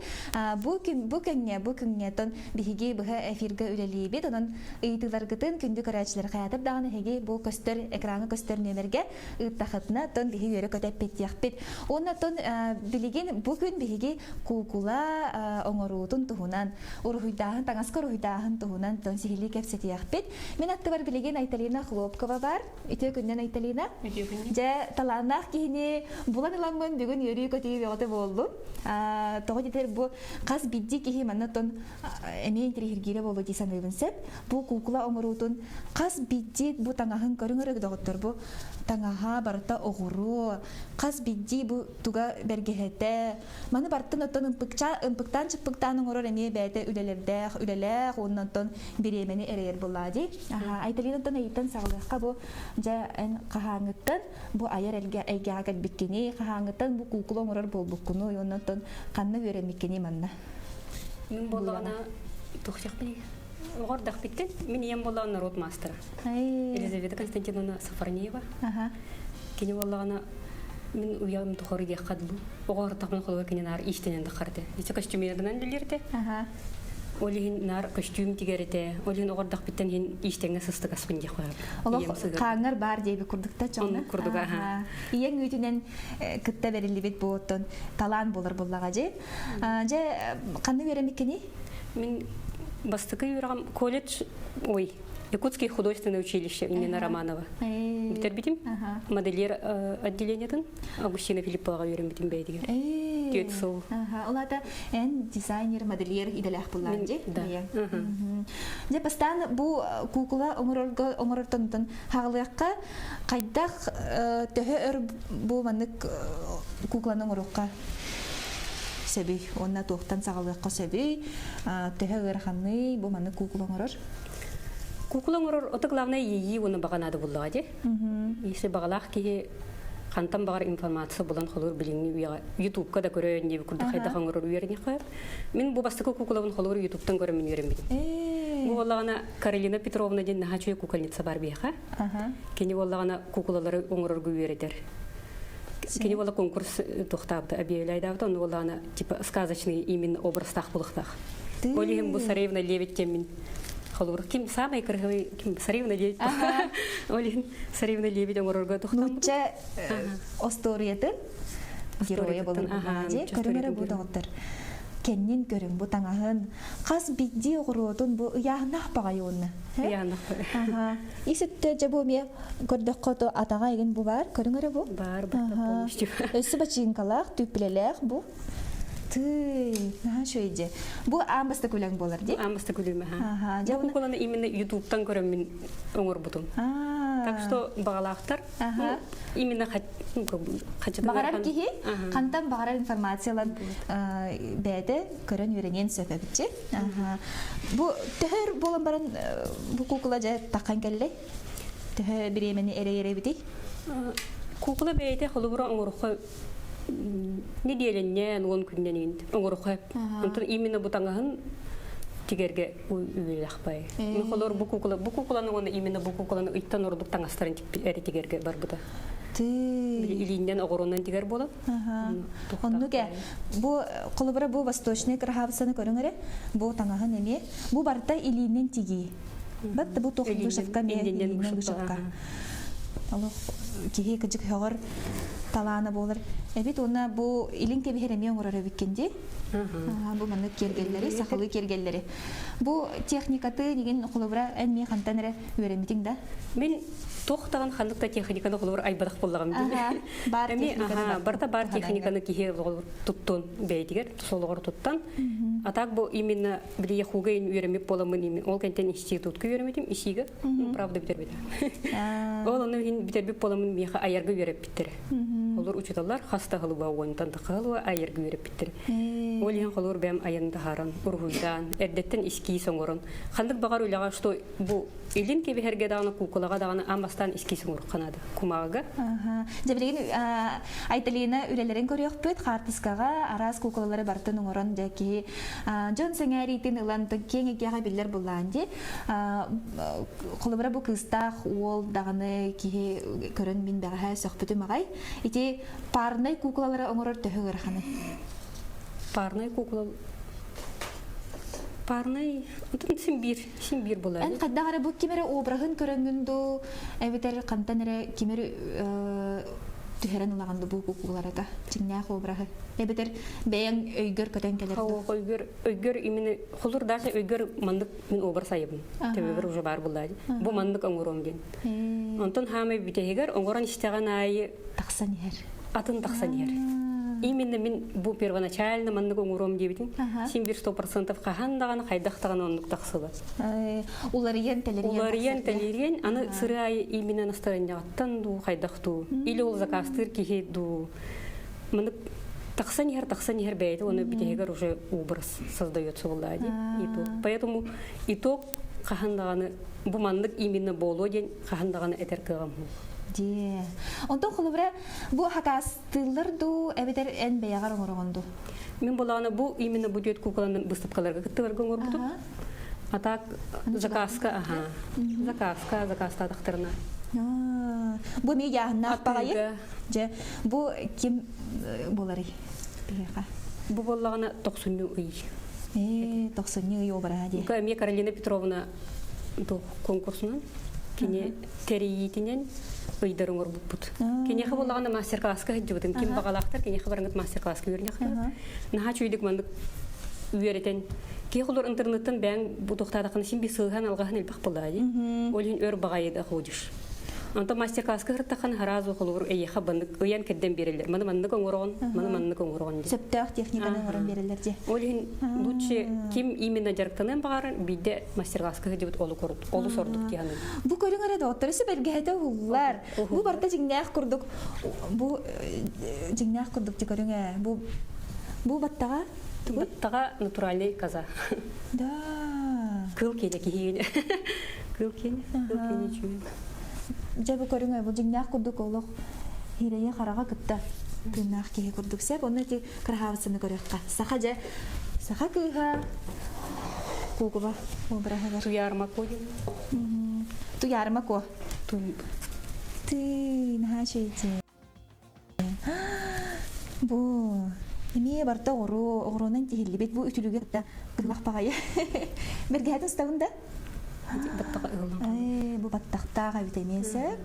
Бу күн бу күҥҥэ бу күҥҥэ тон биһиги быһа эфиргэ үлэлиибит. Онон ыйытыыларгытын күндү көрөөччүлэр хайаатар даҕаны эһиги бу көстөр экраҥҥа көстөр нүөмэргэ ыыттахытына тон биһи үөрэ көтө эппиэттиэхпит. Уонна тон билигин бу күн биһиги куукула оҥоруутун туһунан уруһуйдааһын таҥаска уруһуйдааһын туһунан тон сиһилии кэпсэтиэхпит. Мин аттыбар билигин Айталина Хлопкова бар. Үтүө күннэн Айталина. Үтүө күннэн. Дьэ, талааннаах киһини булан ыламмын бүгүн үөрүү-көтүү бөҕөтө буоллум. Тоҕо диэтэр бу хас биирдии киһи манна тон эмиэ интэриэһиргиирэ буолуо дии саныыбын сөп. Бу куукула оҥоруутун хас биирдии бу таҥаһын көрүҥ эрэ доҕоттор бу таҥаһа барыта оҕуруо, хас биирдии бу туга бэргэһэтэ, Маны бартын оттон ымпыкча, ымпыктаан чыппыктаан оҥорор эмиэ бэйэтэ үлэлэрдээх, үлэлээх уонна онтон бириэмэни эрэйэр буоллаа дии. Айталина оттон эйиттэн саҕалыахха бу дьэ эн хаһааҥҥыттан бу айар эйгэҕэ кэлбиккиний, хаһааҥҥыттан бу куукула оҥорор буолбуккунуй уонна оттон ханна үөрэммиккиний манна? Мин буоллаҕына туохтаахпыный? Оҕордахпиттэн мин ийэм буоллаҕына норуот маастара. Елизавета Константиновна Сафарниева. Кини буоллаҕына мин уйам тухары диэххэ дылы. Оҕо ортохпун холугар кини наар иистэнэн таххарты. Ичэ костюмерынан билирте. Ол иһин наар көстүүм тигэрите. Ол иһин оҕордохпиттан иһин иистэҥҥэ сыстыгаспын диэх Олох хааңҥар баар диэби курдукта чоҥна. Курдуга аха. Ийэҥ үүтүнэн кытта бэриллибит бу оттон талаан буолар буллаҕа дьи. Дьэ ханна үөрэммиккиний? Мин бастакы үөрэҕим колледж, ой, Якутский художественное училище имени Романова. Бүтэрбитим. Модельер отделениетын Августина Филипповаҕа үөрэммитим бэйэтигэр. Түөрт сыл. Ол аата эн дизайнер, модельер идэлээх буллаан дии? Да. Дьэ, бастаан бу куукула оҥорорго оҥорортон хаҕылыахха хайдах төһө өр бу маннык куукуланы оҥоруохха сөбүй уонна туохтан саҕалыахха сөбүй төһө ыараханный бу маннык куукула оҥорор? Куукула оҥорор ото главное иэйии уонна баҕа наада буллаҕа дии. Если баҕалаах киһи хантан баҕар информация булан холуур билиҥҥи үйэҕэ ютубка да көрөйөн диэбит курдук хайдах оҥорор үөрэниэххэ. Мин бу бастакы куукулабын холуур ютубтан көрөн мин үөрэммитим. Бу буоллаҕына Каролина Петровна диэн наһаа үчүгэй кукольница бар биһиэхэ. Кини буоллаҕына кукулалары оҥорорго үөрэтэр. Кини буолла конкурс туохтаабыта объявляйдаабыта, онно буоллаҕына типа сказочный именно образтаах булуохтаах. Ол иһин бу Саревна Левит диэммин холобур ким самый красивый ким Саревна Левит ол иһин Саревна Левит оҥорорго тухтаммыт. Нуучча остуоруйатын геройа болор буллаҕа көрүҥ эрэ бу доҕоттор кэннин көрүҥ бу таҥаһын хас биирдии оҕуруотун бу ыйааһыннаах баҕайы уонна ыйааһыннаах аха ис өттө дьэ бу эмиэ көрдөххө то атаҕа игин бу баар көрүҥ эрэ бу баар полностью өссө бачыыҥкалаах түүппүлэлээх бу Тыы, наһаа үчүгэй дии. Бу аан бастакы үлэҥ буолар дии? Аан бастакы үлэм, аха. Бу куколаны именно ютубтан көрөммүн оҥорбутум. Так что баҕалаахтар именно Баҕарар киһи хантан баҕарар информациялан бэйэтэ көрөн үөрэниэн сөп эбитчи. Бу төһөр буолан баран бу кукула дьэ таххан кэллэй? Төһө бириэмэни эрэйэр эбитий? Кукула бэйэтэ холобура оҥороххо нэдиэлэннээн уон күннэн оҥороххо Онтон именно бу таҥаһын тигэргэ үөлэх бай. Мин холор бу кукула бу кукуланы уонна именно бу кукуланы ыйтан ордук таҥастарын эри тигэргэ барбыта. Илииннэн оҕоронан тигэр буолан. Оннук ээ. Бу холобура бу восточный крахавицаны көрүҥ эрэ. Бу таҥаһын эмиэ. Бу барыта илииннэн тигии. Бат бу туох вышивка эмиэ илииннэн вышивка. Олох киһи кыдьык хөҕөр талаана буолар. Эбит уонна бу илин кэбиһэр эмиэ оҥорор эбиккин дии. Бу маннык киэргэллэри, сахалыы киэргэллэри. Бу техникаты нигин холобура эн миэ хантан эрэ үөрэммитиҥ да? Мин туох даҕаны ханнык да техниканы холобур айбатах буоллаҕым дии. Баар техниканы барыта баар техниканы киһи туттун бэйэтигэр солоҕор туттан. А так бу именно били яхуга үөрэммит буоламмын ол кэнтэн институтка үөрэммитим исига правда бүтэрбитэ. Ол ону иһин бүтэрбит буоламмын миэхэ айарга үөрэппиттэрэ. Олор учууталлар хас да хылыба уонтан да хылыба айарга үөрэппиттэрэ. Ол иһин холуур бэйэм айан таһааран, уруһуйдаан, эрдэттэн эскиз оҥорон, ханнык баҕар үлэҕэ что бу илин кэбиһэргэ даҕаны куукулаҕа даҕаны аан бастаан эскиз оҥоруохха наада кумааҕыга. Дьэ билигин Айталина үлэлэрин көрүөхпүт, хаартыскаҕа араас куукулалары барытын оҥорон дьэ киһи дьон сэҥээриитин ылан киэҥ эйгэҕэ биллэр буллаан дии. Холобура бу кыыстаах уол даҕаны киһи көрөн мин бэҕэһээ сөхпүтүм аҕай. Ити парнай куукулалары оҥорор төһө ыараханый? Парнай куукула Парнай онтон син биир син биир буолар. Эн хайдах эрэ бу ким эрэ обраһын көрөҥҥүн дуу эбэтэр хантан эрэ ким эрэ түһэрэн ылаҕын дуу бу куукуларга дьиҥнээх обраһы эбэтэр бэйэҥ өйгөр көтөн кэлэр дуу? Өйгөр өйгөр именно холур даже өйгөр маннык мин образ айабын. Төбөбөр уже баар буллаа. Бу маннык оҥоруом диэн. Онтон хаамай бүтэһигэр оҥорон истэҕин аайы тахсан иһэр. Атын тахсан иһэр. Именно мин бу первоначально маннык оҥоруом диэбитим. Син бир 100% хаһан даҕаны хайдах даҕаны оннук тахсыбат. Уларыйан тэлэрийэн Уларыйан тэлэрийэн аны сыры аайы именно настарынньаҕыттан дуу хайдах дуу или ол заказтыыр киһи дуу маннык тахсан иһэр тахсан иһэр бэйэтэ уонна бүтэһигэр уже образ создается буоллаа дии итог поэтому итог хаһан даҕаны бу маннык именно буолуо диэн хаһан даҕаны этэр кыаҕым Дьиэ. Онтон холобура бу хакаастыыллар дуу эбэтэр эн бэйэҕэр оҥороҕун дуу? Мин булаҕына бу именно бу түөрт куукуланы быыстапкаларга кыттыбарга оҥорбутум. А так заказка, аха. Заказка, заказтаатахтарына. Бу эмиэ яһыннаах баҕайы. Дьэ, бу ким буоларый? Биһиэхэ. Бу буоллаҕына тохсунньу ый. Ээ, тохсунньу ый обраһа дии. Эмиэ Каролина Петровна конкурсунан кини тэрийиитинэн ыйдар оҥорбуппут. Киниэхэ буоллаҕына мастер-класска сылдьыбытым. Ким баҕалаахтар киниэхэ бараҥыт мастер-класска үөрэнэхтэр. Наһаа үчүгэйдик маннык үөрэтэн киһи холор интернеттан бэйэҥ бу туохтаатаххына син биир сыыһан алҕаһын элбэх буоллаҕа дии. Ол иһин өр баҕайы да ходишь. Онтон мастер-класска сырыттаххына сразу холобур эйиэхэ баннык ыйан кэрдэн биэрэллэр. Маны маннык оҥороҕун, маны маннык оҥороҕун диэн. Сөптөөх техниканы оҥорон биэрэллэр дии. Ол иһин лучше ким именно дьарыктаныан баҕарар биирдэ мастер-класска сылдьыбыт олус ордук дии саныыбын. Бу көрүҥ эрэ доҕоттору сүбэлгэһэтэ уһуллар. Бу барыта дьиҥнээх курдук бу дьиҥнээх курдук дьи көрүҥ ээ. Бу бу баттаҕа Баттаҕа натуральный коза. Да. Кыл киэнэ киһиэнэ. Кыл киэнэ, кыл киэнэ үчүгэй. Дьэ бу көрүҥ бу дьиҥнээх курдук олох хирэйэ хараҕа кытта тыыннаах киһи курдук сеп. Онно ити кыраһаабыссаны көрүөххэ. Саха дьэ саха кыыһа куукуба обраһыгар. Туйаарма ко диэн. Туйаарма ко. Ты наһаа үчүгэй. Бу эмиэ барыта оҕуруо, оҕуруонан тиһиллибит бу үтүлүгэ да кылах баҕайы. Бэргэһэтин ыстабын да? Баттаҕа ыһыллан. Ээ, бу баттахтаах эбит эмиэ сөп.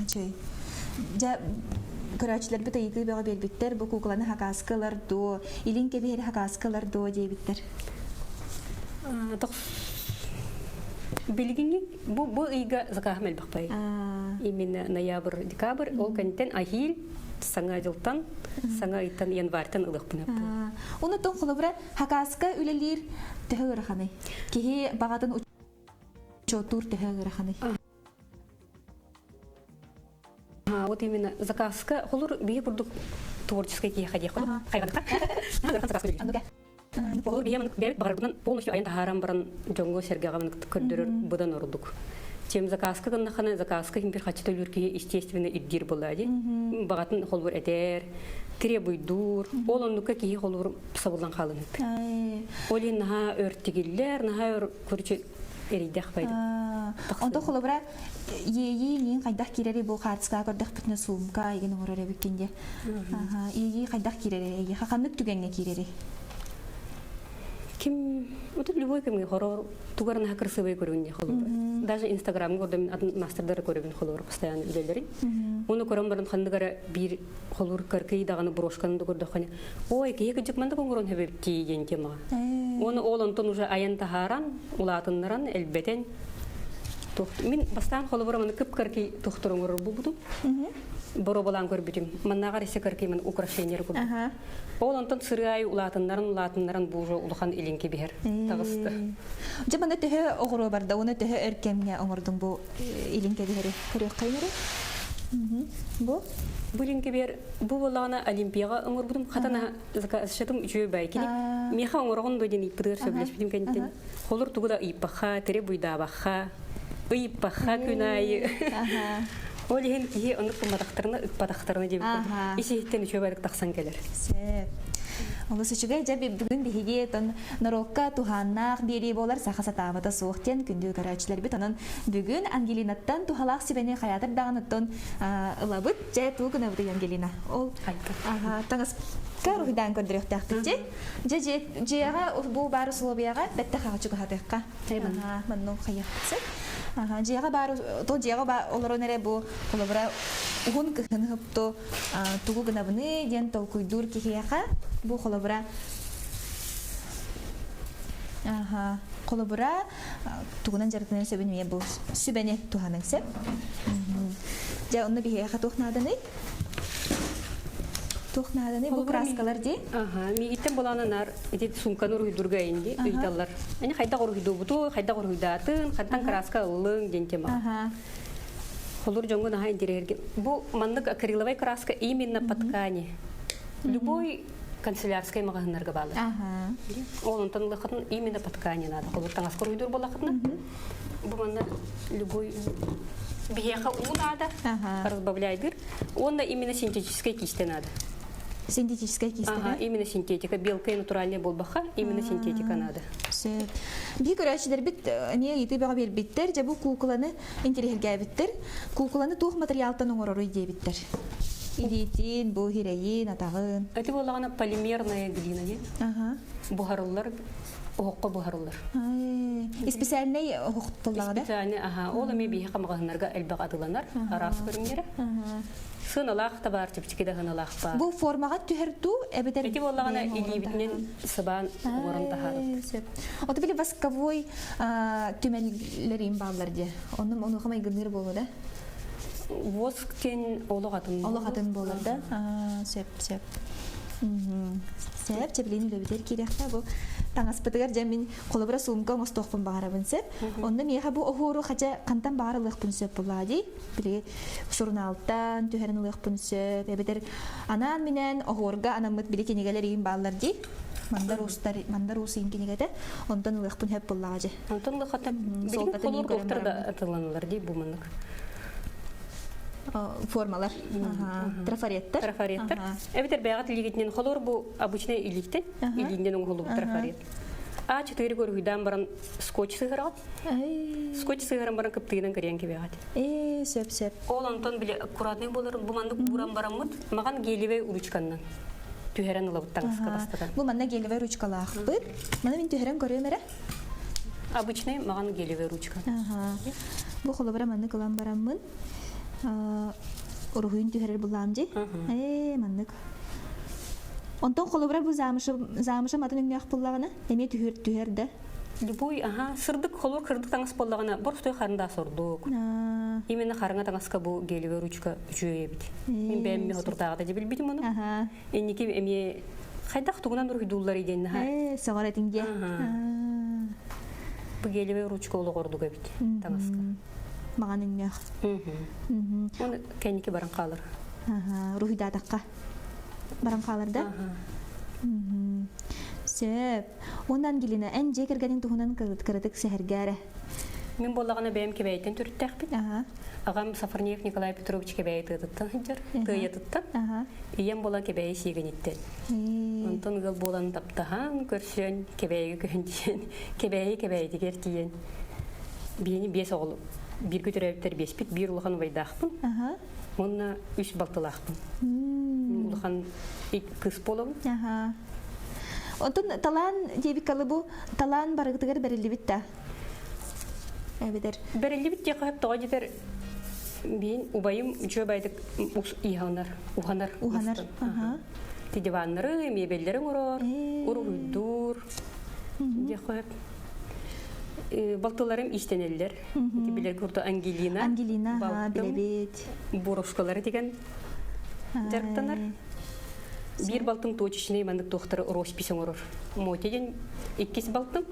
Чэй. Дьэ, көрөөччүлэрбит ыйытыы бөҕө биэрбиттэр, бу куукуланы хакааска ылар дуо, илин кэбиһэри хакааска ылар дуо диэбиттэр. Билигин Бу бу ыйга закаһым элбэх бай. Именно ноябрь, декабрь ол кэнниттэн ахил саҥа дьылтан, саҥа ыйтан январьтан ылыахпын эптэ. Уну тон холобура хакаска үлэлиир төһө ыараханый? Киһи баҕатын учуоттуур төһө ыараханый? Вот именно заказка холур биһи курдук творческий киһиэхэ диэх хайҕанха. Ол биһиэм бэйэбит баҕарбытынан полностью айан таһааран баран дьоҥҥо сэргэҕэ көрдөрөр быдан ордук. Чем заказка гыннаххына заказка иһин бир хаччы төлүүр киһи естественно ирдиир буолаа дии. Баҕатын холбур этэр, требуйдуур. Ол оннукка киһи холбур сабыллан хаалан өп. Ол иһин наһаа өр тигиллэр, наһаа өр короче эрийдэх байды. Онто холобура иэйии миин хайдах киирэри бу хаартыскаҕа көрдөхпүтүнэ суумка игин оҥорор эбиккин диэ. Иэйии хайдах киирэри эйиэхэ ханнык түгэҥҥэ киирэри? Ким вот любой кэмҥэ хороор тугар наһаа красивый көрүҥ холобура. Даже Инстаграмҥа көрдüm атын мастердары көрөбүн холобура постоянно үлэлэрин. Оны көрөн баран ханнык эрэ биир холуур кыркый даҕаны брошканы да көрдөххүнэ ой киһи кыдьык маннык оҥорон хөбөптии диэн темаҕа. Оны ол онтон уже айан таһааран, улаатыннаран, элбэтэн мин бастаан холобура маны кып-кыркый тохтор оҥорор буолбутум. Боробалаан көрбүтүм. Маннааҕар иссе кыркый ман украшение курдук. Ол онтон сырыай улаатыннаран улаатыннаран бу уже улахан илиҥки биһэр таҕысты. Дьэ маны төһө оҕуруо барда, уна төһө өр кэмҥэ оҥордуҥ бу илин кэбиһэри көрүөххэ эрэ. Бу Бу илин кэбиһэр бу буоллаҕына Олимпияҕа оҥорбутум хатана заказчатым үчүгэй бай кини миэхэ оҥороҕун дуо диэн ыйыппытыгар сөбүлэспитим кэнниттэн холур тугу да ыйыппахха тири буйдаабахха ыйыппахха күн аайы ол иһин киһи оннук гымматахтарына ыкпатахтарына диэбит курдук ис иһиттэн үчүгэй байдык тахсан кэлэр Сөп. Олус үчүгэй дьэ бүгүн биһиги тон норуокка туһааннаах биэрии буолар саха сатаабата суох диэн күндү көрөөччүлэрбит онон бүгүн Ангелинаттан туһалаах сүбэни хайаатар даҕаныттан ылабыт дьэ тугу гынабытый Ангелина ол таҥаска уруһуйдаан көрдөрүөхтээхпит дьэ дьэ дьиэҕэ бу баар условияҕа бэттэх аҕа чугаһатыахха манну хайыахпыт дьиэҕэ баар то дьиэҕэ олорон эрэ бу холобура уһун кыһын ыһыпту тугу гынабыный диэн толкуйдуур киһиэхэ бу холобура холобура тугунан дьарыктанан сөбүн эмиэ бу сүбэни туһаныҥ сөп дьэ онно биһиэхэ туох нааданый туох нааданый бу краскалар дии миигиттэн булаана наар ити суумканы уруһуйдурга инди ыйыталлар ани хайдах уруһуйдуубуту хайдах уруһуйдаатын хантан краска ыллыҥ диэн тема холур дьоҥҥо наһаа интэриэһиргэ бу маннык акриловай краска именно по ткани любой канцелярскай маҕаһыыннарга бааллар. Ол онтон ылыаххытын именно по ткани надо. Холур таҥаска уруйдуур буоллаххытына бу манна любой биһиэхэ уу наада, разбавляйдыр. Уонна именно синтетическай киистэ надо. Синтетическая киистэ, Ага, именно синтетика. Белка и натуральная буолбаха, именно синтетика надо. Сөп. Биһи көрөөччүлэрбит эмиэ ыйытыы бөҕө биэрбиттэр. Дьэ бу куукуланы интириэһиргээбиттэр. Куукуланы туох материалтан оҥороруй диэбиттэр. Илиитин, бу хирэйин, атаҕын. Эти буоллаҕына полимерная глина диэн. Буһарыллар, оһоххо буһарыллар. Исписээлинэй оһохтоллоҕа да? Специальный, аха. Ол эмиэ биһиэхэ маҕаһыыннарга элбэх атыыланар, араас көрүҥнэрэ. Сыаналаах табаар чэпчэки да сыаналаах баар. Бу формаҕа түһэр дуу, эбэтэр Ити буоллаҕына илиибитинэн сыбаан оҥорон таһаарабыт. Сөп. Ото били восковой түмэллэрин бааллар дии. Онно онуоха майгынныыр буолуо да? Воск диэн олох атын. Олох атын буолар да? Сөп, сөп. Сөп, чэбилиин үлэбитигэр киириэххэ бу таҥаспытыгар дьэ мин холобура суумка оҥостуохпун баҕарабын сөп. Онно миэхэ бу оһуору хача хантан баҕар ылыахпын сөп булаа дии. Били сурунаалтан түһэрин ылыахпын сөп. Эбэтэр анаан-минээн оһуорга анаммыт били кинигэлэр иин бааллар дии. Мандар уустар Мандар уус иин кинигэтэ. Онтон ылыахпын хөп буллаҕа дьэ. Онтон ылыахата билигин холуур доктор да атыланалар дии бу маннык. Формалар. Трафареттар. Трафареттар. Эбэтэр бэйэҕит илиигитинэн холуур бу обычный илииттэн илииннэн оҥоһуллубут трафарет. А4 көрүһүйдаан баран скотч сыһыраҕыт. Скотч сыһыран баран кыптыынан кырыйан кэбиэҕит. Ээ, сөп сөп. Ол онтон били аккуратный болар бу маннык ууран бараммыт маҕан гелевэй ручканнан түһэрэн ылабыт таҥаска бастатан. Бу манна гелевэй ручкалаахпыт. Маны мин түһэрэн көрүөм эрэ. Обычный маҕан гелевэй ручка. Бу холобура маннык ылан бараммын уруһуйун түһэрэр буллаам дии. Ээ, маннык. Онтон холобура бу замышым атын өҥнөөх буллаҕына эмиэ түһэр түһэр да. Любой, аха, сырдык холур кырдык таҥас буоллаҕына боростуой харында сордук. Именно харыҥа таҥаска бу гелевый ручка үчүгэй эбит. Мин бэйэм ми отуртааҕыта дьэ билбитим ону. Инники эмиэ хайдах тугунан уруһуйдууллар диэн наһаа. Ээ, сөҕөр этиҥ диэ. Бу гелевый ручка олох ордук эбит таҥаска. Маҕан өҥнөөх. Оны кэнники баран хаалар. Руһуйдаатахха баран хаалар да? Сөп. Уонна Ангелина, эн дьиэ кэргэниҥ туһунан кыратык сэһэргээ эрэ. Мин буоллаҕына бэйэм Кэбээйиттэн төрүттээхпин. Аҕам Сафарниев Николай Петрович Кэбээйи тыатыттан сылдьар, тыайатыттан. Ийэм буолан Кэбээйи сиэгиниттэн. Онтон ыал буолан таптаһан, көрсөн, Кэбээйигэ көһөн тиийэн, Кэбээйи Кэбээйитигэр тиийэн, биэни биэс оҕолу бииргэ төрөөбүттэр биэспит, биир улахан убайдаахпын. Уонна үс балтылаахпын. Улахан кыыс буолабын. Онтон талаан диэбиккалы бу талаан барыгытыгар бэриллибит да? Эбэтэр. Бэриллибит диэххэ сөп тоҕо диэтэр биин убайым үчүгэй байдык иһанар, уханар. Уханар. Ти диваннары, мебеллери оҥорор, уруһуйдуур диэххэ сөп. Балтыларым иистэнэллэр. Ити билэр курдук Ангелина. Ангелина, билэбит. Боровскалары деген дьарыктанар. Биир балтым точечный маннык туохтары роспись оҥорор. Мотя диэн иккис балтым.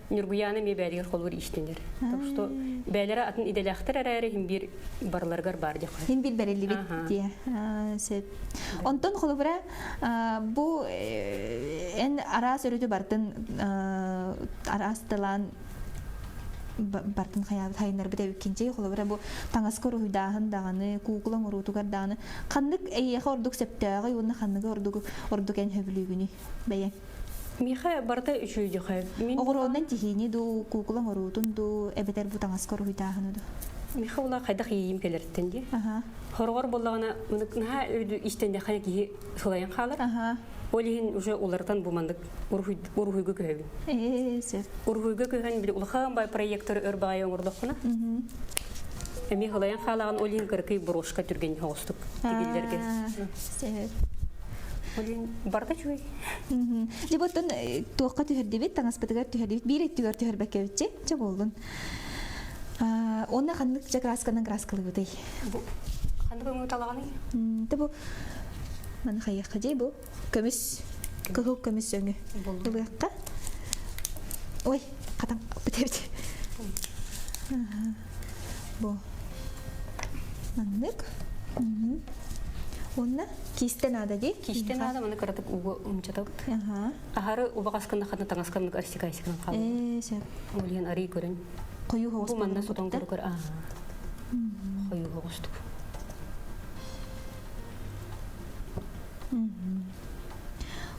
Ньургуйаана эмиэ бээлигэр холуур иистэнэр. Так что бээлэрэ атын идэлээхтэр эрээри иһин биир барыларыгар баар диэх. Иһин биир бэриллибит дии. Сөп. Онтон холобура бу эн араас өрүтү бартын араас талаан бартын хайаабыт хайыннарбыт эбиккинчи холобура бу таҥаска уруһуйдааһын даҕаны куукула оҥоруутугар даҕаны ханнык эйиэхэ ордук сөптөөҕүй уонна ханныгы ордук ордук эн сөбүлүүгүнүй бэйэҥ Миэхэ барыта үчүгэй Мин оҕуруонан тиһиини дуу куукула оҥоруутун дуу эбэтэр бу таҥаска уруһуйдааһыны дуу Миэхэ ула хайдах иэйиим кэлэртэн дии. Хороҕор буоллаҕына наһаа истэндэххэ киһи сылайан хаалар. Ол иһин уже уларытан бу маннык уруһуйга көһөбүн. Ээ, сөп. Уруһуйга көһөн били улахан бай проекторы өр баайы оҥордоххуна эмиэ сылайан хаалаҕын ол иһин кыракый брошка түргэн соҕустук тигиллэргэ. Сөп. Ол иһин барыта үчүгэй. Дьэ оттон туохха түһэрдибит, таҥаспытыгар түһэрдибит, биир өттүгэр түһэрбэккэбитчи, чэ буоллун. Уонна ханнык дьэ красканан краскалыыбытый? Бу ханнык өҥү талаҕаный? Тэ бу маны хайыахха дии бу көмүс кыһыл көмүс өҥү ылыахха. Ой, хатан бүтэбит. Бу маннык. Уонна киистэ наада дии. Киистэ наада, маны кыратык ууга умчатабыт. Аһары убаҕаскын хатна таҥасканнык арсикайсикынан хаалар. Ээ, сөп. Ол иһин арый көрөн. Хойуу хоҕус. Бу манна сотон көрөр аа. Хойуу хоҕустук.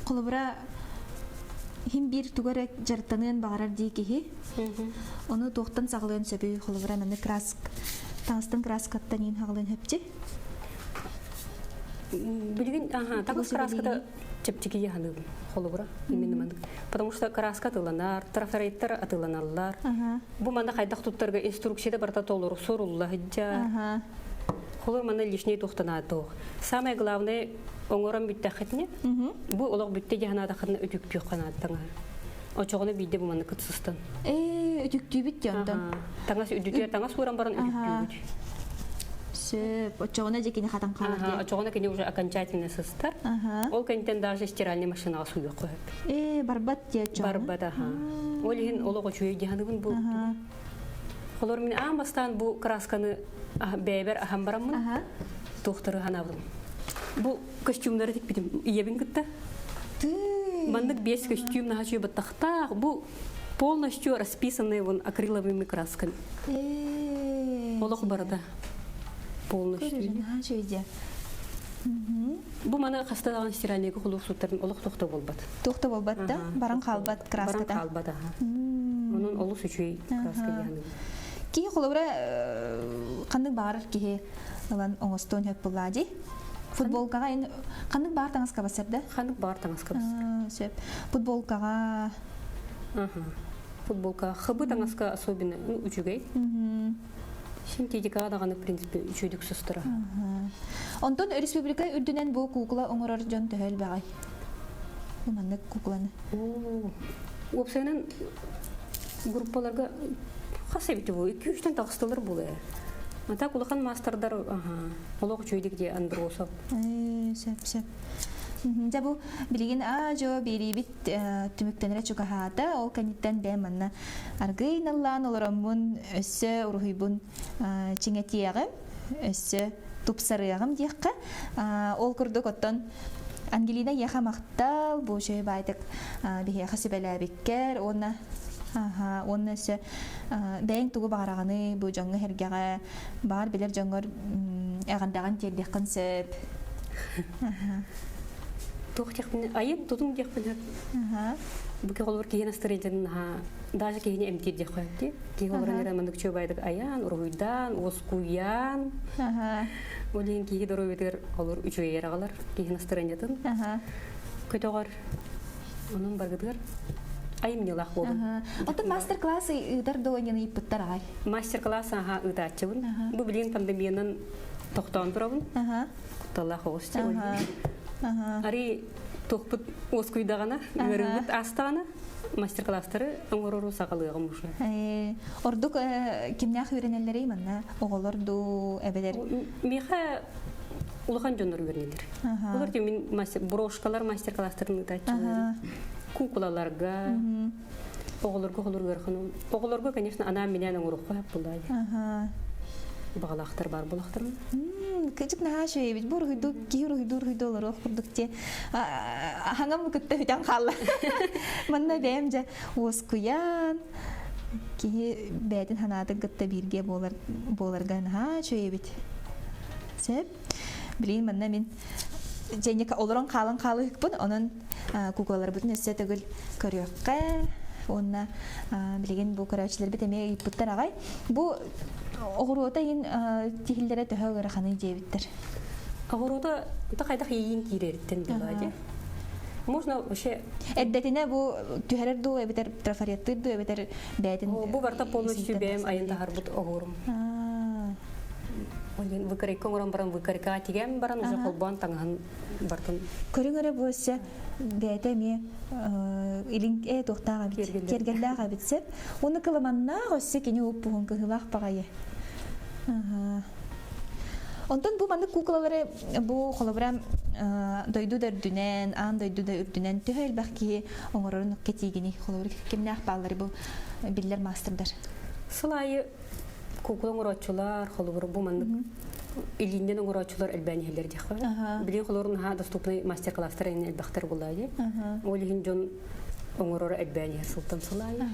Холобура, хим биир тугу эрэ дьарыктаныан баҕарар дии киһи. Ону туохтан саҕалыан сөбүй? Холобура, манна краск таҥастан краскаттан иин хаҕалыан хөпчи. Билигин аха, таҥас краската чэпчэки яһаныыбын холобура именно маннык потому что краска атыыланар трафареттар атыыланаллар бу манна хайдах туттарга инструкцията барыта толору сурулла сылдьар холор манна лишний туохтанаатоох самое главное оҥорон бүттэххитинэ бу олох бүттэ дьаһанаатаххытына үтүктүөххэ наадтаҥа очоҕуна биирдэ бу манна кытсыстан Ээ, үтүктүүбүт дии онтон. Таҥас үдүтүө таҥас ууран баран үтүктүүбүт. Сөп. Оччоҕуна дьэ кини хатан хаалар диэн. Оччоҕуна кини уже окончательно сыстар. Ол кэнниттэн даже стиральный машинаҕа сууйуохха сөп. Ээ, барбат диэ оччоҕуна. Барбат, аха. Ол иһин олох үчүгэй дьаһаныбын бу. Холор мин аан бастаан бу красканы бэйэбэр аһан бараммын туохтары ханаабытым. Бу костюмнары тикпитим ийэбин кытта. Ты. Маннык бес көстүүм наһачы баттахтаах. Бу полностью расписанный вон акриловыми красками. Олох барда. Полностью. Бу маны хаста даҕаны стиральныйга холуох суттарын олох тохто болбат. Тохто болбат да, баран хаалбат краската. Баран хаалбат, аха. Онон олус үчүгэй краска диһаны. Киһи холобура ханнык баҕарар киһи ылан оҥостуон сөп буллаа дии. Футболкаҕа ин ханнык баар таҥаска бассар да? Ханнык баар таҥаска бассар. Сөп. Футболкаҕа Футболка хыбы таҥаска особенно үчүгэй. Синтетикаҕа даҕаны в принципе үчүгдүк сыстара. Онтон республика үрдүнэн бу куукула оҥорор дьон төһө элбэҕий? Бу маннык куукуланы. Уопсайынан группаларга хас эбити бу? 2-3тэн таҕыстылар буолуо. А так улахан маастардар олох үчүгдик дии Андросов. Сөп, сөп. Дьэ бу билигин аа-дьуо биэриибит түмүктэнэрэ чугаһаата. Ол кэнниттэн бэйэм манна аргыый наллаан олороммун өссө уруһуйбун чиҥэтиэҕим, өссө тупсарыаҕым диэххэ. Ол курдук оттон Ангелина эйиэхэ махтал, бу үчүгэй баайдык биһиэхэ сүбэлээбиккэр уонна уонна өссө бэйэҥ тугу баҕараҕыный бу дьоҥҥо-сэргэҕэ баар билэр дьоҥҥор эҕэрдэҕин тиэрдиэххин сөп. Туох диэхпин айым тутум диэхпин сөп. Бу киһи киһи настроениетын наһаа даже киһини эмтиир диэххэ сөп дии. Киһи олорон эрэ маннык чуобайдык айаан, уруһуйдаан, уоскуйаан. Ол иһин киһи доруобуйатыгар олор үчүгэй аҕалар киһи настроениетын көтөҕөр. Онон баргытыгар айымньылаах буолун. Оттон мастер-класс ыытар дуо диэн ыйыппыттар аҕай. Мастер-класс аха ыытааччыбын. Бу билигин пандемиянан тохтоон турабын. Кутталлаах оҕус Ари туохпут уоскуйдаҕына, ыарыыбыт аастаҕына мастер-класстары оҥорору саҕалыаҕым уже. Ордук кимнээх үөрэнэллэрий манна? Оҕолор дуу, эбэлэр? Миэхэ улахан дьоннор үөрэнэллэр. Олор мин мастер брошкалар мастер-класстарын ыытааччылар. Куукулаларга, оҕолорго холур ыарахан. Оҕолорго, конечно, анаан минээн оҥоруохха сөп буоллаа. Баҕалаахтар бар булахтарым. Кыжык наһаа үчүгэй бу уруһуйду киһи уруһуйду уруһуйду олоруох курдук те хаҥам кытта бүтэн хаалла. Манна бэйэм дьэ уоскуйан киһи бэйэтин санаатын кытта бииргэ буолар буоларга наһаа үчүгэй эбит. Сөп. Билигин манна мин дьэнньэкэ олорон хаалан хаалыһыкпын онон куукулаларбытын өссө төгүл көрүөххэ уонна билигин бу көрөөччүлэрбит эмиэ ыйыппыттар аҕай. Бу оҕуруота иһин тиһиллэрэ төһө ыараханый диэбиттэр. Оҕуруота хайдах иин киирэриттэн буолаа Можно вообще... Эрдэтинэ бу түһэрэр дуу эбэтэр трафареттыыр дуу эбэтэр бэйэтин... Бу барта полностью бэйэм айын таһарбыт оҕурум. Ол выкройка оҥорон баран выкройка тигэн баран уже холбоон таҥаһын бартын. Көрүҥ эрэ бу өссө бэйэтэ эмиэ илин э туохтаах эбит киэргэллээх эбит сөп. Уну кыламаннаах өссө кини уппуһун кыһылаах баҕайы. Онтон бу маннык куукулалары бу холобура дойду да үрдүнэн, аан дойду да үрдүнэн төһө элбэх киһи оҥорорун кэтиигини холобура кимнээх бааллары бу биллэр маастардар. Сыл аайы куукула оҥорооччулар, холобура бу маннык илииннэн оҥорооччулар элбээн иһэллэр диэххэ. Билигин холобур наһаа доступный мастер-класстар эҥин элбэхтэр буоллаа дии. Ол иһин дьон оҥороро элбээн иһэр сылтан сыл аайы.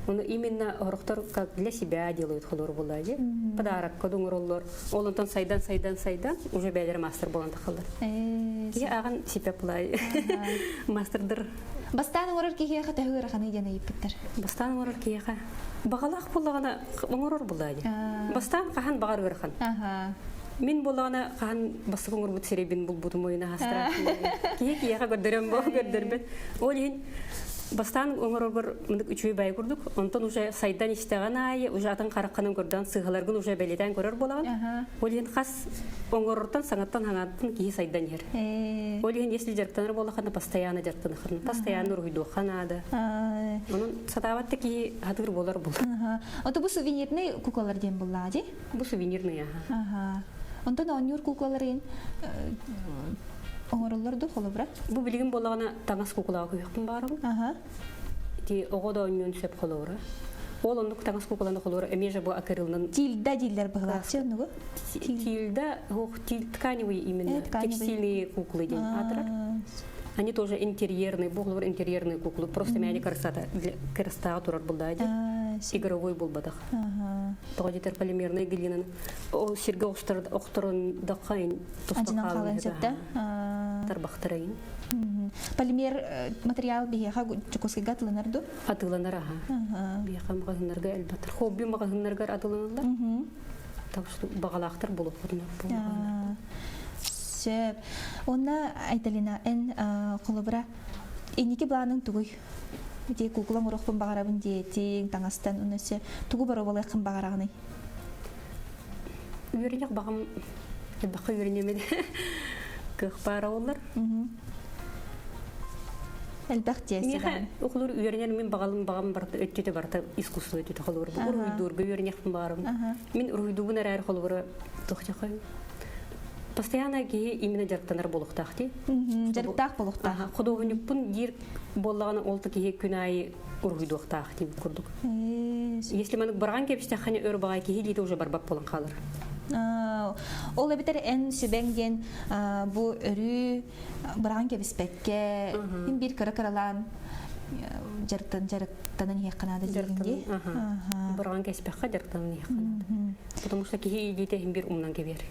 Ону именно орохтор как для себя делают холобур буоллаа дии. Подарокка да оҥороллор. Ол онтон сайдан сайдан сайдан уже бэйэлэрэ мастер буолан тахаллар. Киһи ааҕан сипэ пулай. Мастердыр. Бастаан оҥорор киһиэхэ төһө ыараханый диэн ыйыппыттар. Бастаан оҥорор киһиэхэ баҕалаах буоллаҕына оҥорор буоллаа дии. Бастаан хаһан баҕар ыарахан. Мин буоллаҕына хаһан бастакы оҥорбут сирэйбин булбутум ойуна хастара. Киһи киһиэхэ көрдөрөн бо көрдөрбөт. Ол иһин бастаан оҥороргор мындык үчүгэй бай курдук, онтон уже сайдан истэҕин аайы уже атын хараххынан көрдөөн сыыһаларгын уже бэлиэтээн көрөр буолаҕын. Ол иһин хас оҥорортон саҥаттан хаҥаттан киһи сайдан иһэр. Ол иһин если дьарыктанар буоллаххына постоянно дьарыктаныххына, постоянно уруһуйдуохха наада. Онон сатаабат да киһи хатыыр буолар бул. Ото бу сувенирный куклалар диэн буллаа дии? Бу сувенирный, аха. Онтон оонньуур куклаларын оҥороллор ду холобура? Бу билигин буоллаҕына таҥас куклаҕа күйөхпүн баарабын. Ити оҕо да оонньуон сөп холобура. Ол оннук таҥас кукланы холобура эмиэ же бу акырылынан Тильда дииллэр быһылаахчы оннугу? Тильда, ох, тиль тканевый именно, текстильные куклы диэн аатырар. Они тоже интерьерные, буолар интерьерные куклы. Просто мяне красота, красота турар булда Игровой булбатах. Тоҕо диэтэр полимерный глинаны ол сиргэ охторон даххайын Адьынан хаалан сөптө. Тарбахтарайын. Полимер материал биһиэхэ Дьокуускайга атыланар ду? Атыланар аха. Биһиэхэ маҕаһыыннарга элбэтэр. Хобби маҕаһыыннаргар атыланаллар. Так что бағалаахтар болуоххутуна. Сөп. Онна Айталина эн холобура инники планың тугуй? Ити куукула оҥоруохпун баҕарабын диэтиҥ, таҥастан уонна өссө тугу боруобалыаххын баҕараҕыный? Үөрэнэх баҕам элбэххэ үөрэнэмин кыах баара олар. Элбэх Миэхэ ухулур үөрэнэр мин баҕалым баҕам барыта өттүтэ барыта искусство өттүтэ холобур уруһуйдуурга үөрэнэхпин баҕарабын. Мин уруһуйдуубун эрээр холобура туох Постоянно киһи именно дьарыктанар буолуохтаах дии. Дьарыктаах буолуохтаах. Худуоһунньукпун диир буоллаҕына ол да киһи күн аайы уруһуйдуохтаах диир курдук. Если маннык барҕан кэбистэххинэ өр баҕай киһи илиитэ уже барбат буолан хаалар. Ол эбэтэр эн сүбэҥ диэн бу өрүү быраҕан кэбиспэккэ мин биир кыра-кыралаан дьарыктан дьарыктанан иһиэххэ наада диигин дии. Быраҕан кэспэххэ дьарыктанан иһиэххэ наада. Потому что киһи илиитэ иһин биир умнан кэбиэр.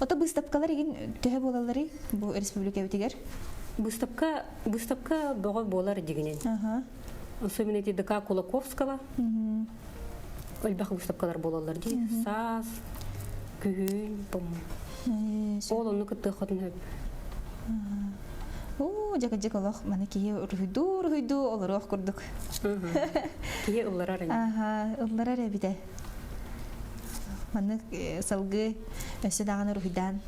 Ото быыстапкалар игин төһө буолалларый бу республикабытыгар? Выставка выставка бөҕө буолар дигинен. Особенно эти ДК Кулаковского. Элбэх выставкалар буолаллар дии. Саас, күһүн, по-моему. Ол онну кыттыаххытын сөп. Оо, дьэ олох маны киһи уруһуйдуу уруһуйдуу олоруох курдук. Киһи ылларар ини. Аха, ылларар эбитэ. Маннык салгыы өссө даҕаны уруһуйдаан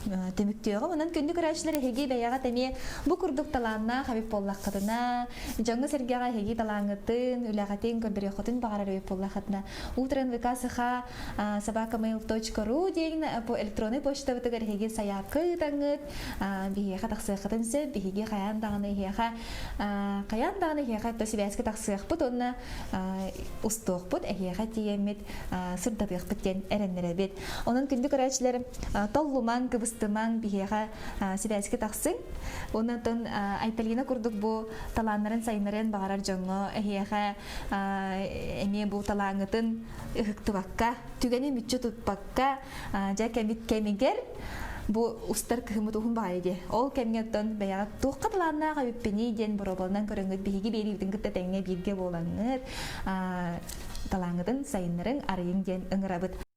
түмүктүөҕүм. Онон күндү көрөөччүлэр эһиги бэйэҕит эмиэ бу курдук талааннаах эбит буоллаххытына, дьоҥҥо-сэргэҕэ эһиги талааҥҥытын, үлэҕитин көрдөрүөххүтүн баҕарар эбит буоллаххытына, утром ВК саха собакамейл.ру диэн электроннай почтабытыгар эһиги сайаапка ыытаҥҥыт, биһиэхэ тахсыаххытын сөп, биһиги хайаан даҕаны эһиэхэ хайаан даҕаны эһиэхэ то сибээскэ тахсыахпыт уонна устуохпут, эһиэхэ тиийэммит сырдатыахпыт диэн эрэннэрэбит. Онон күндү көрөөччүлэр толлумаҥ, кыбыстымаҥ, биһиэхэ сибээскэ тахсыҥ. Онон Айталина курдук бу талааннарын сайыннарыан баҕарар дьоҥҥо эһиэхэ эмиэ бу талааҥҥытын ыһыктыбакка, түгэни мүччү туппакка, дьэ кэмит кэмигэр бу устар кыһыммыт уһун баҕайы дии. Ол кэмҥэ оттон бэйэҕит туохха талааннаах эбиппиний диэн боруобаланан көрөҥҥүт биһиги биэриибитин кытта тэҥҥэ бииргэ буолаҥҥыт талааҥҥытын сайыннарыҥ, арыйыҥ диэн ыҥырабыт.